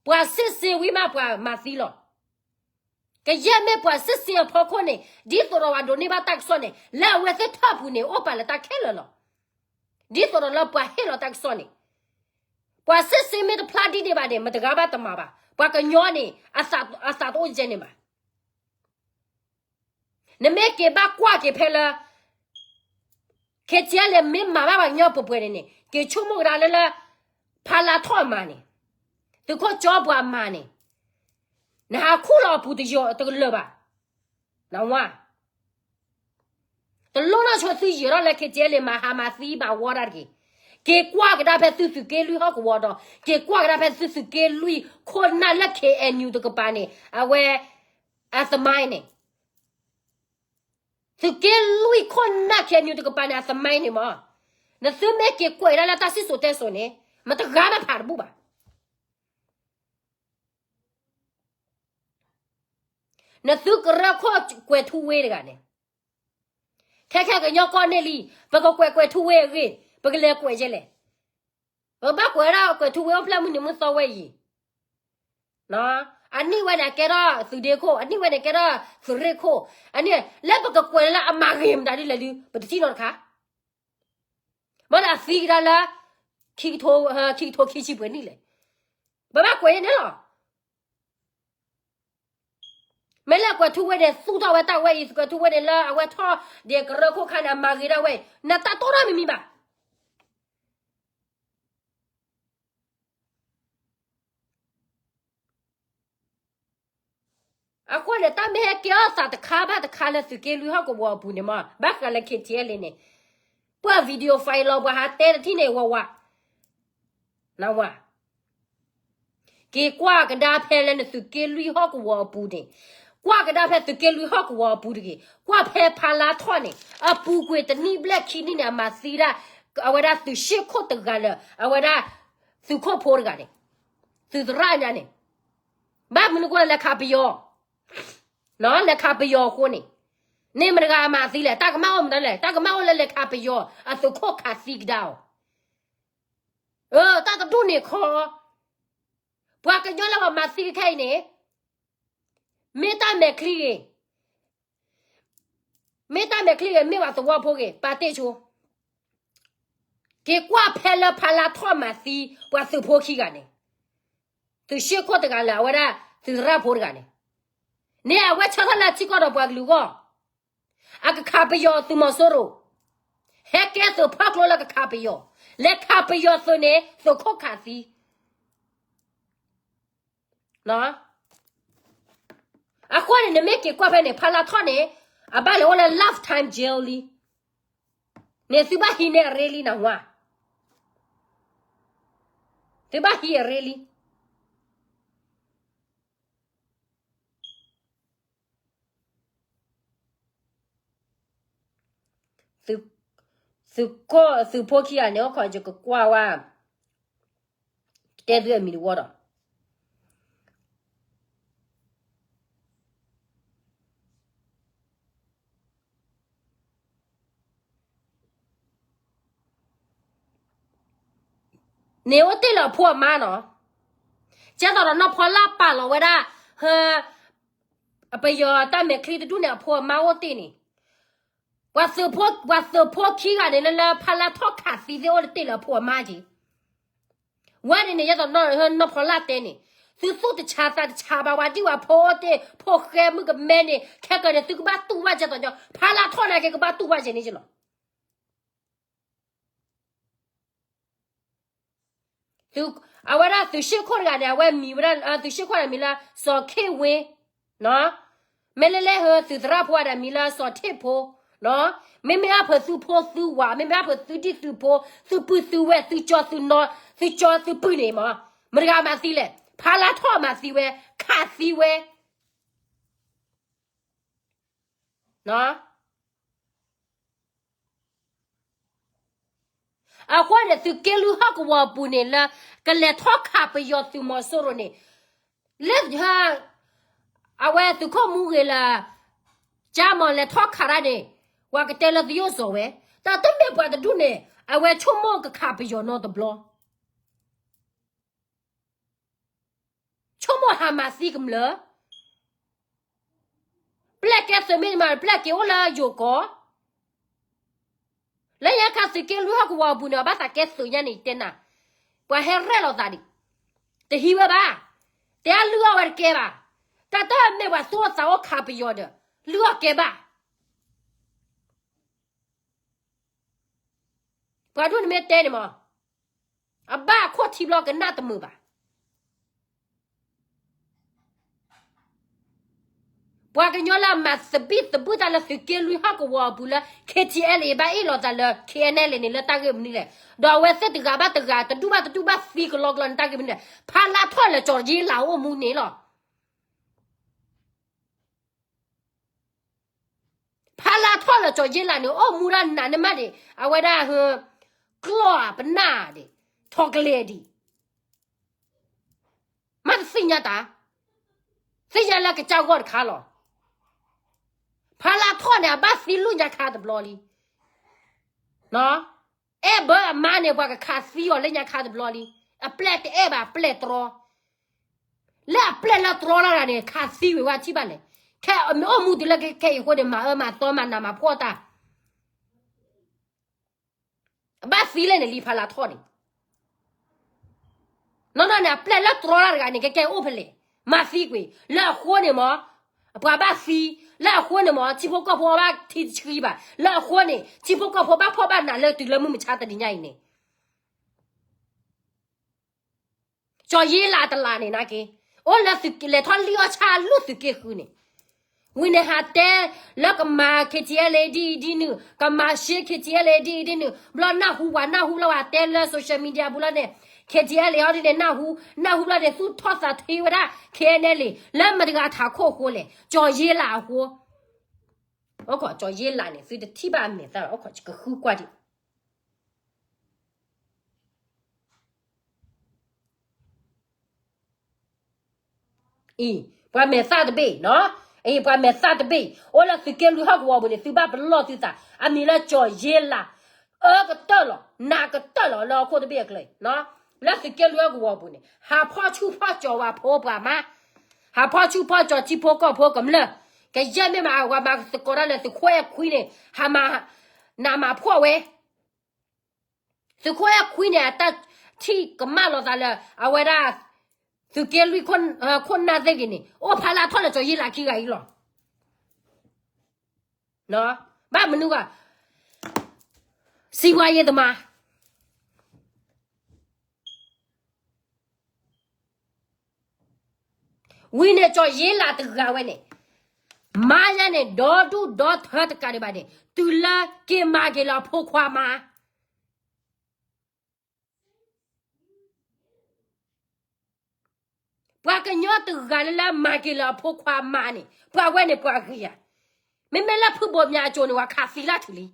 ပှၤစ့စ့ဝံၤမးပှၤမၤသံလီၤ. ကယဲၢ်မ့ၢ်ပှၤစ့စ့အဖီခိၣ်န့ၣ် ဒ်သိးဒီးပှၤဒိးန့ၢ်ဘၣ်တၢ်ကစီၣ်န့ၣ် လၢအဝဲသ့ၣ်ထၢၣ်ပူၤန့ၣ် အိၣ်ပာ်လၢတၢ်ခဲလၢာ်လီၤ. ဒ်သိးဒီးလၢပှၤဟ့ၣ်လီၤတၢ်ကစီၣ်န့ၣ် ပှၤစ့စ့မ့ၢ်တဖျါဒ်န့ၣ်ဘၣ်န့ၣ် မတဂၤဘၣ်တမၤဘၣ်. ပှၤကညီန့ၣ် အသးတအိၣ်ကဲန့ၣ်ဘၣ်. နမ့ၢ်က့ၤဘၣ်ကွၢ်က့ၤဖဲလၢ ခဲကဲလၢမ့ၢ်မၤဘၣ်ပှၤကညီပှဲၤပှဲၤန့ၣ်န့ၣ် က့ၤဆိကမိၣ်ကဒါလၢလၢ ဖးလါထီၣ်အမၤန့ၣ်, သုးခိၣ်ကၠီပှၤမၤန့ၣ်, နဟးခူၣ်လီၤအပူၤတယီၤတကလၢာ်ဘၣ်. နဝါ တလိၣ်နီၢ်ဆိသုယံာ်ထီၣ်လၢ ခဲကဲလၢမၤဟးမၤသံမၤဝီဒၣ်တဂ့ၤ. က့ၤကွၢ်ကဒါဖဲသုသုးက့လွံၢ်ဟီၣ်ကဝီၤဒီး က့ၤကွၢ်ကဒါဖဲသုသုးက့လွံၢ်ခိၣ်နၢ်လၢ KNU တကပၤန့ၣ် အဝဲ အသမိုင်းန့ၣ် သုးက့လွံၢ်ခိၣ်နၢ် KNU တကပၤန့ၣ် အသမိုင်းန့ၣ်မး, နသုမ့ၢ်က့ၤကွဲးဒၣ်လၢတၢ်စံၣ်စိၤတဲစိၤန့ၣ် မတဂၤမ့ၢ်ဖးတဘူၣ်ဘၣ်. နသုကရၢခိၣ်ကွဲးထူဝ့တဂၤန့ၣ်, ခဲခဲကညီကီၢ်န့ၣ်လံ, ပကကွဲးကွဲးထူဝ့အဂ့ၢ်, ပကလဲၤကွဲးယဲလဲၣ်. ပဘၣ်ကွဲးဒၣ်ကွဲးထူဝ့အိၣ်ဖျဲၣ်မုၢ်နံၤမုၢ်သီဝဲအံၤ, အနံၣ်ဝဲန့ၣ် အကဲထီၣ်သုးဒ့ခိၣ်, အနံၣ်ဝဲန့ၣ် ကဲထီၣ်သုးရ့ၣ်ခိၣ်, အနံၣ် လၢပကကွဲးလၢအမၤဂ့ၤမတၤဒ်လဲၣ်ဒုး ပတထံၣ်နီတခါ, မ့ၢ်လၢအသံကဒါလၢ ခံကထိ ခံကထိခံဆံပှဲၤနံၣ်လဲၣ်, ပဘၣ်ကွဲးန့ၣ်လီၤ. မ့ၢ်လၢကွဲးထူဝဲန့ၣ် သူၣ်ထီၣ်ဝဲတၢ်ဝဲအံၤ ကွဲးထူဝဲန့ၣ်လၢအဝဲထီၣ်ဒဲးကရၢခိၣ်ခါန့ၣ် အမၤဂ့ၤဒၣ်ဝဲအံၤ နတၢ်တီတၢ်မံၤမံၤဘၣ်. အဃိန့ၣ် တၢ်မ့ၢ်ဟဲကဲထီၣ်သးတခါဘၣ်တခါလၢသုးက့လွံၢ်ဟီၣ်ကဝီၤအပူၤန့ၣ်မး ဘၣ်ဃးလၢ KTLA န့ၣ်, ပှၤ video file လီၤ ပှၤဟးတဲတထံၣ်န့ၣ် ဝးဝး, နဝး, က့ၤကွၢ်ကဒါဖဲလၢနသုးက့လွံၢ်ဟီၣ်ကဝီၤအပူၤန့ၣ်, ကွၢ်ကဒါဖဲသုးက့လွံၢ်ဟီၣ်ကဝီၤအပူၤတဂ့ၤ, ကွၢ်ဖဲဖါလါထီၣ်န့ၣ် အပူၤကွံာ်တနံၣ်ဘျဲၣ်ခံနံၣ်န့ၣ် အမၤသံဒၣ် အဝဲဒၣ်သုးရ့ၣ်ခိၣ်တဂၤလၢ အဝဲဒၣ်သုးခိၣ်ဖိတဂၤန့ၣ်, သုးသရၣ်ညါန့ၣ်, ဘၣ်မနုၤအဃိလဲၣ်ခးပယီၤ, လဲၤခးပယီၤအဃိန့ၣ်, န့ၣ်မတၤတဂၤအမၤသံလဲၣ်, တၢ်ကမၣ်အိၣ်မတၤလဲၣ်, တၢ်ကမၣ်အိၣ်လၢလဲၤခးပယီၤ အသုးခိၣ်ခးသံကဒါအီၤ, တၢ်တဒူၣ်န့ၣ်ခီ, ပှၤကညီလၢပှၤမၤသံခဲအံၤန့ၣ်, မ့ၢ်တၢ်မဲာ်ချံဂ့ၤ, မ့ၢ်တၢ်မဲာ်ချံဂ့ၤ, မ့ၢ်ပှၤသဝီဖိဂ့ၤ, ပာ်တ့ၢ်ဆိ, က့ၤကွၢ်ဖဲလၢဖါလါထီၣ်မၤသံ ပှၤသုးဖိခံဂၤန့ၣ်, သုးရ့ၣ်ခိၣ်တဂၤလၢ အဝဲဒၣ်သုးသရၣ်ဖိတဂၤန့ၣ်, န့ၣ်အဝဲဆၢထၢၣ်လၢထံကီၢ်ဒီးပှၤကလုာ်အဂီၢ်, အကခးပယီၤသုးမီၤစိရိၤ, ဟဲကဲသုးဖီၣ်ကျိလၢကခးပယီၤ, လဲၤခးပယီၤသုးန့ၣ် သုးခိၣ်ခးသံ အဃိန့ၣ် နမ့ၢ်က့ၤကွၢ်ဖဲန့ၣ် ဖါလါထီၣ်န့ၣ် အဘၣ်လဲၤအိၣ်လၢ lifetime jail လံ, န့ၣ်သုဘၣ်ဟံးန့ၢ်အရ့လံနဝါ, သုဘၣ်ဟံးအရ့လံ. သုးကီၢ်သုးဖိခံဂၤန့ၣ် အိၣ်ခိးယကကွၢ်ဝဲ တဲသုအမံၤတဝီဒီး န့ၣ်အိၣ်တ့ၢ်လၢအဖိအမါနီၤ, ကဲသိးဒီးနီၢ်ဖီလၢပာ်လီၤဝဲဒၣ် ဟ ပယီၤတၢ်မဲာ်ချံတဒူၣ်န့ၣ် အဖိအမါအိၣ်တ့ၢ်န့ၣ်, ပှၤသုးဖိခံဂၤန့ၣ် လၢလၢဖါလါထီၣ်ခးသံသ့ၣ်အိၣ်တ့ၢ်လၢအဖိအမါက့ၤ ဝဲန့ၣ်န့ၣ် ယဲသိးနီၢ်ဖီလၢတဲန့ၣ်, သုသူၣ်တဆါသးတဆါဘၣ် ဝဲဒံၣ်ဝဲဖိအိၣ်တ့ၢ် ဖိဃဲမုၣ်ကမဲန့ၣ် ခဲကနံၣ်န့ၣ် သုကဘၣ်တူၢ်ဘၣ်ကဲသိးညီ ဖါလါထီၣ်န့ၣ်က့ၤ ကဘၣ်တူၢ်ဘၣ်ကဲန့ၣ်က့ၤလီၤ. အဝဲဒၣ်သုးရ့ၣ်ခိၣ်တဂၤန့ၣ် အဝဲမံၤဝဲဒၣ် သုးရ့ၣ်ခိၣ်န့ၣ်မံၤလၢ စီၤခ့ၣ်ဝ့, မ့ၢ်လၢလၢဟၢသုးသရၣ်ဖိဒီးမံၤလၢစီၤထ့ၣ်ဖိ, မ့မ့ၢ်အဖၢသုဖိသုဝၤ မ့မ့ၢ်အဖၢသုဒံၣ်သုဖိ သုပုၢ်သုဝဲၢ် သုကၠီသုနီၤ သုကၠီသုပုၢ်န့ၣ်မး မတၤတဂၤမၤသံလဲၣ် ဖါလါထီၣ်မၤသံဝဲ ခးသံဝဲ အဃိန့ၣ် သုးက့လွံၢ်ဟီၣ်ကဝီၤအပူၤန့ၣ်လၢ ကလဲၤထီၣ်ခးပယီၤသုးမီၤစိရိၤန့ၣ် လၢ အဝဲသုးခိၣ်မူဂ့ၤလၢ ကၠါမီၤလဲၤထီၣ်ခးတၢ်န့ၣ် ပှၤကတဲလၢသယိၣ်စီၤဝဲ တၢ်တမ့ၢ်ပှၤတဒူၣ်န့ၣ် အဝဲဆိကမိၣ်ကခးပယီၤနီတဘျီ ဆိကမိၣ်ဟးမၤသံကမျၢၢ် ပျဲၢ်ကဲသုးမ့ၢ်မး ပျဲၢ်က့ၤအိၣ်လၢယိၤကီၢ် လၢညါခါသုးက့လွံၢ်ဟီၣ်ကဝီၤအပူၤန့ၣ် အဘၣ်သးကဲသုးညါန့ၣ် ယတဲနၤ ပှၤဟဲရဲၣ်လီၤသးဒံး တဟံးဝဲဘၣ် တဲအလုၢ်အီၣ်ဝဲတကဲဘၣ် တၢ်တမ့ၢ်ပှၤသူၣ်အိၣ်သးအိၣ်ခးပယီၤဒီး လုၢ်အီၣ်ကဲဘၣ် ပှၤဒူၣ်န့ၣ်မ့ၢ်တဲန့ၣ်မး အဘၣ်အခိၣ်ထံဘျီကနၣ်တမုာ်ဘၣ် ပှၤကညီလၢအမၤသဘံၣ်သဘုၣ်တၢ်လၢသုးက့လွံၢ်ဟီၣ်ကဝီၤအပူၤလၢ ခ့ထံအဲလ်အ့ ဘၣ်အ့ၣ်လိာ်သးလၢ ခ့အဲနလ့န့ၣ် လၢတၢ်ဂ့ၢ်မနုၤလဲၣ် ဒီးအဝဲသ့ၣ်တဂၤဘၣ်တဂၤ တဒူၣ်ဘၣ်တဒူၣ်ဘၣ်သံကလီကလီန့ၣ် တၢ်ဂ့ၢ်မနုၤလဲၣ် ဖါလါထီၣ်လၢကၠီၤယ့လးအိၣ်မူန့ၣ်လီၤ ဖါလါထီၣ်လၢကၠီၤယ့လးန့ၣ် အိၣ်မူဒၣ်နးန့ၢ်မးဒံး အဝဲဒၣ် ကျီၢ်ပနၢ်ဒံး ထီၣ်ကလဲာ်ဒံး မ့ၢ်တသ့ၣ်ညါတၢ် သ့ၣ်ညါလၢကစၢ်ဂီၢ်တခါလီၤ ဖါလါထီၣ်န့ၣ် အဘၣ်သံလုၢ်ညါခါတဘျီလံ အဲၣ်ဘၢအမါန့ၣ် ပှၤကခးသံအီၤလၢညါခါတဘျီလံ အပျဲၢ်တအဲၣ်ဘၣ် အပျဲၢ်တြီ လၢအပျဲၢ်လၢတြီလၢ်တဂၤန့ၣ် ခးသံဝံၤဝဲထံၣ်ဘၣ်လဲၣ်. ခဲအံၤအိၣ်မူတုၤလၢခဲအံၤအဃိန့ၣ် မၤအၢမၤသီမၤနးမၤဖှီၣ်တၢ် အဘၣ်သံလဲၣ်န့ၣ် လံာ်ဖးလၢထီၣ်န့ၣ် နီၢ်နီၢ်န့ၣ် အပျဲၢ်လၢတြီလၢ်တဂၤန့ၣ် ကဲကဲအိၣ်ဖဲလဲၣ် မၤသံကွံာ် လၢအဃိန့ၣ်မ့ၢ် ပှၤဘၣ်သံ လၢအဃိန့ၣ်မ့ၢ် ထံဖိကီၢ်ဖိဘၣ်ထံတဆှံဘၣ် လၢအဃိန့ၣ် ထံဖိကီၢ်ဖိဘၣ်ဖှီၣ်ဘၣ်နးလၢတုၤလၢမုၢ်မဆါတနံၤညါအံၤန့ၣ် ကၠီၤယ့လးတလးန့ၣ်နာ်က့ အိၣ်လၢလဲၤထီၣ်လံၣ်အီၣ်ဆၣ်လၢသုးက့ဃုန့ၣ် ဝံၤန့ၣ်ဟးတဲ လၢကမၤ KTLA ဒ်အံၤဒ်နုၤ ကမၤရှဲ KTLA ဒ်အံၤဒ်နုၤ ဘျီနၢ်ဟူ ပှၤနၢ်ဟူလၢပှၤတဲလၢ social media ပူၤလီၤန့ၣ် KTLA အီၤဒ်န့ၣ် နၢ်ဟူ နၢ်ဟူဘျီန့ၣ် သူၣ်ထီၣ်သးထံဝဲဒၣ် KNLA လၢမတၤတဂၤထးခိၣ်အဃိလဲၣ် ကၠီၤယ့လးအဃိ အိၣ်ခိး ကၠီၤယ့လးန့ၣ် သုတထံၣ်ဘၣ်အမဲာ်သၣ် အိၣ်ခိး ကဃုကွၢ်ဒံး အံၤ ပှၤမဲာ်သၣ်တဘ့ၣ်နီၤ, အံၤ ပှၤမဲာ်သၣ်တဘ့ၣ် အိၣ်လၢသုးက့လွံၢ်ဟီၣ်ကဝီၤပူၤန့ၣ် သုဘၣ်ပလီၢ်သုသး အမံၤလၢကၠီၤယ့လး အၢကတၢၢ်လီၤ နးကတၢၢ်လီၤ လၢဟီၣ်ခိၣ်တဘ့ၣ်အကျါ လၢသုးက့လွံၢ်ဟီၣ်ကဝီၤပူၤန့ၣ် ဟးဖီၣ်ဆူၣ်ဖီၣ်ကၠီၤဝဲဖိပှၤမါ, ဟးဖီၣ်ဆူၣ်ဖီၣ်ကၠီၤထံဖိကီၢ်ဖိကမျၢၢ်, ကယဲၢ်မ့ၢ်မးအဝဲမၤသကိးတၢ်လၢသုးခိၣ်အဲၣ်ခွံန့ၣ် ဟးမၤ နးမၤဖှီၣ်ဝဲ သုးခိၣ်အဲၣ်ခွံန့ၣ် အတၢ်ထံၣ်ကမၣ်လိာ်သးလၢ အဝဲဒၣ် သုးက့လွံၢ်ခိၣ်နၢ်သ့ၣ်ဂ့ၤန့ၣ် အိၣ်ဖျါလၢအထီၣ်လၢကၠီၤယ့လးခံဂၤအံၤလီၤ. ဘၣ်မနုၤဂၤ စံးပှၤယဲၢ်သမါ ဝံၤန့ၣ်ကၠီၤယ့လးတဂၤဝဲန့ၣ် မါယါန့ၣ် ဒီဒူၣ်ဒီထၢတကးဒံးဘၣ်န့ၣ် တုၤလၢက့ၤမၤက့ၤလၢအဖိခွါမါ ပှၤကညီတဂၤလၢလၢမၤက့ၤလၢအဖိခွါမါန့ၣ် ပှၤဝဲန့ၣ်ပှၤဂ့ၤဧါ. မ့မ့ၢ်လၢဖုဘိးမၠးအစိၤန့ၣ် ပှၤခးသံလၢထံလံ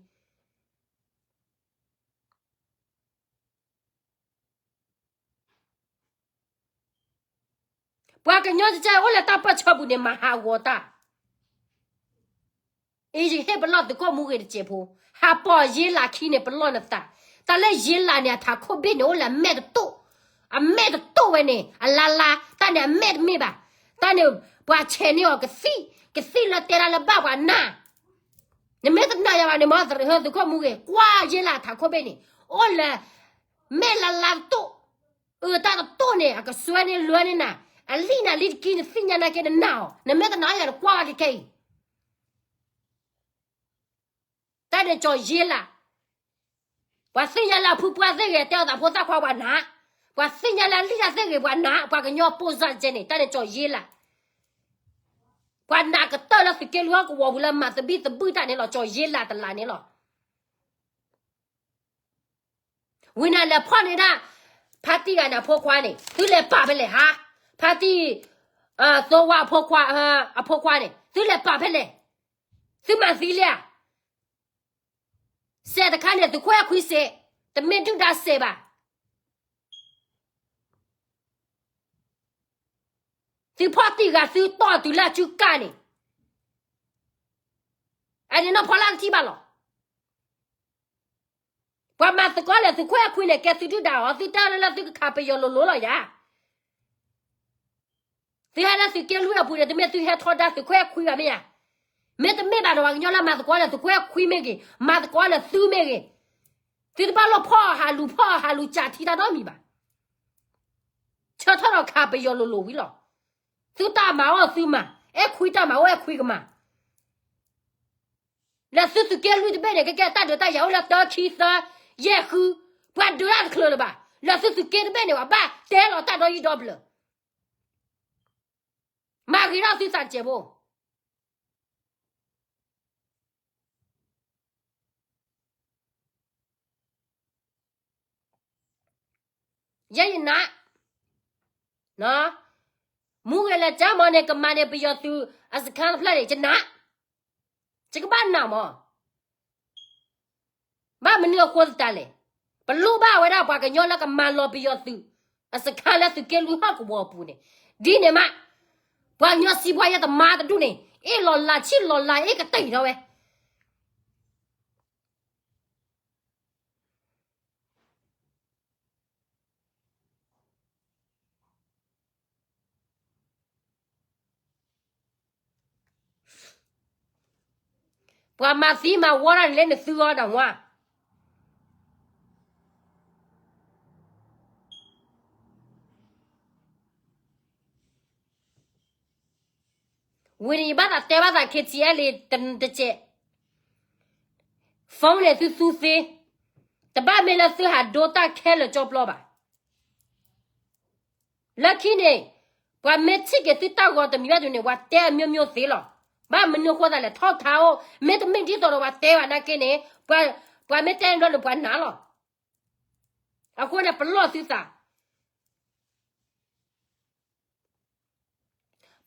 ပှၤကညီကစၢ်အိၣ်လၢတၢ်ပၢၢ်ဆၢပူၤန့ၣ် မၤဟးဂီၤတၢ် အံၤယဟ့ၣ်ပလီၢ်သုးခိၣ်မူဂ့ၤတစဲးဖိ, ဟးပိာ်ယ့လးခံန့ၣ် ပလီၢ်နသး, တၢ်လၢယ့လးန့ၣ် အထးခိၣ်ဘ့ၣ်န့ၣ် အိၣ်လၢအမဲာ်တတိၢ်, အမဲာ်တတိၢ်ဝဲန့ၣ် အလါလါ, တၢ်န့ၣ်အမဲာ်တမ့ၢ်ဘၣ်, တၢ်န့ၣ် ပှၤဆဲးန့ၢ်အီၤကသံၣ်, ကသံၣ်လၢတဲဒၣ်လၢဘၣ်ပှၤနၢ်, နမ့ၢ်တနာ်ယၤဘၣ်န့ၣ် မ်သုးခိၣ်မူဂ့ၤ ကွၢ်ယ့လးထးခိၣ်ဘ့ၣ်န့ၣ် အိၣ်လၢ မဲာ်လါလါတတိၢ်, အတၢ်တတိၢ်န့ၣ် အကစွဲန့ၢ်လွဲန့ၢ်နၤ, အလံၣ်နၤလံတကံၢ် နသ့ၣ်ညါနာ်က့နနာ်အီၤ, နမ့ၢ်တနာ်ယၤန့ၣ် ကွၢ်ဝဲကခဲအံၤ တၢ်န့ၣ်ကၠီၤယ့လး, ပှၤသ့ၣ်ညါလၢအဖုပှၢ်သ့ၣ်ဂ့ၤ တဲအီၤသးဖိသၣ်ခွါပှၤနး, ပှၤသ့ၣ်ညါလၢအလံၣ်တၢ်သ့ၣ်ဂ့ၤပှၤနး, ပှၤကညီပိၢ်စၢ်ကဲန့ၣ် တၢ်န့ၣ်ကၠီၤယ့လး, ပှၤနးကတၢၢ်လၢသုးက့လွံၢ်ဟီၣ်ကဝီၤပူၤလၢမၤသဘံၣ်သဘုၣ်တၢ်န့ၣ်လီၤ ကၠီၤယ့လးတလးန့ၣ်လီၤ. ဝံၤန့ၣ်လဲၤဖီၣ်န့ၢ်ဒၣ် ဖါတံၢ်ဂၤန့ၣ်အဖိခွါန့ၣ် သုလဲၤပာ်ဖဲလဲၣ်ဟါ, ဖါတံၢ် သိဝါအဖိခွါ, အဖိခွါန့ၣ် သုလဲၤပာ်ဖဲလဲၣ်, သုမၤသံလံဧါ, စဲးတခါန့ၣ် သုးခိၣ်အဲၣ်ခွံစဲး, တမ့ၢ်ဒုၣ်ဒါစဲးဘၣ်. သုဖီၣ်တံၢ်ဂၤသုတီၢ်တုၤလၢအစုကၢ်န့ၣ်, အန့ၣ်နီၢ်ဖီလာ်တထံၣ်ဘၣ်လီၤ. ပှၤမၤသကိးလဲၣ်သုးခိၣ်အဲၣ်ခွံန့ၣ် ကဲသုဒုၣ်ဒါအီၤ သုတၢ်လၢလၢသုကခးပယီၤလိၤလိၤလီၤယၤ. သုဟဲလၢသုးက့လွံၢ်အပူၤန့ၣ် တမ့ၢ်သုဟဲထီဒါသုးခိၣ်အဲၣ်ခွံဘၣ်မ့ၢ်ဧါ. မ့တမ့ၢ်ဘၣ်ဒီးပှၤကညီလၢမၤသကိးလၢသုးခိၣ်အဲၣ်ခွံမ့ၢ်ဂ့ၤ, မၤသကိးလၢသုမ့ၢ်ဂ့ၤ, သုတဘၣ်လီၢ်ဖီၣ်အီၤဟးလူၤဖီၣ်အီၤဟးလူၤစးထံတၢ်နီတမံၤဘၣ်. ဆၢထၢၣ်ဒီးခးပယီၤလိၤလိၤဝံၤလီၤ. သုတၢ်မၤအိၣ်သုမၤ, အဲၣ်ခွံတၢ်မၤအိၣ်အဲၣ်ခွံကမၤ လၢသုသုးက့လွံၢ်တဘ့ၣ်န့ၣ် ကဲကဲတၢ်ဒုးတၢ်ယၤအိၣ်လၢတၢ ခံ သၢ ယဲၢ် ဃု, ပှၤဒုးတၢ်တချုးလၢၤဘၣ်. လၢသုသုးက့တဘ့ၣ်န့ၣ် ပှၤဘၣ်တဲလီၤတၢ်ဒီယံၤဒီဘျၢၣ်, မၤဂ့ၤထီၣ်သုသးစဲးဖိ ယဲယနး, မူဂ့ၤလၢကၠၢမီၤန့ၣ် ကမၤန့ၢ်ပယီၤသုးအစခါတဖျၢၣ်န့ၣ် ယနး, ယကဘၣ်နးမး. ဘၣ်မနုၤအဃိသတးလဲၣ်. ပလိၣ်ဘၣ်ဝဲဒၣ်ပှၤကညီလၢကမၤလီၤပယီၤသုးအစခါလၢသုးက့လွံၢ်ဟီၣ်ကဝီၤအပူၤန့ၣ်, ဒ်န့ၣ်မး ပှၤကညီစံးပှၤယဲၢ်သမါတဒူၣ်န့ၣ် အ့ၣ်လီၤလးဆံၣ်လီၤလးအ့ၣ်ကတၢၢ်ထီၣ်ဝဲ. ပှၤမၤသံမၤဝီတၢ်န့ၣ်လၢနသုအီၤဒၣ်ဝါ ဝံၤန့ၣ် ယဘၣ်သးတဲဘၣ်သး ခ့ထံအဲလ့ တကဲး phone န့ၣ်သုသူသ့, တဘၣ်မ့ၢ်လၢသုဟးဒိတၢ်ခဲလၢာ်ကၠီပျီဘၣ်. လၢခံန့ၣ် ပှၤမ့ၢ်ထံၣ်က့ၤသုတၢ်ဂီၤတမံၤဘၣ်တုၤန့ၣ် ပှၤတဲအမျိုးမျိုးသ့လီၤ. ဘၣ်မနုၤဃိသးလဲၣ် ထီၣ်ခါအိၣ် မ့တမ့ၢ်ဒ်သိးဒီးပှၤတဲဘၣ်နာ်က့န့ၣ် ပှၤမ့ၢ်တဲန့ၣ်ဘျီန့ၣ် ပှၤနာ်လီၤ. အဃိန့ၣ် ပလီၢ်သုသး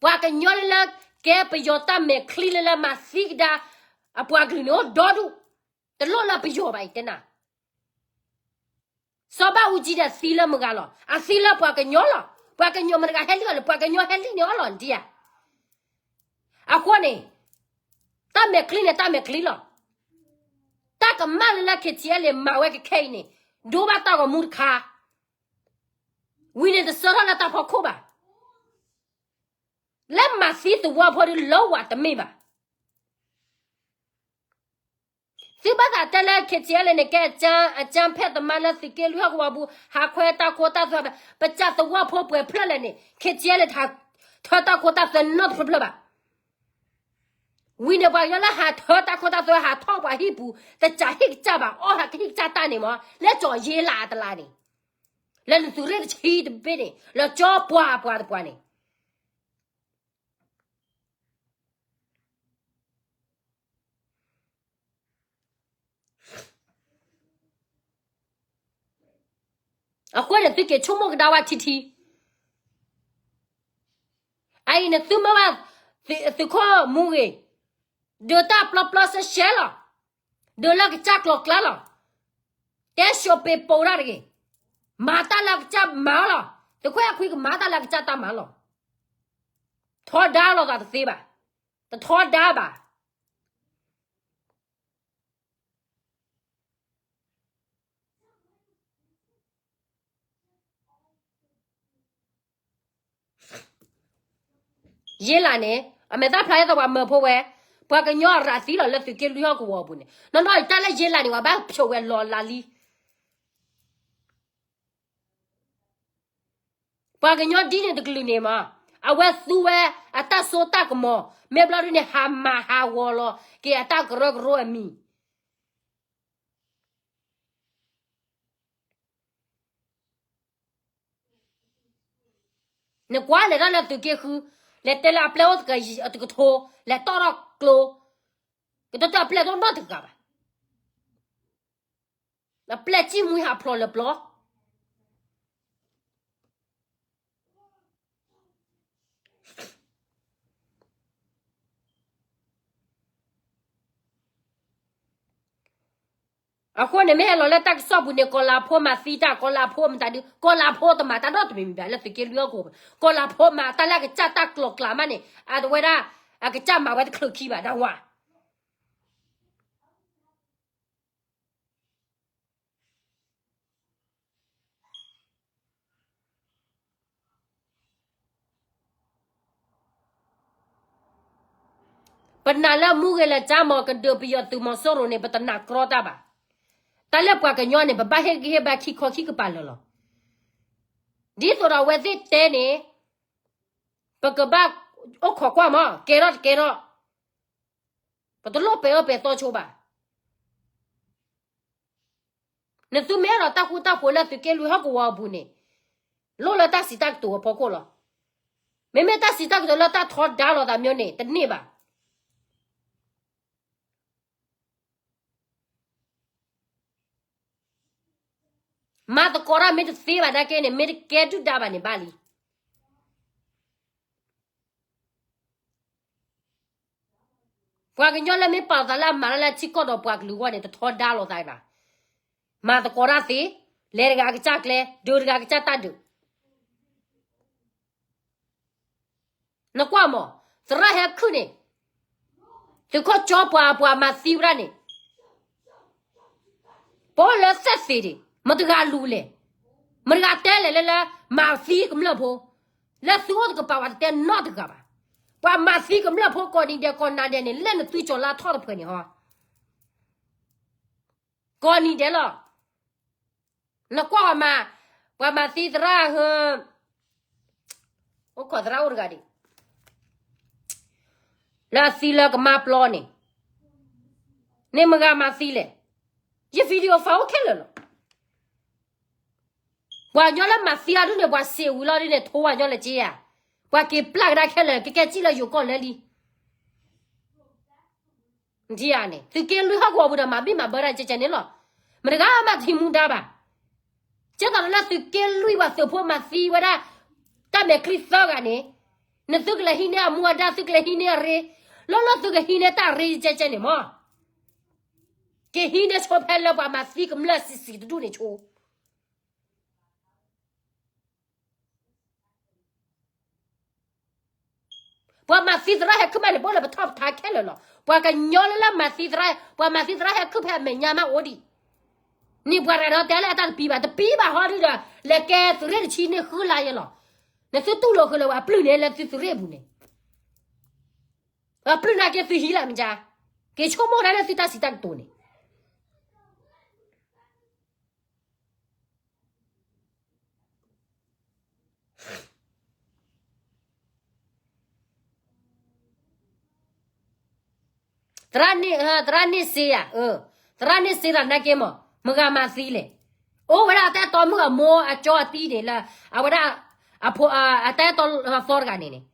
ပှၤကညီလၢလၢကဲပယီၤတၢ်မဲာ်ချံလၢလၢမၤသံကဒါ အပှၤကလုာ်န့ၣ်အိၣ်ဒီဒူၣ်, တလိၣ်လၢပယီၤဘၣ်အံၤတဲနၤ. စီၤဘၣ်အူကၠံဒီးသံလၢမတၤဂၤလီၤ, အသံလၢပှၤကညီလီၤ. ပှၤကညီမတၤဂၤဟဲလံအီၤလဲၣ်, ပှၤကညီဟဲလံန့ၣ်အီၤလီၤဒ်ဧါ. အဃိန့ၣ် တၢ်မဲာ်ချံန့ၣ် တၢ်မဲာ်ချံလီၤ. တၢ်ကမၣ်လၢလၢ ခ့ထံအဲလ့ မၤဝဲကခဲအံၤန့ၣ် ဒိဘၣ်တၢ်ဂီၤမူတခါ, ဝံၤန့ၣ်တဆၢထီၣ်လၢတၢ်ဖီခိၣ်ဘၣ်. လၢမၤသံသဝီဖိဒုးလီၤဝဲတမ့ၢ်ဘၣ်. သုဘၣ်သးတဲလၢ ခ့ထံအဲလ့န့ၣ် ကဲအကၠၢ်ဖဲသမါလၢသုးက့လွံၢ်ဟီၣ်ကဝီၤပူၤ ဟးခွဲတၢ်ခိတၢ်သွဲဘၣ်, ပကၠၢ်သဝီဖိပှဲၤဖျၢၣ်လဲၣ်န့ၣ် ခ့ထံအဲလ့ ထၢတၢ်ခိတၢ်သွဲနီတဖျၢၣ်ဘၣ်. ဝံၤန့ၣ်ပှၤကညီလၢဟးထၢတၢ်ခိတၢ်သွဲ ဟးထီၣ်ပှၤဟံၣ်ပူၤ တကးဟံၣ်ကစၢ်ဘၣ် အီၣ်ဟးကဟံၣ်ကစၢ်တၢ်န့ၣ်မး လၢကၠီၤယ့လးအတလါန့ၣ်, လၢနသုးရ့ၣ်တဆံတဘ့ၣ်န့ၣ် လၢကၠီပှၤပှၤတပှၤန့ၣ် အဃိန့ၣ်သုက့ၤဆိကမိၣ်ကဒါဝဲထံထံ, အအံၤန့ၣ်သုမ့ၢ်ဘၣ် သုးခိၣ်မူဂ့ၤ, ဒုးတၢ်ပျီပျီရှဲရှဲလီၤ, ဒုးလၢကစၢ်ကျီၤကျါလီၤ, တဲၡိးပ့းပိးတၢ်တဂ့ၤ, မၤတၢ်လၢကစၢ်မၤအီၤလီၤ, သုးခိၣ်အဲၣ်ခွံကမၤတၢ်လၢကစၢ်တၢ်မၤလီၤ, ထီဒါလိာ်သးတသ့ဘၣ်, တထီဒါဘၣ်. ယ့လးန့ၣ် အမဲာ်သၣ်ဖျါအသးပှၤမၢဖိဝဲ, ပှၤကညီအရၤသံလီၤလၢသုးက့လွံၢ်ဟီၣ်ကဝီၤအပူၤန့ၣ်, နီၢ်နီၢ်အံၤတၢ်လၢယ့လးန့ၣ် ပှၤဘၣ်ဖျိးဝဲလီၤလးလံ ပှၤကညီဒ်န့ၣ်တကလုာ်န့ၣ်မး, အဝဲသူဝဲအတၢ်စိတၢ်ကမီၤ, မ့ၢ်ဘျီဒ်န့ၣ် ဟးမၤဟးဂီၤလီၤက့ၤအတၢ်ကရၢကရိအမံၤ. နကွၢ်လဲၤတၢ်လၢသုးက့ဃု, လဲၤတဲလၢအပျဲၢ်အိၣ်တကထိ, လဲၤတီၣ်ထီၣ်ကျိ, ကတၢၢ်တၢ်အပျဲၢ်တအိၣ်နီတဂၤဘၣ်. အပျဲၢ်စံၣ်မှံဟးဖျိးလၢပျီ အဃိန့ၣ် မ့ၢ်ဟဲလီၤလၢတၢ်ကစီၣ်ပူၤန့ၣ် ကီၤလၤဖိမၤသံတၢ်, ကီၤလၤဖိမတၤဒုး, ကီၤလၤဖိတမၤတၢ်နီတမံၤမံၤဘၣ် လၢသုးက့လွံၢ်ဟီၣ်ကဝီၤပူၤ, ကီၤလၤဖိမၤတၢ်လၢအကစၢ်တၢ်ကျီၤကျါမးန့ၣ်, အဝဲဒၣ် အကစၢ်မၤဝဲတချုးခံဘၣ် ဒၣ်ဝါ ပနာ်လၢမူဂ့ၤလၢကၠါမီၤကဒုးပယီၤသုးမီၤစိရိၤန့ၣ် ပတနာ်ကြီတၢ်ဘၣ်. တၢ်လၢပှၤကညီန့ၣ် ပဘၣ်ဟ့ၣ်ဂံၢ်ဟ့ၣ်ဘါခံခီခံကပၤလၢာ်လီၤ. ဒ်သိးဒီးအဝဲသ့ၣ်တဲန့ၣ် ပကဘၣ်အိၣ်ခိးကွၢ်မး ကဲထီၣ်တကဲထီၣ် ပတလိၣ်ပဲာ်အၢပဲာ်သီဆိဘၣ်. နသုမ့ၢ်အဲၣ်ဒိးတၢ်ဃူတၢ်ဖိးလၢသုးက့လွံၢ်ဟီၣ်ကဝီၤအပူၤန့ၣ် လိၣ်လၢတၢ်စံးတၢ်ကတိၤအဖီခိၣ်လီၤ. မ့မ့ၢ်တၢ်စံးတၢ်ကတိၤလၢတၢ်ထီဒါလိာ်သးမျိုးန့ၣ် တန့ၢ်ဘၣ်. မၤသကိးတၢ်မ့ၢ်တသ့ဘၣ်နာ်က့န့ၣ် မ့ၢ်တကဲဒုၣ်ဒါဘၣ်န့ၣ်ဘၣ်လံ. ပှၤကညီလၢမ့ၢ်ပာ်သးလၢအမၤတၢ်လၢထံကီၢ်ဒီးပှၤကလုာ်အဂီၢ်န့ၣ် တထီဒါလိာ်သးဘၣ်. မၤသကိးတၢ်သ့, လဲၤတဂၤအကစၢ်ကျဲ, ဒုးတဂၤအကစၢ်တၢ်ဒုး နကွၢ်မး, သရၣ်ဟဲခုၣ်န့ၣ်, သုးခိၣ်ကၠီပှၤ ပှၤမၤသံဝဲဒၣ်န့ၣ်, ပအိၣ်လၢသဲၣ်သ့ၣ်ဒံး, မတဂၤလူၤလဲၣ်, မတဂၤတဲလဲၣ်လၢလၢ မၤသံကမျၢၢ်ဖိ, လၢသုအိၣ်တကပၤပှၤတတဲနီတဂၤဘၣ်. ပှၤမၤသံကမျၢၢ်ဖိကိးနံၤဒဲးကိးနၤဒဲးန့ၣ် လၢနသွံၣ်ကၠီၤလါထီၣ်တဖှဲးန့ၣ်ဟီ ကိးနံၤဒဲးလီၤ. နကွၢ်ဝဲမး, ပှၤမၤသံသရၣ်ဟၢ, အိၣ်ခိးသရၣ်အိၣ်တဂၤဒံး, လၢအသံလၢကမါပျီန့ၣ်, န့ၣ်မတၤဂၤမၤသံလဲၣ်. ယ video file အိၣ်ခဲလၢာ်လီၤ. ပှၤကညီလၢမၤသံအဒုန့ၣ် ပှၤစံးဝံၤလီၤဒုန့ၣ် ထိဝဲညီလၢက့ဧါ. ပှၤက့ၤပျၢ်ကဒါခဲလၢာ် ကကဲစံၣ်လၢယိၤကီၢ်လၢလံ. န့ၣ်, သုးက့လွံၢ်ဟီၣ်ကဝီၤပူၤဒီးမၤဘံၣ်မၤဘၢတၢ်ကဲကဲန့ၣ်လီၤ. မတၤဂၤမၤတဟံးမူဒါဘၣ်. ကဲသိးလၢသုးက့လွံၢ်ပှၤသုးဖိမၤသံဝဲဒၣ် တၢ်မဲာ်ချံသၢဂၤန့ၣ်, နသုကလဲၤဟံးန့ၢ်အမူအဒါ သုကလဲၤဟံးန့ၢ်အရ့, လၢလၢသုကဟံးန့ၢ်တၢ်ရ့ကဲကဲန့ၣ်မး, က့ၤဟံးန့ၢ်ဆိဖဲလၢပှၤမၤသံကမျၢၢ်စံးစံးတဒူၣ်န့ၣ်ဆိ ပှၤမၤသံသရၣ်ဟဲခုၣ်မးန့ၣ် ပအိၣ်လၢပထီၣ်ပထါခဲလၢာ်လီၤ. ပှၤကညီလၢလၢမၤသံသရၣ်, ပှၤမၤသံသရၣ်ဟဲခုၣ်ဖဲအမဲာ်ညါမးအိၣ်ဒံး, န့ၣ်ပှၤရၤဒီးတဲလၢအတၢ်တပံၤဘၣ်, တပံၤဘၣ်ဟီဒုဒီး လဲၤကဲသုးရ့ၣ်တဆံန့ၣ်ဃုလါယဲလီၤ. နသုတူၢ်လိာ်ဃုာ်လၢပှၤပျုၢ်န့ၣ်လၢသုသုးရ့ၣ်ပူၤန့ၣ်, ပှၤပျုၢ်နာ်က့သုဟံးလၢမ့ၢ်ကါ, က့ၤဆိကမိၣ်တၢ်လၢသုတၢ်စံးတၢ်ကတိၤန့ၣ် သရၣ်န့ၣ်စ့ယၤ, သရၣ်န့ၣ်စ့သးနာ်က့မး, မတၤဂၤမၤသံလဲၣ်. အိၣ်ဝဲဒၣ်အတၢ်အဲၣ်တီမုၣ်အမိၢ်အကၠီအတံၤန့ၣ်လၢ, အဝဲဒၣ်, အတၢ်အဲၣ်တီသီတဂၤန့ၣ်န့ၣ်,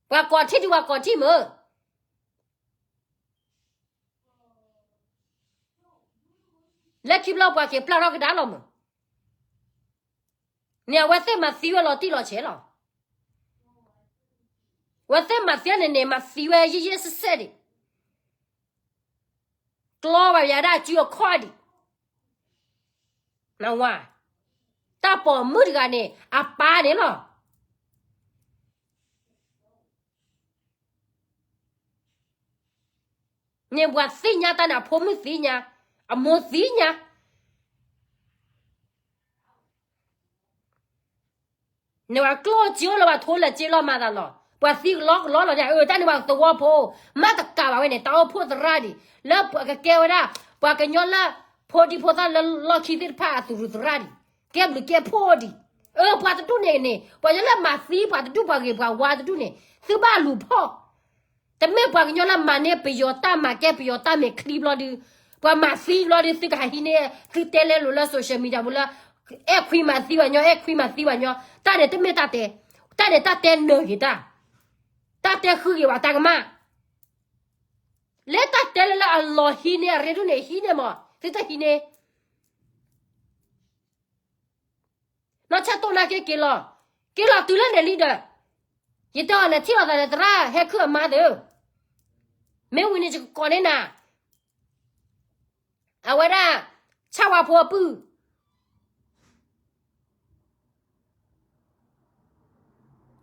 ပှၤကိးထံၣ်ဒုးပှၤကိးထံၣ်မုၢ် လၢခံဘျီပှၤက့ၤပျၢ်ထီၣ်ကဒါလီၤမုၢ်, န့ၣ်အဝဲသ့ၣ်မၤသံဝဲလီၤတံၢ်လီၤဆဲးလီၤ. အဝဲသ့ၣ်မၤသံန့ၣ်န့ၣ် မၤသံဝဲယံာ်ယံာ်စဲးစဲးဒံး, ကျီဝဲယၤဒၣ်စုအခီၣ်ဒံး, နဝၤ, တၢ်ပိာ်မုၣ်တဂၤန့ၣ် အပၢ်န့ၣ်လီၤ. န့ၣ်ပှၤသ့ၣ်ညါတၢ်န့ၣ် အဖိမုၣ်သ့ၣ်ညါ, အမိၢ်သ့ၣ်ညါ, န့ၣ်ပှၤကျိၣ်စ့အိၣ်လၢပှၤထိလၢာ်စ့လီၤမၤသးလီၤ. ပှၤသံကလီကလီလီၤန့ၣ်, အတၢ်န့ၣ်ပှၤသဝီဖိ, မ့ၢ်တကးဘၣ်ဝဲန့ၣ် တၢ်အိၣ်ဖှိၣ်သရၣ်ဒံး, လၢကကဲဝဲဒၣ်, ပှၤကညီလၢ, ဖိဒံဖိသၣ်လၢလီၢ်ခံသ့ၣ်တဖၣ်အသူၣ်ရူၢ်သရၣ်ဒံး, ကဲဘျုးကဲဖှိၣ်ဒံး, အၢ ပှၤတဒူၣ်န့ၣ်န့ၣ် ပှၤကညီလၢမၤသံပှၤတဒူၣ်ပှၤဂ့ၤပှၤဝါတဒူၣ်န့ၣ် သုဘၣ်လူၤဖီၣ် တမ့ၢ်ပှၤကညီလၢမၤန့ၢ်ပယီၤတၢ်မၤကဲပယီၤတၢ်မဲာ်ချံဘျီဒု, ပှၤမၤသံဘျီဒု သုကဟးဟံးန့ၢ်, သုတဲလဲလိာ်လၢ social media ပူၤလၢ, အဲၣ်ခွံမၤသံပှၤညီ အဲၣ်ခွံမၤသံပှၤညီ, တၢ်န့ၣ်တမ့ၢ်တၢ်တဲ, တၢ်န့ၣ်တၢ်တဲနၢၤဂ့ၤတၢ်, တၢ်တဲဃုဂ့ၤဝဲတၢ်ကမၣ်, လၢတၢ်တဲလၢလၢအလီၤဟံးန့ၢ်အရ့ဒိၣ်န့ၣ် ဟံးန့ၢ်မး သုတဟံးန့ၢ် နီၢ်ဆၢတိၢ်နာ်က့က့ၤလီၤ, က့ၤလီၤတုၤလၢန့ၣ်လံဒီး, ယတဲအီၤလဲၤထံၣ်လိာ်သးဒီးသရၣ်ဟဲခုၣ်အမါသ့ၣ်, မ့ၢ်ဝံၤန့ၣ်ယကကိးန့ၢ်နၤ, အဝဲဒၣ်, ဆၣ်ဝါဖိအပုၢ်,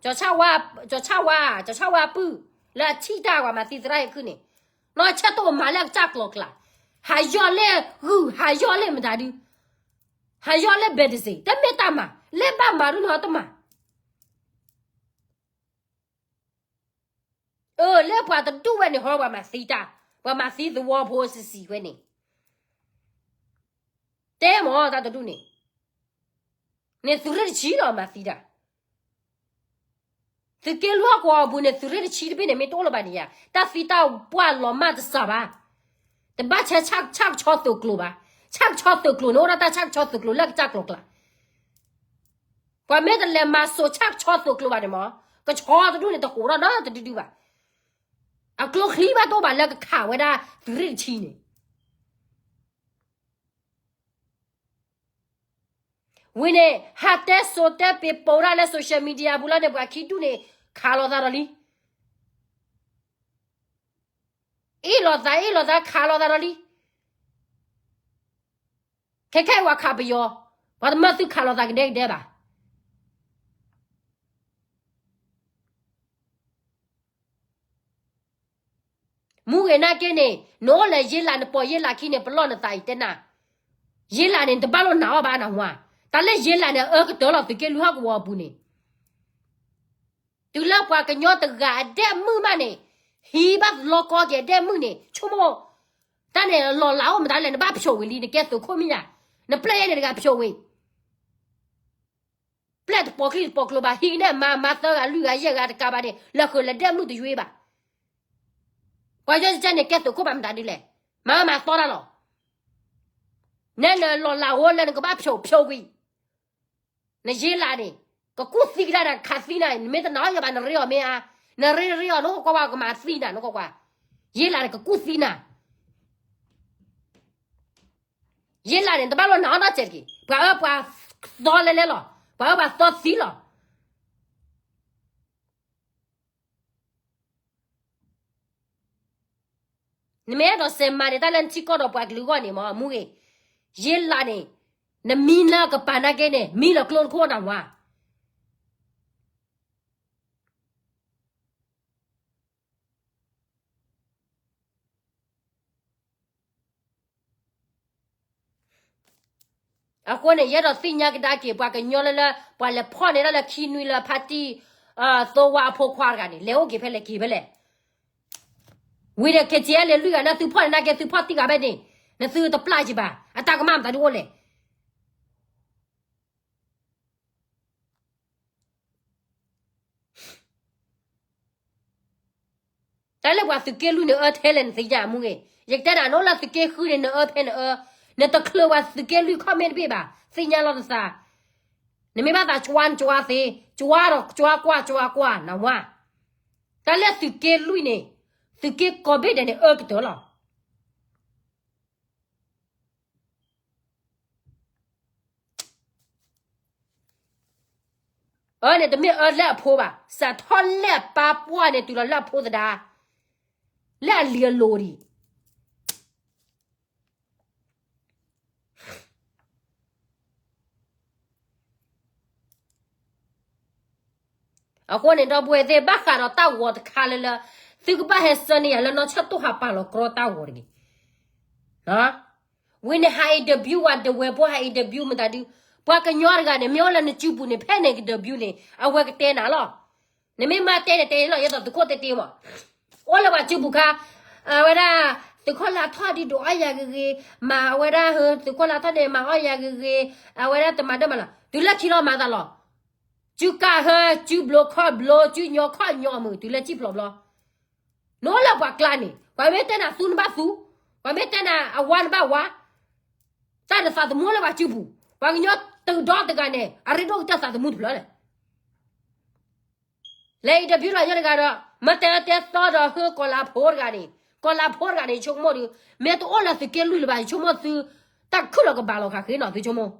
ကၠီၤဆၣ်ဝါ, ကၠီၤဆၣ်ဝါ, ကၠီၤဆၣ်ဝါအပုၢ်, လၢအထံၣ်တၢ်ဝဲမၤသံသရၣ်ဟဲခုၣ်န့ၣ်, နီၢ်ဆၢတိၢ်မၤလၢအကစၢ်ကျိၤကျါ, ဟးယီၢ်လၢဂုၢ် ဟးယီၢ်လၢမတၤဒု ဟးယီၢ်လၢဘဲးတစ့ၢ် တမ့ၢ်တၢ်မၤ လၢဘၣ်မၤဒ်န့ၣ်တမၤ အၢ လၢပှၤတဒူၣ်ဝဲန့ၣ် ဟီပှၤမၤသံတၢ်, ပှၤမၤသံသဝီဖိစံးစံးဝဲန့ၣ်, တဲမ့ၢ်တၢ်တဒူၣ်န့ၣ်, န့ၣ်သုးရ့ၣ်တဆံလီၤမၤသံတၢ် သုးက့လွံၢ်ဟီၣ်ကဝီၤအပူၤန့ၣ် သုးရ့ၣ်တဆံတဘ့ၣ်န့ၣ် မ့ၢ်တအိၣ်လၢၤဘၣ်န့ၣ်ယါ, တၢ်သံတၢ်ပှၢ်လီၤမၢ်တစှၤဘၣ်, တဘၣ်ဆဲးဆၣ်ကဆီသုးကျိၤဘၣ်, ဆၣ်ကဆီသုးကျိၤန့ၣ် အိၣ်ဒၣ်တၢ်ဆၣ်ကဆီသုးကျိၤလၢကစၢ်ကျိၤကျါ, ပှၤမ့ၢ်တလဲၤမၤစိာ်ဆၣ်ကဆီသုးကျိၤဘၣ်န့ၣ်မး, ကဆီတဒူၣ်န့ၣ်တဟူးထီၣ်နီတဒုဒုဘၣ်, အကျိချံဘၣ်တအိၣ်ဘၣ်လၢကခးဝဲဒၣ်သုးရ့ၣ်တဆံန့ၣ် ဝံၤန့ၣ် ဟးတဲစိၤတဲပ့ၤပိာ်ဒၣ်လၢ social media ပူၤလီၤန့ၣ် ပှၤခံဒူၣ်န့ၣ် ခးလိာ်သးဒီးလံ, အ့ၣ်လိာ်သး အ့ၣ်လိာ်သး ခးလိာ်သးဒီးလံ, ခဲခဲအံၤပှၤခးပယီၤ, ပှၤတမၢသုခးလိာ်သးကဒဲကဒဲဘၣ် မူဂ့ၤနာ်က့န့ၣ် နအိၣ်လၢယ့လး နပိာ်ယ့လးခံန့ၣ် ပလီၢ်နသးအံၤတဲနၤ, ယ့လးန့ၣ် နတဘၣ်လိာ်နာ်အီၤဘၣ်နဟါ, တၢ်လၢယ့လးန့ၣ် အအၢကတၢၢ်လီၤ သုးက့လွံၢ်ဟီၣ်ကဝီၤအပူၤန့ၣ်, တုၤလၢပှၤကညီတဂၤအဒဲၣ်မုၣ်မးန့ၣ်, ဟံးဘၣ်လီကီက့ၤအဒဲၣ်မုၣ်န့ၣ် ဆိကမိၣ်, တၢ်န့ၣ်လီၤလးအိၣ်မတၤလဲၣ် နဘၣ်ဖျိးဝံၤလံ နကဲသုးခိၣ်မ့ၢ်ယၤ, နပျဲၢ်ယဲန့ၣ်တဂၤဖျိးဝံၤ, ပျဲၢ်တပိာ်ချံတပိာ်ကျိဘၣ် ဟံးကနဲၣ်မၤမၤသၢဂၤလွံၢ်ဂၤယဲၢ်ဂၤ တကးဘၣ်န့ၣ် လဲၤဃုာ်လဲၤဒဲမုၣ်တယွ့ဘၣ်. ပှၤယီၢ်ကဲန့ၣ် ကဲသုးခိၣ်ဘၣ်မတၤဒ်လဲၣ်, မၤမၤသီတၢ်လီၤ. နဲနလီၤလးအိၣ်လၢနကဘၣ်ဖျိး ဖျိးဝံၤ နယ့လးန့ၣ် ကကူၣ်သံကဒါနၤ ခးသံနၤ နမ့ၢ်တနာ်အီၤယၤဘၣ် နရ့အီၤမ့ၢ်ဧါ, နရ့ရ့အီၤ နကွၢ်ကွၢ်ကမၤသံနၤ နကွၢ်ကွၢ်, ယ့လးန့ၣ် ကကူၣ်သံနၤ, ယ့လးန့ၣ် တဘၣ်လိၣ်နာ်အီၤနီတစဲးတက့ၢ်, ပှၤအၢပှၤသီလဲလဲလီၤ, ပှၤအၢပှၤသီသံလီၤ. နမ့ၢ်အဲၣ်ဒိးစဲးမၤန့ၣ် တၢ်လၢနထံကီၢ်ဒီးပှၤကလုာ်အဂီၢ်န့ၣ်မ့ၢ်မူဂ့ၤ, ယ့လးန့ၣ် နမံနၢကပၤနာ်က့န့ၣ် မံလီၤကျိတခိၣ်နဝါ အဃိန့ၣ် ယအဲၣ်ဒိးသ့ၣ်ညါကဒါက့ၤ ပှၤကညီလၢလၢ ပှၤလဲၤဖီၣ်န့ၢ်ဒၣ်လၢခံနွံလၢဖါတံၢ် သိဝါအဖိခွါတဂၤန့ၣ် လဲၤအိၣ်က့ၤဖဲလဲၣ်က့ၤဖဲလဲၣ်. ဝံၤဒီး KTLA လွံၢ်ဂၤန့ၣ် သုဖီၣ်န့ၢ်နာ်က့ သုဖီၣ်တံၢ်ဂၤဖဲန့ၣ် နသုတပျၢ်က့ၤဘၣ် အတၢ်ကမၣ်မတၤဒုအိၣ်လဲၣ်. တၢ်လၢပှၤသုးက့လွံၢ်န့ၣ် အၢထဲလဲၣ်နသ့ၣ်ညါမူဂ့ၤ, ယကတဲနၤ နအိၣ်လၢသုးက့ဃုန့ၣ် နအၢဖဲနအၢ, နတချုးပှၤသုးက့လွံၢ် comment တဘ့ၣ်ဘၣ်, သ့ၣ်ညါလီၤနသး, နမ့ၢ်ဘၣ်သးကွၢ်နကွၢ်သ့, ကွၢ်ဒီးကွၢ်ကွၢ်ကွၢ်ကွၢ်နဝါ, တၢ်လၢသုးက့လွံၢ်န့ၣ်, သုးက့ကိးဘ့ၣ်ဒဲးန့ၣ် အၢကတၢၢ်လီၤ. အၢန့ၣ် တမ့ၢ်အၢလၢအဖိဘၣ်, စးထီၣ်လၢအပၢ်ပှၢ်န့ၣ် တုၤလီၤလၢအဖိသဒါ, လၢအလံၤအလိၤဒံး. အဃိန့ၣ် ဒီပုၢ်ဝဲၢ်သ့ၣ် ဘၣ်ဃးဒီးတၢ်ဂီၤတခါလၢလၢ သုကဘၣ်ဟဲဆၢန့ၢ်ယၤလၢနီၢ်ဆၢၣ်တိၢ်ဟးပာ်လီၤကြီတၢ်ဂီၤတဂ့ၤ. ဝံၤန့ၣ် ဟး interview ဝဲ ဒဝဲၢ်ဖိ ဟး interview မတၤဒု, ပှၤကညီတဂၤန့ၣ် မ့ၢ်အိၣ်လၢနစုပူၤန့ၣ် ဖဲန့ၣ် interview န့ၣ် အဝဲကတဲနၤလီၤ. နမ့ၢ်မၤတဲန့ၣ်တဲလီၤ, ယဲသိးသုးခိၣ်တဲတ့မး, အိၣ်လၢပှၤစုပူၤခါ, အဝဲဒၣ် သုးခိၣ်လၢထီၣ်ဒံးဒိးအီၣ်ယၤဂ့ၤဂ့ၤ, မၤအဝဲဒၣ်ဟၢ သုးခိၣ်လၢထီၣ်န့ၣ် မၤအီၣ်ယၤဂ့ၤဂ့ၤ, အဝဲဒၣ်တမၤဒၢၣ်မးလီၤ, တုၤလၢခံလီၤမၤသးလီၤ. စုကၢ်ဟၢ စုဘျိခီၣ်ဘျိ စုညီခီၣ်ညီမုၢ် တုၤလၢစံၣ်ဖျိးဘျီ နအိၣ်လၢပှၤကျါန့ၣ် ပှၤမ့ၢ်တဲနၤသူနဘၣ်သူ, ပှၤမ့ၢ်တဲနၤအဝါနဘၣ်ဝါ, တၢ်နသးသမူလၢပှၤစုပူၤ, ပှၤကညီတကဒီးတဂၤန့ၣ် အရ့ဒိၣ်ကတၢၢ်သးသမူတဖျၢၣ်လဲၣ်. လဲၤ interview လီၤညီတဂၤဒီး မ့ၢ်တဲတဲသီဒီးဟၢကီၤလၤဖိတဂၤန့ၣ်, ကီၤလၤဖိတဂၤန့ၣ် ဆိကမိၣ်ဒီး မ့ၢ်တအိၣ်လၢသုးက့လွံၢ်လၢၤဘၣ် ဆိကမိၣ်သု, တၢ်ခုၣ်လီၤကဘၣ်လီၤဃးဃ့နီၤ သုဆိကမိၣ်,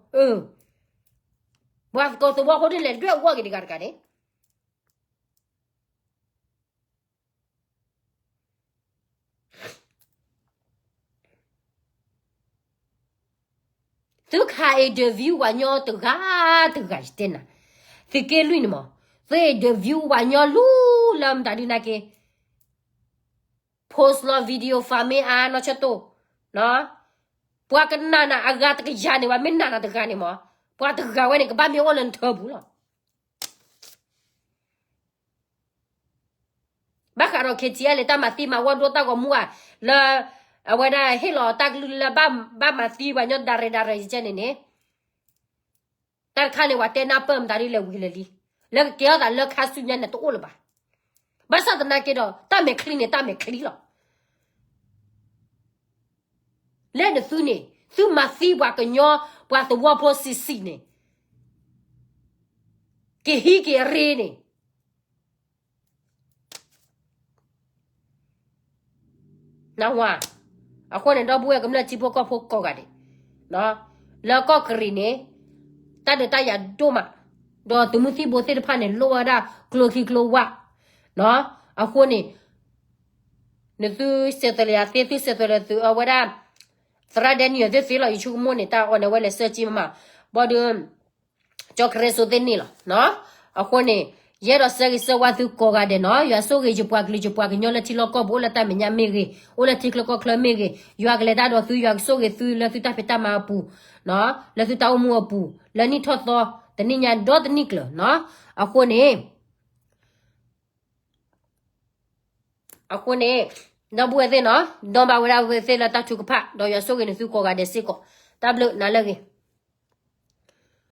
ပှၤသကိးသဝီဖိဒ်လဲၣ် ဒွဲၣ်အူအီၣ်က့ၤတဂၤတဂၤန့ၣ် သုခး interview ပှၤညီတဂၤတဂၤ ယတဲနၤ, သုးက့လွံၢ်န့ၣ်မး, သု interview ပှၤညီလူၤလၢမတၤဒုနာ်က့, post လီၤ video file မ့ၢ်အါ နီၢ်ဆၢၣ်တိၢ်, ပှၤကနာ်နၤအဂၤတကယၤန့ၣ် ပှၤမ့ၢ်နာ်နၤတဂၤန့ၣ်မး, ပှၤတဂၤဝဲန့ၣ် ကဘၣ်မ့ၢ်အိၣ်လၢနထၢပူၤလီၤ. ဘၣ်ဃးဒီး KTLA တၢ်မၤသံမၤဝီဒိတၢ်ဂီၤမူဧါ, လၢ အဝဲဒၣ်ဟ့ၣ်လီၤတၢ်ကလုၢ်လၢ ဘၣ်မၤသံပှၤညီဒၣ်ရဲၣ်ဒၣ်ရဲၣ်ယကဲန့ၣ်န့ၣ်, တၢ်တခါန့ၣ် ပှၤတဲနၢ်ပၢၢ်မတၤဒ်လဲၣ်ဝံၤလဲၣ်လံ, လၢကကဲထီၣ်သးလၢခါဆူညါန့ၣ်တအိၣ်လၢၤဘၣ်. ဘၣ်ဆၣ်သနာ်က့ဒီး တၢ်မဲာ်ချံန့ၣ် တၢ်မဲာ်ချံလီၤ. လၢနသုန့ၣ် သုမၤသံပှၤကညီ ပှၤသဝီဖိဆံးဆံးန့ၣ်, က့ၤဟံးက့ၤအရ့န့ၣ်, နဝါ, အဃိန့ၣ် ဒီပုၢ်ဝဲၢ်ကမျၢၢ်ထံဖိကီၢ်ဖိကိးဂၤဒဲး, လၢကီၢ်ကရံၣ်န့ၣ်, တၢ်ဒုးတၢ်ယၤဒိၣ်မး, ဒီးသုးမုၢ်သံၣ်ဘိသ့ၣ်တဖၣ်န့ၣ် လိၣ်ဝဲဒၣ်ကျိချံကျိဝၣ်, အဃိန့ၣ် နသုစဲးသွဲးလၢယၤသ့ သုစဲးသွဲးလၢသုအဝဲဒၣ်, သရၣ်ဒဲနံၣ်အီၤသ့ၣ်သ့လီၤ ယဆိကမိၣ်န့ၣ် တၢ်အီၣ်န့ၣ် အဝဲလဲၤစၢက့မး, ဘၣ်ဒီး ကၠီခရံစိသ့ၣ်န့ၣ်လီၤ. အဃိန့ၣ် ယအဲၣ်ဒိးဆၢဂ့ၤဆၢဝါသုကိးဂၤဒဲးနီၤ, ယွၤဆိၣ်ဂ့ၤယပှၤကလုာ်ယပှၤကညီလၢထံလီၢ်ကီၢ်ပူၤ အိၣ်လၢတၢ်မဲာ်ညါမ့ၢ်ဂ့ၤ, အိၣ်လၢထံချၢကီၢ်ချၢမ့ၢ်ဂ့ၤ, ယွၤကလဲၤတၢ်ဒီးသု ယွၤကဆိၣ်ဂ့ၤသုလၢသုတၢ်ဖံးတၢ်မၤအပူၤ, လၢသုတၢ်အိၣ်မူအပူၤ, လၢနံၣ်ထီၣ်သီ, တနံၣ်ညါဒီတနံၣ်ကျၢၤနီၤ, အဃိန့ၣ် အဃိန့ၣ် ဒီပုၢ်ဝဲၢ်သ့ၣ်နီၤ, ဒီးဘၣ်ဝဲဒၣ်ဝဲသ့ၣ်လၢတၢ်ထုကဖၣ် ဒီးယွၤဆိၣ်ဂ့ၤန့ၢ်သုကိးဂၤဒဲးစ့ၢ်ကီး, တၢ်ဘျုးနၤလၢအဂ့ၤ.